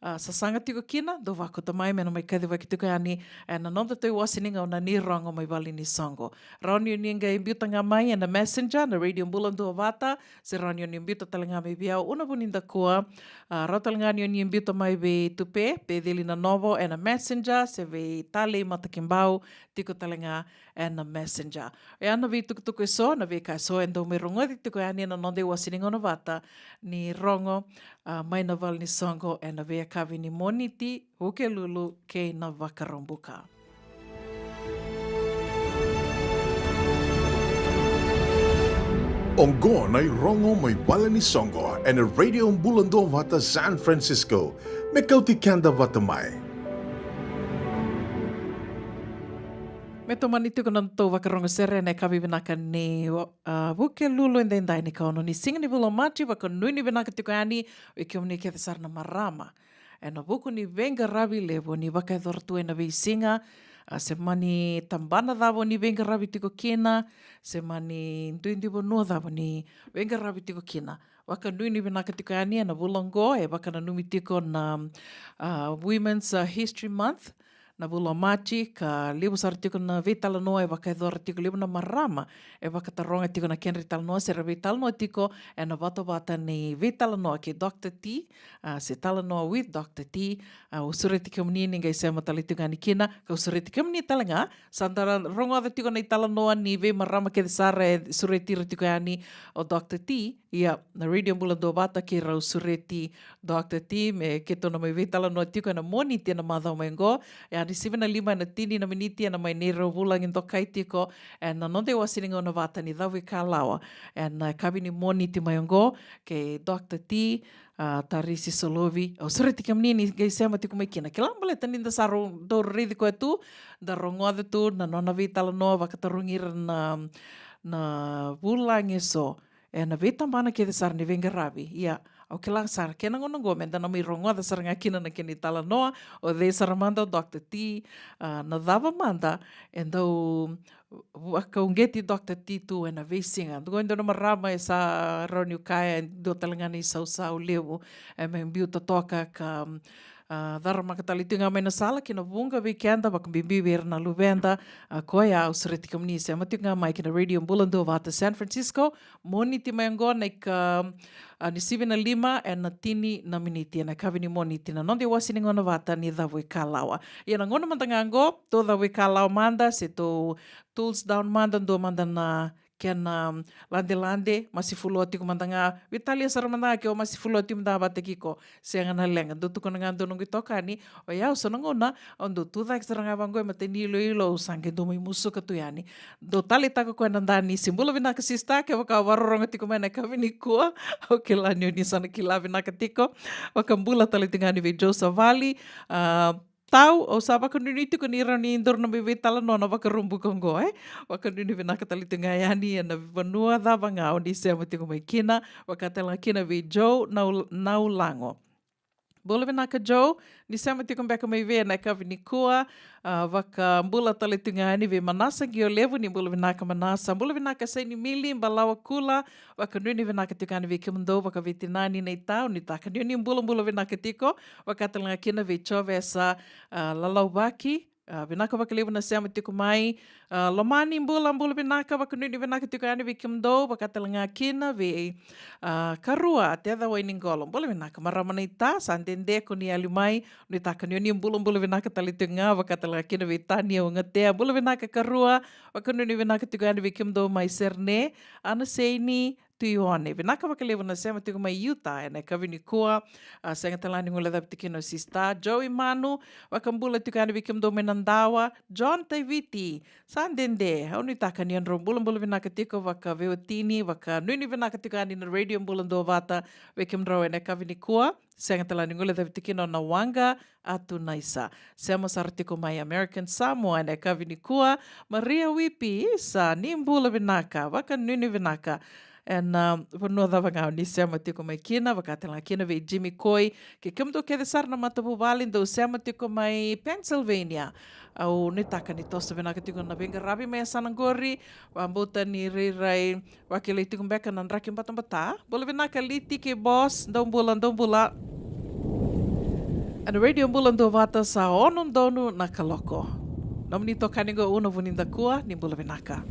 a, sasaga tiko kina, dou vakauta mai me na mai kacivaki tiko yani ena nodatou iwase ni gauna ni rogo mai valenisoqo. Rawa ni o ni qai biuta ga mai ena Messenger, na Radio Bula Duavata, se rawa ni o ni biuta tale ga mai vei au, Una Vunidakua, a, rawa tale ga ni o ni biuta mai vei Tupe Peceli Nanovo ena Messenger, se vei Talei Matakibau, tiko tale ga ena Messenger. Oya na veitukutuku eso, na veika eso e dau mai rogoci tiko yani ena noda iwase ni gauna vata ni rogo, a, mai na valenisoqo ena veiyakavi ni Moniti, Vukelulu kei na Vakaraubuka. Oqo na irogo mai valenisoqo ena Radio Bula Duavata San Francisco, me kauti keda vata mai. Me tomani tiko na nodatou vakarogo sere ena yakavi vinaka ni, a, Vukelulu edaidai, ni kaono ni siga ni vula o Maji. Vakanuinui vinaka tiko yani vei kemuni kece sara na marama ena vuku ni veiqaravi levu ni vakayacora tu ena veisiga, A, se mani tabana cava o ni veiqaravi tiko kina, se mani duidui vanua cava o ni veiqaravi tiko kina. Vakanuinui vinaka tiko yani ena vula oqo, e vakananumi tiko na, a, Women's, a, History Month, na vula o Maji, ka levu sara tiko na veitalanoa e vakayacora tiko, levu na marama e vakataroga tiko na kedra italanoa, se ra veitalanoa tiko ena vatavata ni veitalanoa kei Doctor T, a, se talanoa with Doctor T. A, au sureti kemuni ni qai sema tale tiko yani kina, kau sureti kemuni tale ga, sa da ra-, rogoca tiko na italanoa ni veimarama kece sara e sureti ira tiko yani o Doctor T. Ia, na Radio Bula Duavata keirau sureti Doctor T me keitou na mai veitalanoa tiko ena Moniti ena macawa mai oqo. Ia, ni sivi na lima ena tini na miniti ena mai neirau vulagi dokai tiko ena noda iwasewase ni gauna vata ni Cavuikalawa ena yakavi ni Moniti mai oqo, kei Doctor T, a, Tarisi Solovi. Au sureti kemuni ni qai sema tiko mai kina. Kila baleta ni da sa rau dau raici koya tu, da rogoca tu na nona veitalanoa, vakatarogi ira na, na vulagi eso ena veitabana kece sara ni veiqaravi. Ia, au kila sara kena gauna oqo meda na mai rogoca sara ga kina na kena italanoa, o cei sara mada o Doctor T, a, na cava mada e dau vakauqeti Doctor T tu ena veisiga. Dua e dua na marama e sa rawa niu kaya e dua tale ga na isausau levu e mai biu totoka ka, a, caramaka tale tu ga mai na sala ki na vuqa vei keda, vakabibi vei ira na luveda. A, koya au sureti kemuni sema tiko ga mai ki na Radio Bula Duavata San Francisco, Moniti mai oqo na ika, a, ni sivi na lima ena tini na miniti ena yakavi ni Moniti na noda iwasewase ni gauna vata ni Cavuikalawa. Ia na gauna mada ga oqo, tou cavuikalawa mada, se tou tools down mada, dua mada na kena, um, ladelade, masi fulua tiko mada ga, veitalia sara mada ga ke o masi fulua tiko mada vata kei iko. Sega na leqa, dau tukuna ga dua noqu itokani, o yau so na gauna au dau tu cake sara ga vaqo e matai ni iloilo, au sa qai dau mai musuka tu yani. Dau taleitaka koya na danisi. Bula vinaka sista, kevaka o vakarorogo tiko mai na yakavi nikua, au kila ni o ni sa na kila vinaka tiko. Vakabula tale tiko yani vei Joe Savali, a, Tau, au sa vakanuinui tiko ni rawa ni daru na mai veitalanoa na Vakarubuka oqo, e? Vakanuinui vinaka tale tiko ga yani ena vanua cava ga o ni sema tiko mai kina, vaka tale ga kina vei Joe Nau-, Naulago. Bula vinaka Joe, ni sema tiko beka mai vei ena yakavi nikua, a, vakabula tale tiko ga yani vei Manasa Qiolevu, ni bula vinaka Manasa, bula vinaka Saini Mili, Balawa Kula, vakanuinui vinaka tiko yani vei kemudou, vakaveitinani na itau, ni taka ni o ni bulabula vinaka tiko, vaka tale ga kina vei Jovesa, a, Lalauvaki, a, vinaka vakalevu na sema tiko mai, a, Lomani Bula, bula vinaka, vakanuinui vinaka tiko yani vei kemudou, vaka tale ga kina vei, a, Karua, Teca Wainiqolo, bula vinaka, marama na ita, sa dede ko ni yali mai, nuitaka ni o ni bulabula vinaka tale tiko ga, vaka tale ga kina vei Tania Ugatea, bula vinaka Karua, vakanuinui vinaka tiko yani vei kemudou mai Serne, Anaseini, Tuione. Vinaka vakalevu na sema tiko mai Utah ena yakavi nikua. A, sega tale ga ni guilecavi tiko kina o sista Joey Manu, vakabula tiko yani vei kemudou mai Nadawa, John Taiviti, sa dede. Au nuitaka ni o drau bulabula vinaka tiko vakaveiwatini, vakanuinui vinaka tiko yani na Radio Bula Duavata vei kemudrau ena yakavi nikua. Sega tale ga ni guilecavi tiko kina o Nawaqa Atunaisa. Sema sara tiko mai American Samoa ena yakavi nikua. Maria Wipi, isa, ni bula vinaka, vakanuinui vinaka. Ena, a, vanua cava ga o ni sema tiko mai kina, vaka tale ga kina vei Jimmy Koi. Kei kemudou kece sara na matavuvale dou sema tiko mai Pennsylvania. Au nuitaka ni toso vinaka tiko na veiqaravi mai yasana qori. Vakabauta ni rairai vakilai tiko beka na draki batabata. Bula vinaka Liti kei Boss, dou bula, dou bula. Ena Radio Bula Duavata sa ono donu na kaloko. Nomuni tokani qo Una Vunidakua, ni bula vinaka.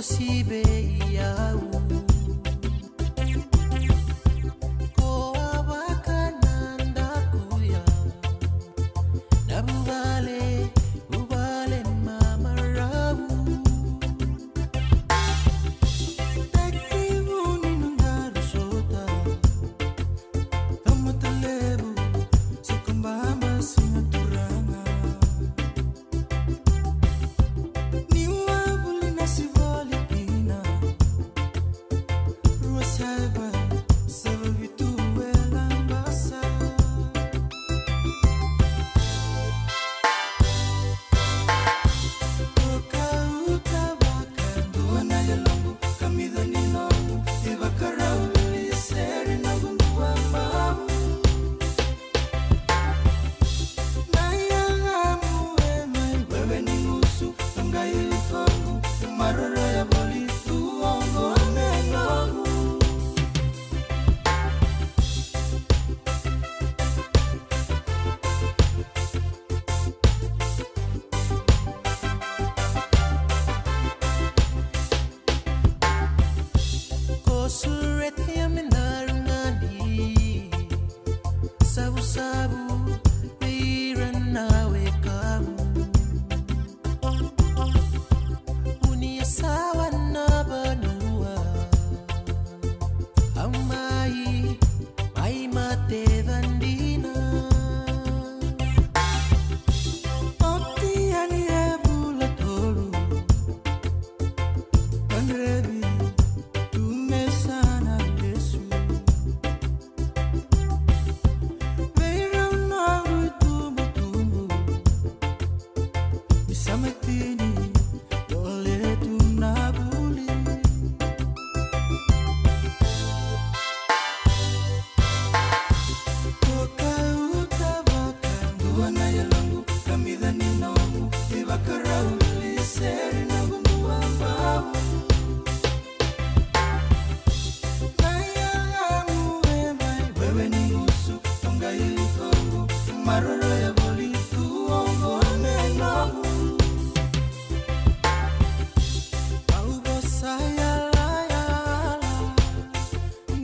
Sibe i au. Ko a vaka na dakuya. Na vuvale, vuvale mamarau. Taki vuni na daru sota. Tamata levu, sokobaba siga turaga. Ni wavuli na sivoli kina. Rua saiva, saiva vitu e labasa. Ko kauta vakadua na yaloqu, kamica ni noqu, ivakarau vili sere noqu dua bau. Na yagamu e mai wewe ni gusu, toqai utoqu, maroroya voli tu oqo me noqu. Ko sureti au me daru ga ni savusavu vei ira na wekamu. Vuni Yasawa na vanua. Au mai, mai mate vadina. Oti yani e vula tolu. Kadrevi tu me sa na lesu. Vei rau noqu itubutubu. Ni sa mai tini, dole tu na vuli. Ko kauta vakadua na yaloqu, kamica ni noqu, ivakarau vili sere noqu dua bau. Na yagamu e mai wewe ni gusu, toqai utoqu, maroroya voli tu oqo me noqu. Au vosa yalayala,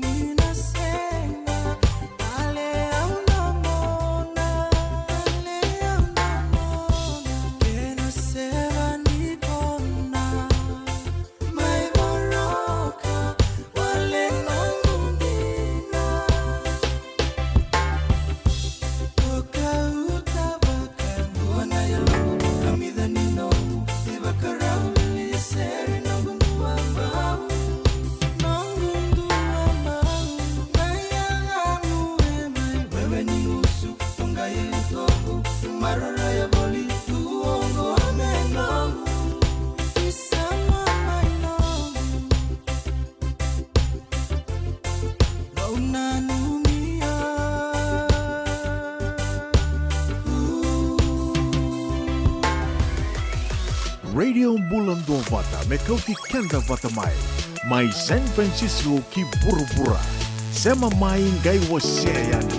ni na sega, dale au na mona, dale au na mona, kena seva ni kona. Mai voroka, wale noqu dina. Ko kauta vakadua na yaloqu, kamica ni noqu, ivakarau vili sere noqu dua bau. Noqu dua bau, na yagamu e mai wewe ni gusu, toqai utoqu, maroroya voli tu oqo me noqu. Isama mai noqu. Vau nanumi au. Radio Bula Duavata me kauti keda vata mai, mai San Francisco ki vuravura. Sema mai qai wasea yani.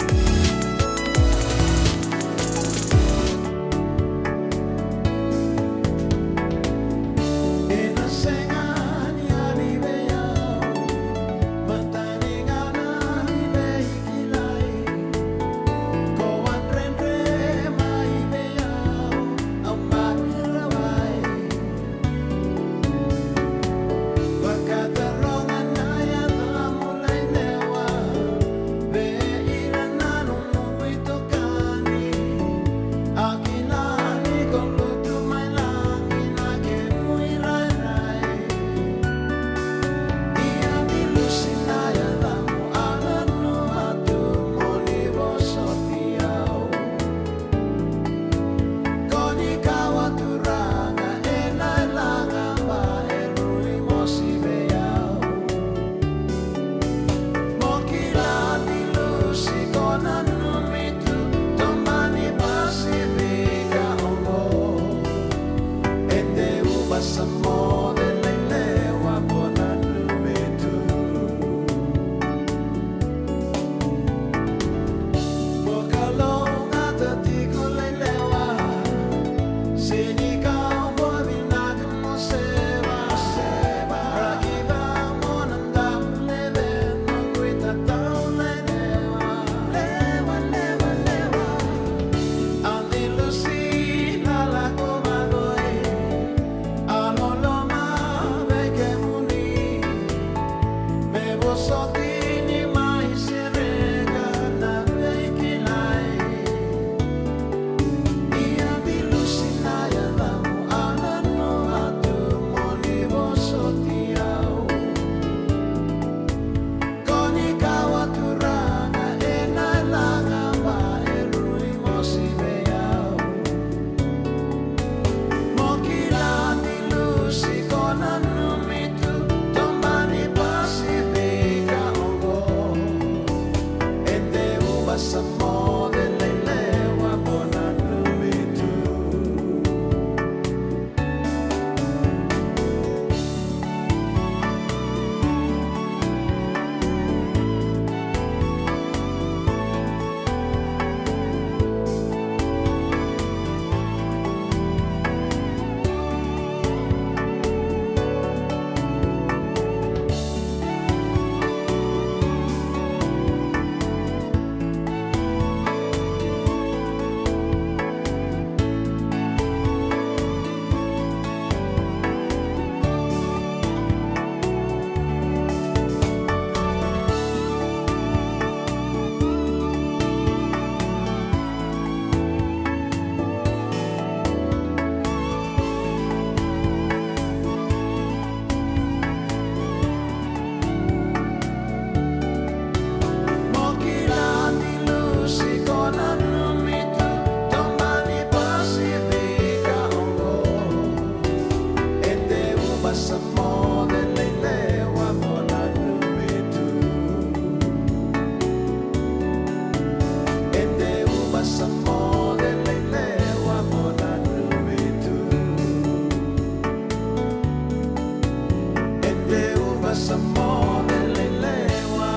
Sa mo lelelewa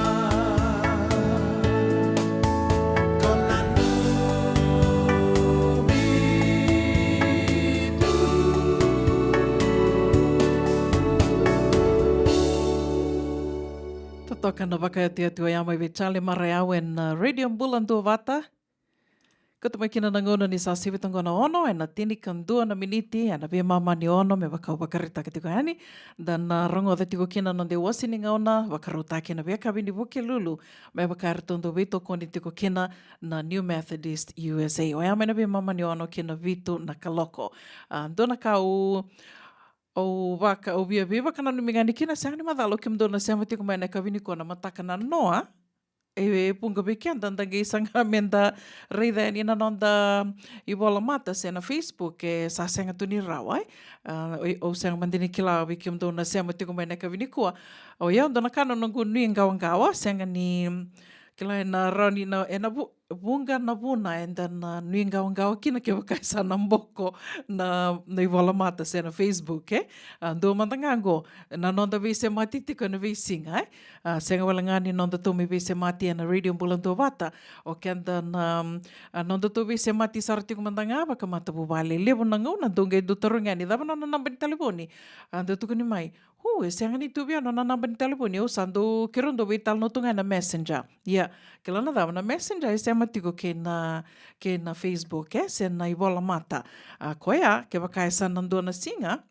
ko na numi tu. Totoka na vakayatuyatu oya mai vei Charlie Marayau ena, uh, Radio Bula Duavata. Kauta mai kina na gauna ni sa sivi toka qo na ono ena tinikadua na miniti ena veimama ni ono, me vaka au vakaraitaka tiko yani. Da na rogoca tiko kina na noda iwase ni gauna vakarautaki ena veiyakavi ni Vukelulu, me vaka eratou dau veitokoni tiko kina na New Methodist U S A. Oya mai na veimama ni ono ki na vitu na kaloko. A, dua na ka au, au vaka, au via veivakananumi ga yani kina, sega ni macala o kemudou na sema tiko mai ena yakavi nikua na mataka nanoa. E, e vuqa vei keda da qai saga meda raica yani na noda ivolamata se na Facebook, e sa sega tu ni rawa, e. A, au, au sega mada ni kila vei kemudou na sema tiko mai ena yakavi nikua. O yau, dua na ka na noqu nuiqawaqawa, sega ni kila ena rawa ni na, ena vu-, vuqa na vuna eda na nuiqawaqawa kina kevaka e sa na boko na, na ivolamata se na Facebook, e. A, dua mada ga qo na noda veisemati tiko ena veisiga, e. A, sega wale ga ni nodatou mai veisemati ena Radio Bula Duavata. O keda na, a, nodatou veisemati sara tiko mada ga vakamatavuvale. Levu na gauna dou qai dau tarogi yani cava na nona naba ni talevoni. A, dau tukuni mai, hu, e sega ni tu vei au na nona naba ni talevoni. Au sa dau, keirau dau veitalanoa tu ga ena Messenger. Ia, kila na cava, na Messenger e sema tiko kei na, kei na Facebook, e, se na ivolamata. A, koya kevaka e sa na dua na siga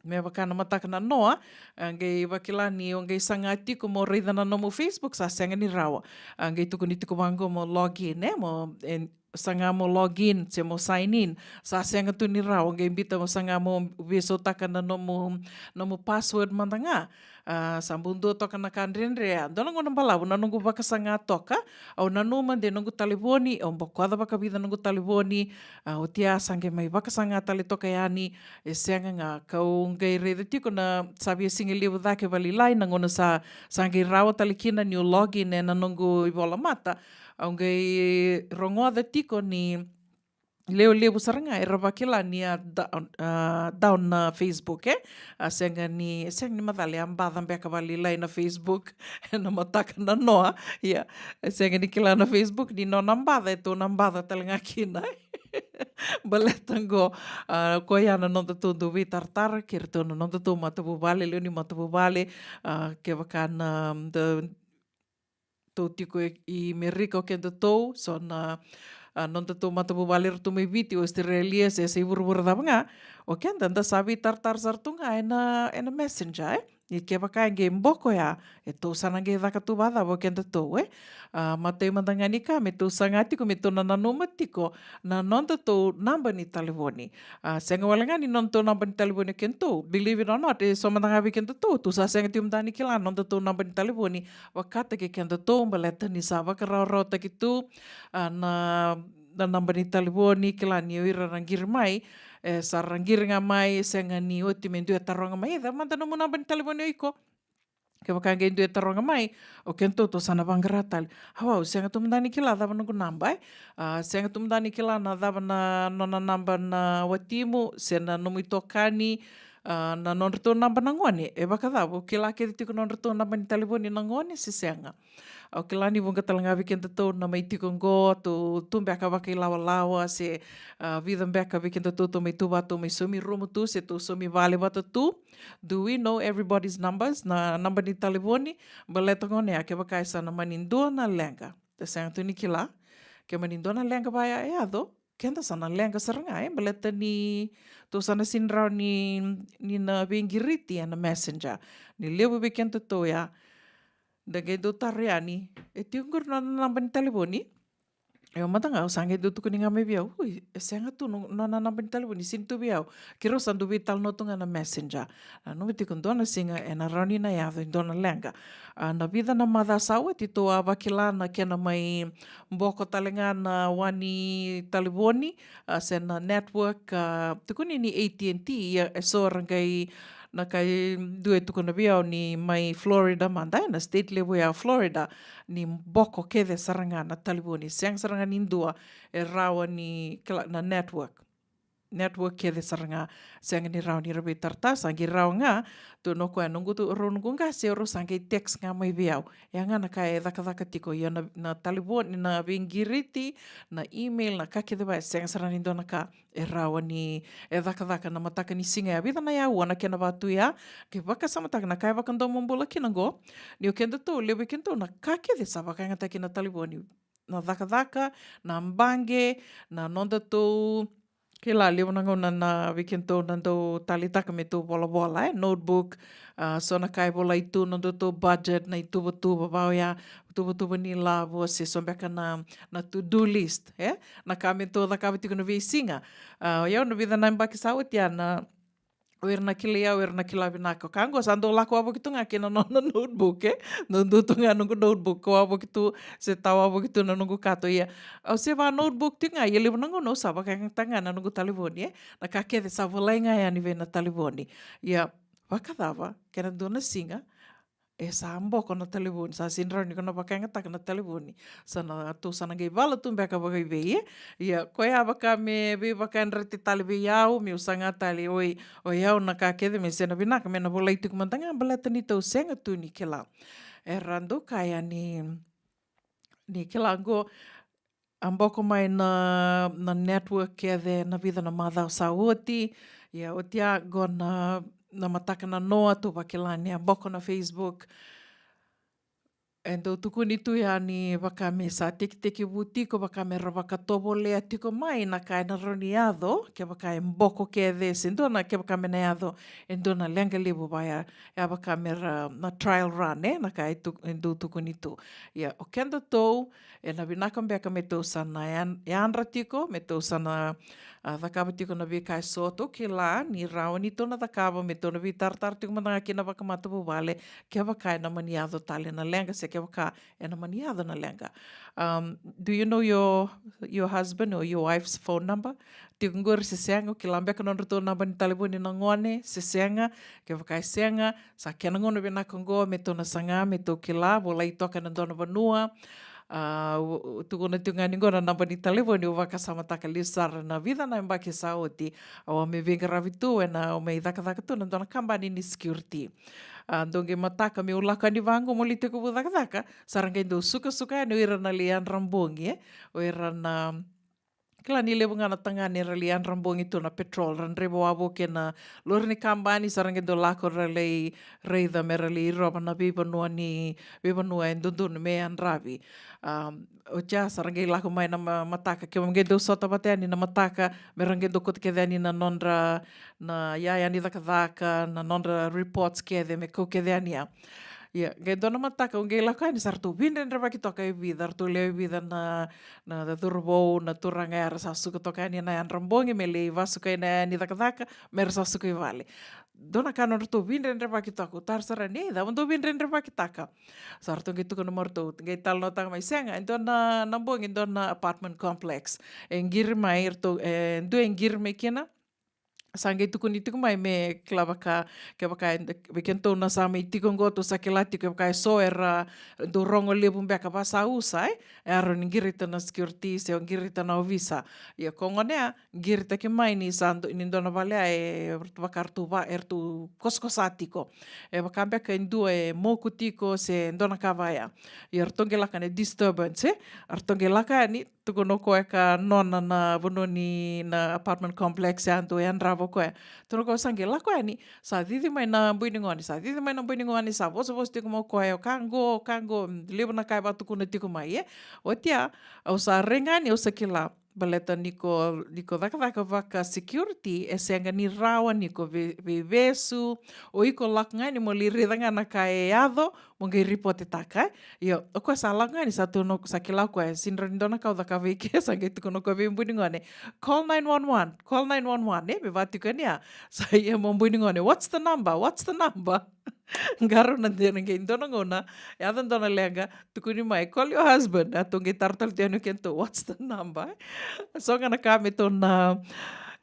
me vaka na mataka nanoa, a, qai vakila ni o qai saga tiko mo raica na nomu Facebook, sa sega ni rawa. A, qai tukuni tiko vaqo mo login, e, mo, e, saga mo login se mo sign in, sa sega tu ni rawa. O qai biuta mo saga mo veisautaka na nomu, nomu password mada ga. A, sa bau dua toka na ka dredre. A, dua na gauna balavu na noqu vakasaga toka, au nanuma de noqu talevoni, au bokoca vakavica noqu talevoni. A, oti ya sa qai mai vakasaga tale toka yani. E sega ga, kau qai raica tiko na sa via siga levu cake vakalailai na gauna sa, sa qai rawa tale kina niu login ena noqu ivolamata. Au qai rogoca tiko ni levulevu sara ga era vakila ni a down, a, down na Facebook, e. A, sega ni, sega ni macala, a baca beka vakalailai na Facebook ena mataka nanoa. Ia, e sega ni kila na Facebook ni nona baca, e tou na baca tale ga kina. Baleta qo, a, koya na nodatou dau veitaratara kei iratou na nodatou matavuvale, lewe ni matavuvale, a, kevaka na, da, tou tiko e, i Merika o kedatou, so na, a, nodatou matavuvale ratou mai Viti, Australia, se, se i vuravura cava ga, o keda da sa veitaratara sara tu ga ena, ena Messenger, e. Ia kevaka e qai boko ya, e tou sa na qai caka tu vakacava o kedatou, e? A, matai mada ga ni ka me tou saga tiko, me tou na nanuma tiko na nodatou naba ni talevoni. A, sega wale ga ni nodatou naba ni talevoni o kedatou. Believe it or not, e so mada ga vei kedatou, tou sa sega tiko mada ni kila na nodatou naba ni talevoni vakataki kedatou, baleta ni sa vakarawarawataki tu, a, na, na naba ni talevoni, kila ni o ira ra qiri mai, e, sa ra qiri ga mai, e sega ni oti me dua e taroga mai, e cava mada nomu naba ni talevoni o iko? Kevaka qai dua e taroga mai, o kedatou tou sa na vaqara tale. Au, au sega tu mada ni kila cava noqu naba, e. A, sega tu mada ni kila na cava na nona naba na watimu, se na nomu itokani, a, na nodratou naba na gone. E vakacava, o kila kece tiko nodratou naba ni talevoni na gone, se sega? Au kila ni vuqa tale ga vei kedatou na mai tiko qo, tou tu beka vakailawalawa, se, a, vica beka vei kedatou tou mai tu vata, tou mai saumi rumu tu, se tou saumi vale vata tu. Do we know everybody's numbers? Na naba ni talevoni, baleta gone ya kevaka e sa na mani dua na leqa. Tou sega tu ni kila. Ke mani dua na leqa vaya e yaco, keda sa na leqa sara ga, e, baleta ni tou sa na sega ni rawa ni, ni na veiqiriti ena Messenger. Ni levu vei kedatou ya, da qai dau taro yani, e tiko qori na nona naba ni talevoni? Au mada ga, au sa qai dau tukuni ga mai vei au, ui, e sega tu no, nona naba ni talevoni, sega tu vei au. Keirau sa dau veitalanoa tu ga na Messenger. Nanuma tiko dua na siga ena rawa ni na yaco e dua na leqa. A, na vica na macawa sa oti tou a vakila na kena mai boko tale ga na wa ni talevoni, a, se na network, a, tukuni ni A T and T, ia e so ra qai, na ka e dua e tukuna vei au ni mai Florida mada, e, na state levu ya Florida, ni boko kece sara ga na talevoni, sega sara ga ni dua e rawa ni kila na network. network kece sara ga, sega ni rawa ni ra veitaratara. Sa qai rawa ga, tukuna o koya, noqu tu, rau noqu qase, rau sa qai text ga mai vei au. Ya ga na ka e cakacaka tiko, ia na, na talevoni, na veiqiriti, na email, na ka kece va, e sega sara ni dua na ka e rawa ni, e cakacaka na mataka ni siga ya. Vica na aua na kena va tu ya, ke vakasamataka na ka e vakadomobula kina qo, ni o kedatou, levu vei kedatou, na ka kece sa vakayagataki na talevoni. Na cakacaka, na baqe, na nodatou, kila, levu na gauna na vei kedatou na dau taleitaka me tou volavola, e, notebook, a, so na ka e volai tu, nodatou budget, na ituvatuva va oya, tuvatuva ni lavo, se so beka na, na to-do list, e? Na ka me tou cakava tiko na veisiga. A, o yau na vica na yabaki sa oti ya na, o ira na kilai au, o ira na kila vinaka. Ka qo sa dau lako wavoki tu ga kei na nona notebook, e? Dau dua tu ga noqu notebook, ka wavoki tu, se tawavoki tu na noqu kato, ia. Au se va notebook tiko ga, ia levu na gauna au sa vakayagataka ga na noqu talevoni, e? Na ka kece sa volai ga yani vei na talevoni. Ia, vakacava, kena dua na siga, e sa boko na talevoni, sa sega ni rawa ni ko na vakayagataka na talevoni. Sa na, tou sa na qai vala tu beka vakaivei, e? Ia, koya vaka me veivakayadrati tale vei au, meu saga tale, oi, o yau na ka kece me sega na vinaka, me na volai tiko mada ga, baleta ni tou sega tu ni kila. Era dau kaya ni, ni kila qo, a boko mai na, na network kece na vica na macawa sa oti. Ia, oti ya qo na, na mataka na noa, tou vakila ni a boko na Facebook. E dau tukuni tu ya ni vaka me sa tekitekivu tiko, vaka me ra vakatovolea tiko mai na ka e na rawa ni yaco, kevaka e boko kece, se dua na, kevaka me na yaco e dua na leqa levu va ya, ya vaka me ra na trial run, e, na ka e tu, e dau tukuni tu. Ia, o kedatou, e na vinaka beka me tou sa na yan-, yadra tiko, me tou sa na, a, cakava tiko na veika e so, tou kila ni rawa ni tou na cakava, me tou na veitaratara tiko mada ga kina vakamatavuvale, kevaka e na mani yaco tale na leqa, se kevaka e na mani yaco na leqa. Um, do you know your, your husband or your wife's phone number? Tiko qori se sega, o kila beka nodratou naba ni talevoni na gone, se sega, kevaka e sega, sa kena gauna vinaka qo, me tou na saga, me tou kila, volai toka na dua na vanua. A, u, u, tukuna tiko ga ni qo na naba ni talevoni, au vakasamataka lesu sara na vica na yabaki sa oti, au a mai veiqaravi tu, e na, au mai cakacaka tu na dua na kabani ni security. A, dou qai mataka meu lako yani vaqo meu lai tekivu cakacaka, sa ra qai dau sukasuka yani o ira na lai yadra bogi, e? O ira na, kila ni levu ga na tagane era lai yadra bogi tu na patrol, ra draiva wavoki ena lori ni kabani, sa ra qai dau lako ra lai raica me ra lai irova na veivanua ni, veivanua e dodonu me yadravi. A, oti ya sa ra qai lako mai na ma-, mataka, keimami qai dau sota vata yani na mataka, me ra qai dau kauta kece yani na nodra na iyaya ni cakacaka, na nodra reports kece, me kau kece yani ya. Ia, qai dua na mataka au qai lako yani, sa ratou vidredrevaki toka e vica, ratou lewe vica na, na cauravou, na turaga, era sa suka toka yani na yadra bogi me lai vasuka na iyaya ni cakacaka, me ra sa suka i vale. Dua na ka nodratou vidredrevaki toka, au tara sara yani, cava dou vidredrevakitaka? Sa ratou qai tukuna mai, ratou qai talanoataka mai, sega, e dua na, na bogi, e dua na apartment complex e qiri mai, ratou, e dua e qiri mai kina. Sa qai tukuni tiko mai me kila vaka, kevaka e, vei kedatou na sa mai tiko qo, tou sa kila tiko, kevaka e so era dau rogo levu beka, va sa usa, e, e rawa ni qirita na security se o qirita na ovisa. Ia ko gone ya, qiritaki mai ni sa do-, ni dua na vale ya e vaka ratou va, e ratou kosakosa tiko. E vaka beka e dua e moku tiko se dua na ka va ya. Ia ratou qai lako yani, disturbance, e? Ratou qai lako yani, tukuna o koya ka nona na vanua ni, na apartment complex ya dau yadrava o koya. Tukuna o koya sa qai lako yani, sa cici mai na bui ni gone, sa cici mai na bui ni gone, sa vosavosa tiko mai o koya, o ka qo, o ka qo, levu na ka e vatukuna tiko mai, e? Oti ya, au sa rai ga yani, au sa kila. Baleta ni ko, ni ko cakacaka vaka security, e sega ni rawa ni ko vei-, veivesu, o iko lako ga yani mo lai raica ga na ka e yaco, mo qai ripotetaka, e? Ia, o koya sa lako ga yani, sa tukuna, sa kila o koya, sega ni dua na ka au cakava i ke, sa qai tukuna o koya vei bui ni gone, call nine one one, call nine one one, e? Me vaka tiko yani ya. Sa ia mai o bui ni gone, what's the number? What's the number? Qarauna, de na qai dua na gauna, yaco dua na leqa, tukuni mai, call your husband. A, tou qai tara tale tu yani o kedatou, what's the number? So ga na ka me tou na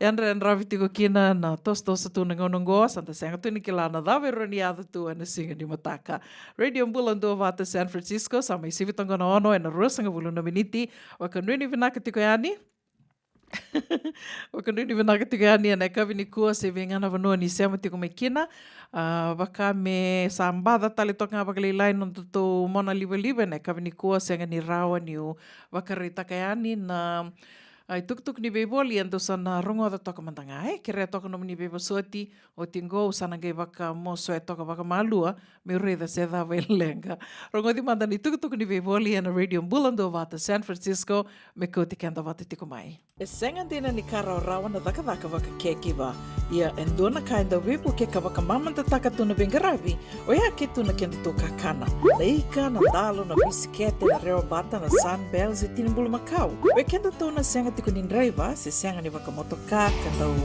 yadrayadravi tiko kina, na tosotoso tu na gauna qo, sa da sega tu ni kila na cava e rawa ni yaco tu ena siga ni mataka. Radio Bula Duavata San Francisco, sa mai sivi toka qo na ono ena ruasagavulu na miniti. Vakanuinui vinaka tiko yani. Vakanuinui vinaka tiko yani ena yakavi nikua se vei ga na vanua ni sema tiko mai kina. A, vaka me sa baca tale toka ga vakalailai na nodatou mona livaliva ena yakavi nikua, sega ni rawa niu vakaraitaka yani na, a, itukutuku ni veivoli, e dou sa na rogoca toka mada ga, e, kerea toka nomuni veivosoti. Oti qo au sa na qai vakamosoya toka vakamalua meu raica se cava e leqa. Rogoci mada na itukutuku ni veivoli ena Radio Bula Duavata San Francisco, me kauti keda vata tiko mai. E sega dina ni ka rawarawa na cakacaka vakacaregiver. Ia e dua na ka e dau veivuke ka vakamamadataka tu na veiqaravi, oya ke tu na kedatou kakana. Na ika, na dalo, na bisikete, na rewa bata, na Sunbell, se tini bulumakau. Vei kedatou na sega tiko ni draiva se sega ni vakamotoka ka dau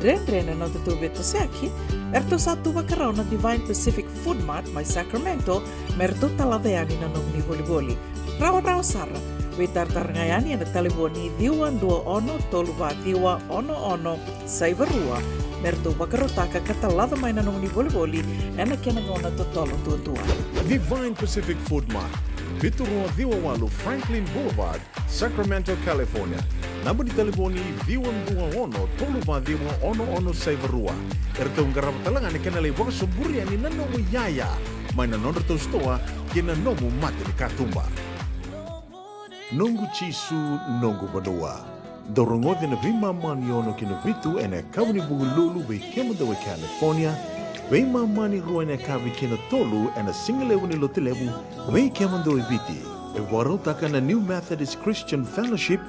dredre na nodatou veitosoyaki, eratou sa tu vakarau na Divine Pacific Food Mart mai Sacramento me ratou talaca yani na nomuni volivoli. Rawarawa sara. Veitaratara ga yani ena talevoni ciwa dua ono tolu va ciwa ono ono saiva rua me ratou vakarautaka ka talaca mai na nomuni volivoli ena kena gauna totolo duadua. Divine Pacific Food Mart, vitu rua ciwa walu Franklin Boulevard, Sacramento, California. Naba ni talevoni ciwa dua ono tolu va ciwa ono ono saiva rua. Eratou qarava tale ga na kena lai vakasoburi yani na nomu iyaya mai na nodratou sitoa kei na nomu mata ni katuba. Noqu Jisu, noqu vanua. Dou rogoci na veimama ni ono ki na vitu ena yakavi ni Vukelulu vei kemudou e California, veimama ni rua ena yakavi ki na tolu ena sigalevu ni Lotulevu vei kemudou e Viti. E vakarautaka na New Methodist Christian Fellowship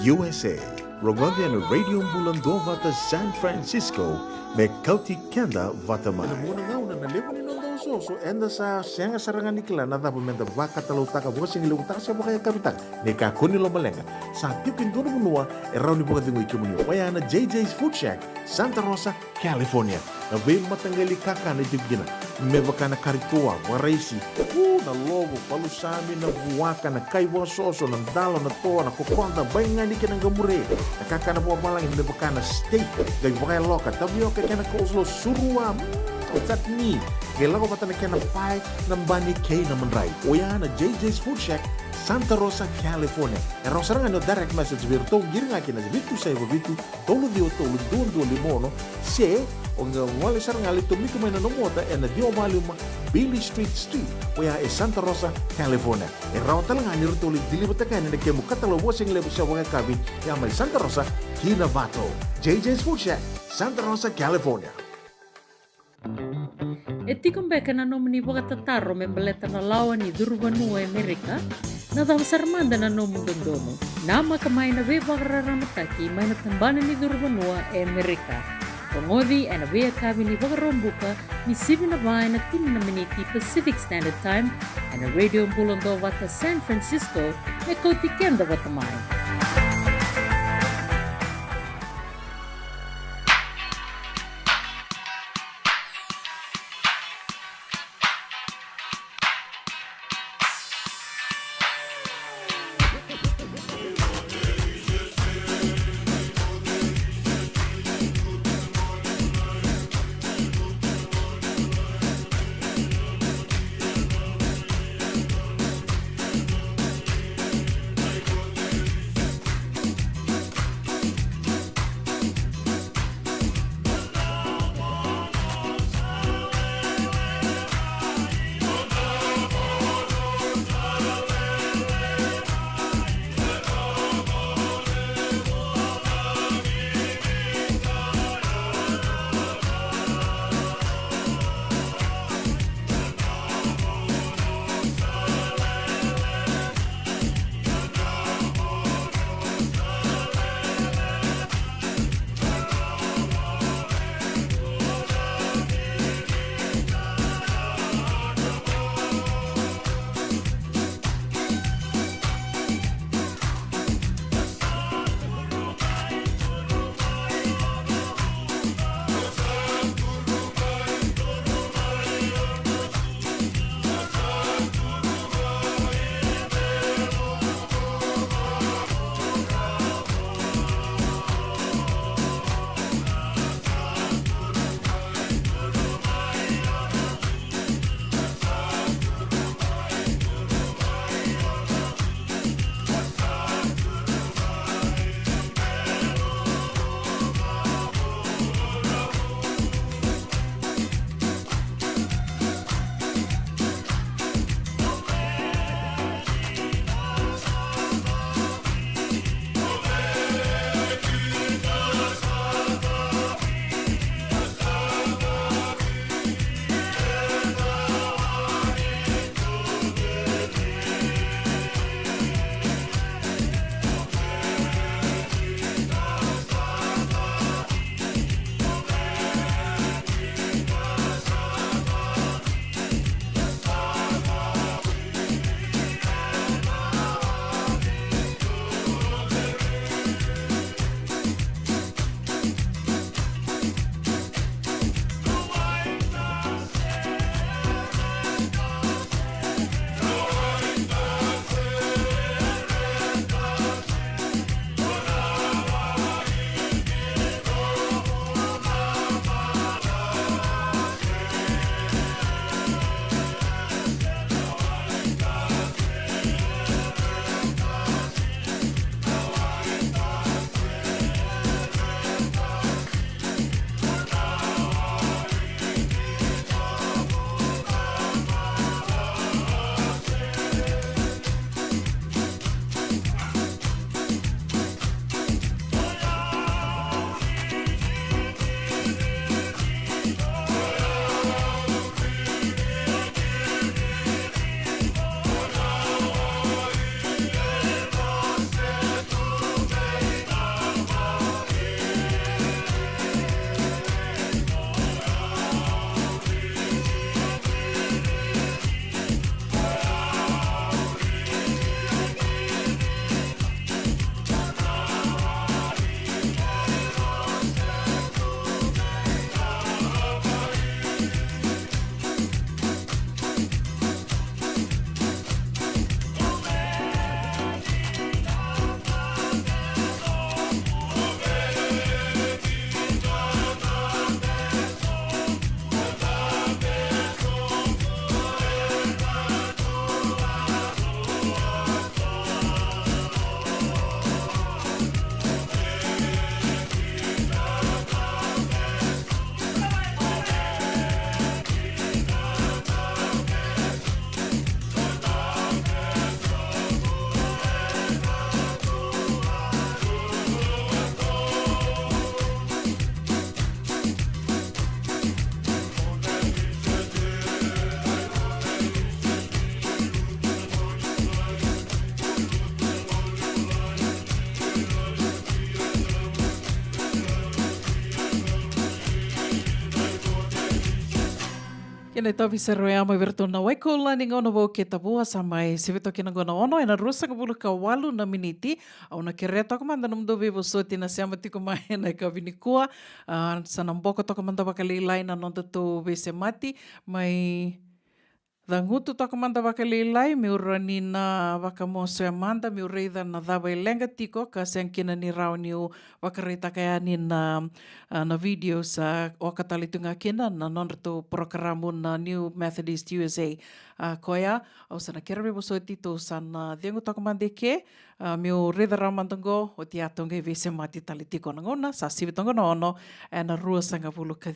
U S A. Rogoci ena Radio Bula Duavata San Francisco me kauti keda vata mai. Ena vuqa na gauna na levu ni noda osooso eda sa sega sara ga ni kila na cava meda vakatalautaka, vakasigalevu taka se vakayakavi taka. Ni kakua ni lomaleqa, sa tiko e dua na vanua e rawa ni vakacegui kemuni, oya na J J's Food Shack, Santa Rosa, California. Na veimataqali kakana e tiko kina, me vaka na kari toa, vakaraisi, u, na lovo, palusami, na vuaka, na kai vakasoso, na dalo, na toa, na kokoda, baigani kei na qamure. Na kakana vakavalagi me vaka na steak, qai vakayaloka, tavioka kei na coleslaw, surua, mm, chutney. Qai lako vata na kena pae, na bani kei na madrai. Oya na J J's Food Shack, Santa Rosa, California. E rawa sara ga ni o direct message vei iratou, qiri ga kina vitu saiva vitu, tolu ciwa tolu, dua dua lima ono, se o qai gole sara ga, lai tomika mai na nomu ota ena ciwa va lima Beale Street Suite, oya e Santa Rosa, California. E rawa tale ga ni ratou lai deliver-taka yani na kemu katalau vakasigalevu se vakayakavi, ya mai Santa Rosa ki Novato. J J's Food Shack, Santa Rosa, California. E tiko beka na nomuni vakatataro me baleta na lawa ni curu vanua e Amerika? Na cava sara mada na nomu dodonu? Namaka mai na veivakararamataki mai na tabana ni curu vanua e Amerika. Rogoci ena veiyakavi ni Vakaraubuka, ni sivi na va ena tini na miniti Pacific Standard Time, ena Radio Bula Duavata San Francisco, me kauti keda vata mai. Ena itavi sara oya mai vei iratou na Waikula ni Gauna Vou kei Tavua, sa mai sivi toka na gauna ono ena ruasagavulu ka walu na miniti. Au na kerea toka mada nomudou veivosoti na sema tiko mai ena yakavi nikua. A, sa na boko toka mada vakalailai na nodatou veisemati, mai cagutu toka mada vakalailai, meu rawa ni na vakamosoya mada, meu raica na cava e leqa tiko ka sega kina ni rawa niu vakaraitaka yani na, a, na video sa oka tale tu ga kina na nodratou porokaramu na New Methodist U S A. A, koya, au sa na kerea veivosoti, tou sa na cegu toka mada eke, a, meu raica rawa mada qo, oti ya tou qai veisemati tale tiko. Na gauna sa sivi toka na ono ena ruasagavulu ka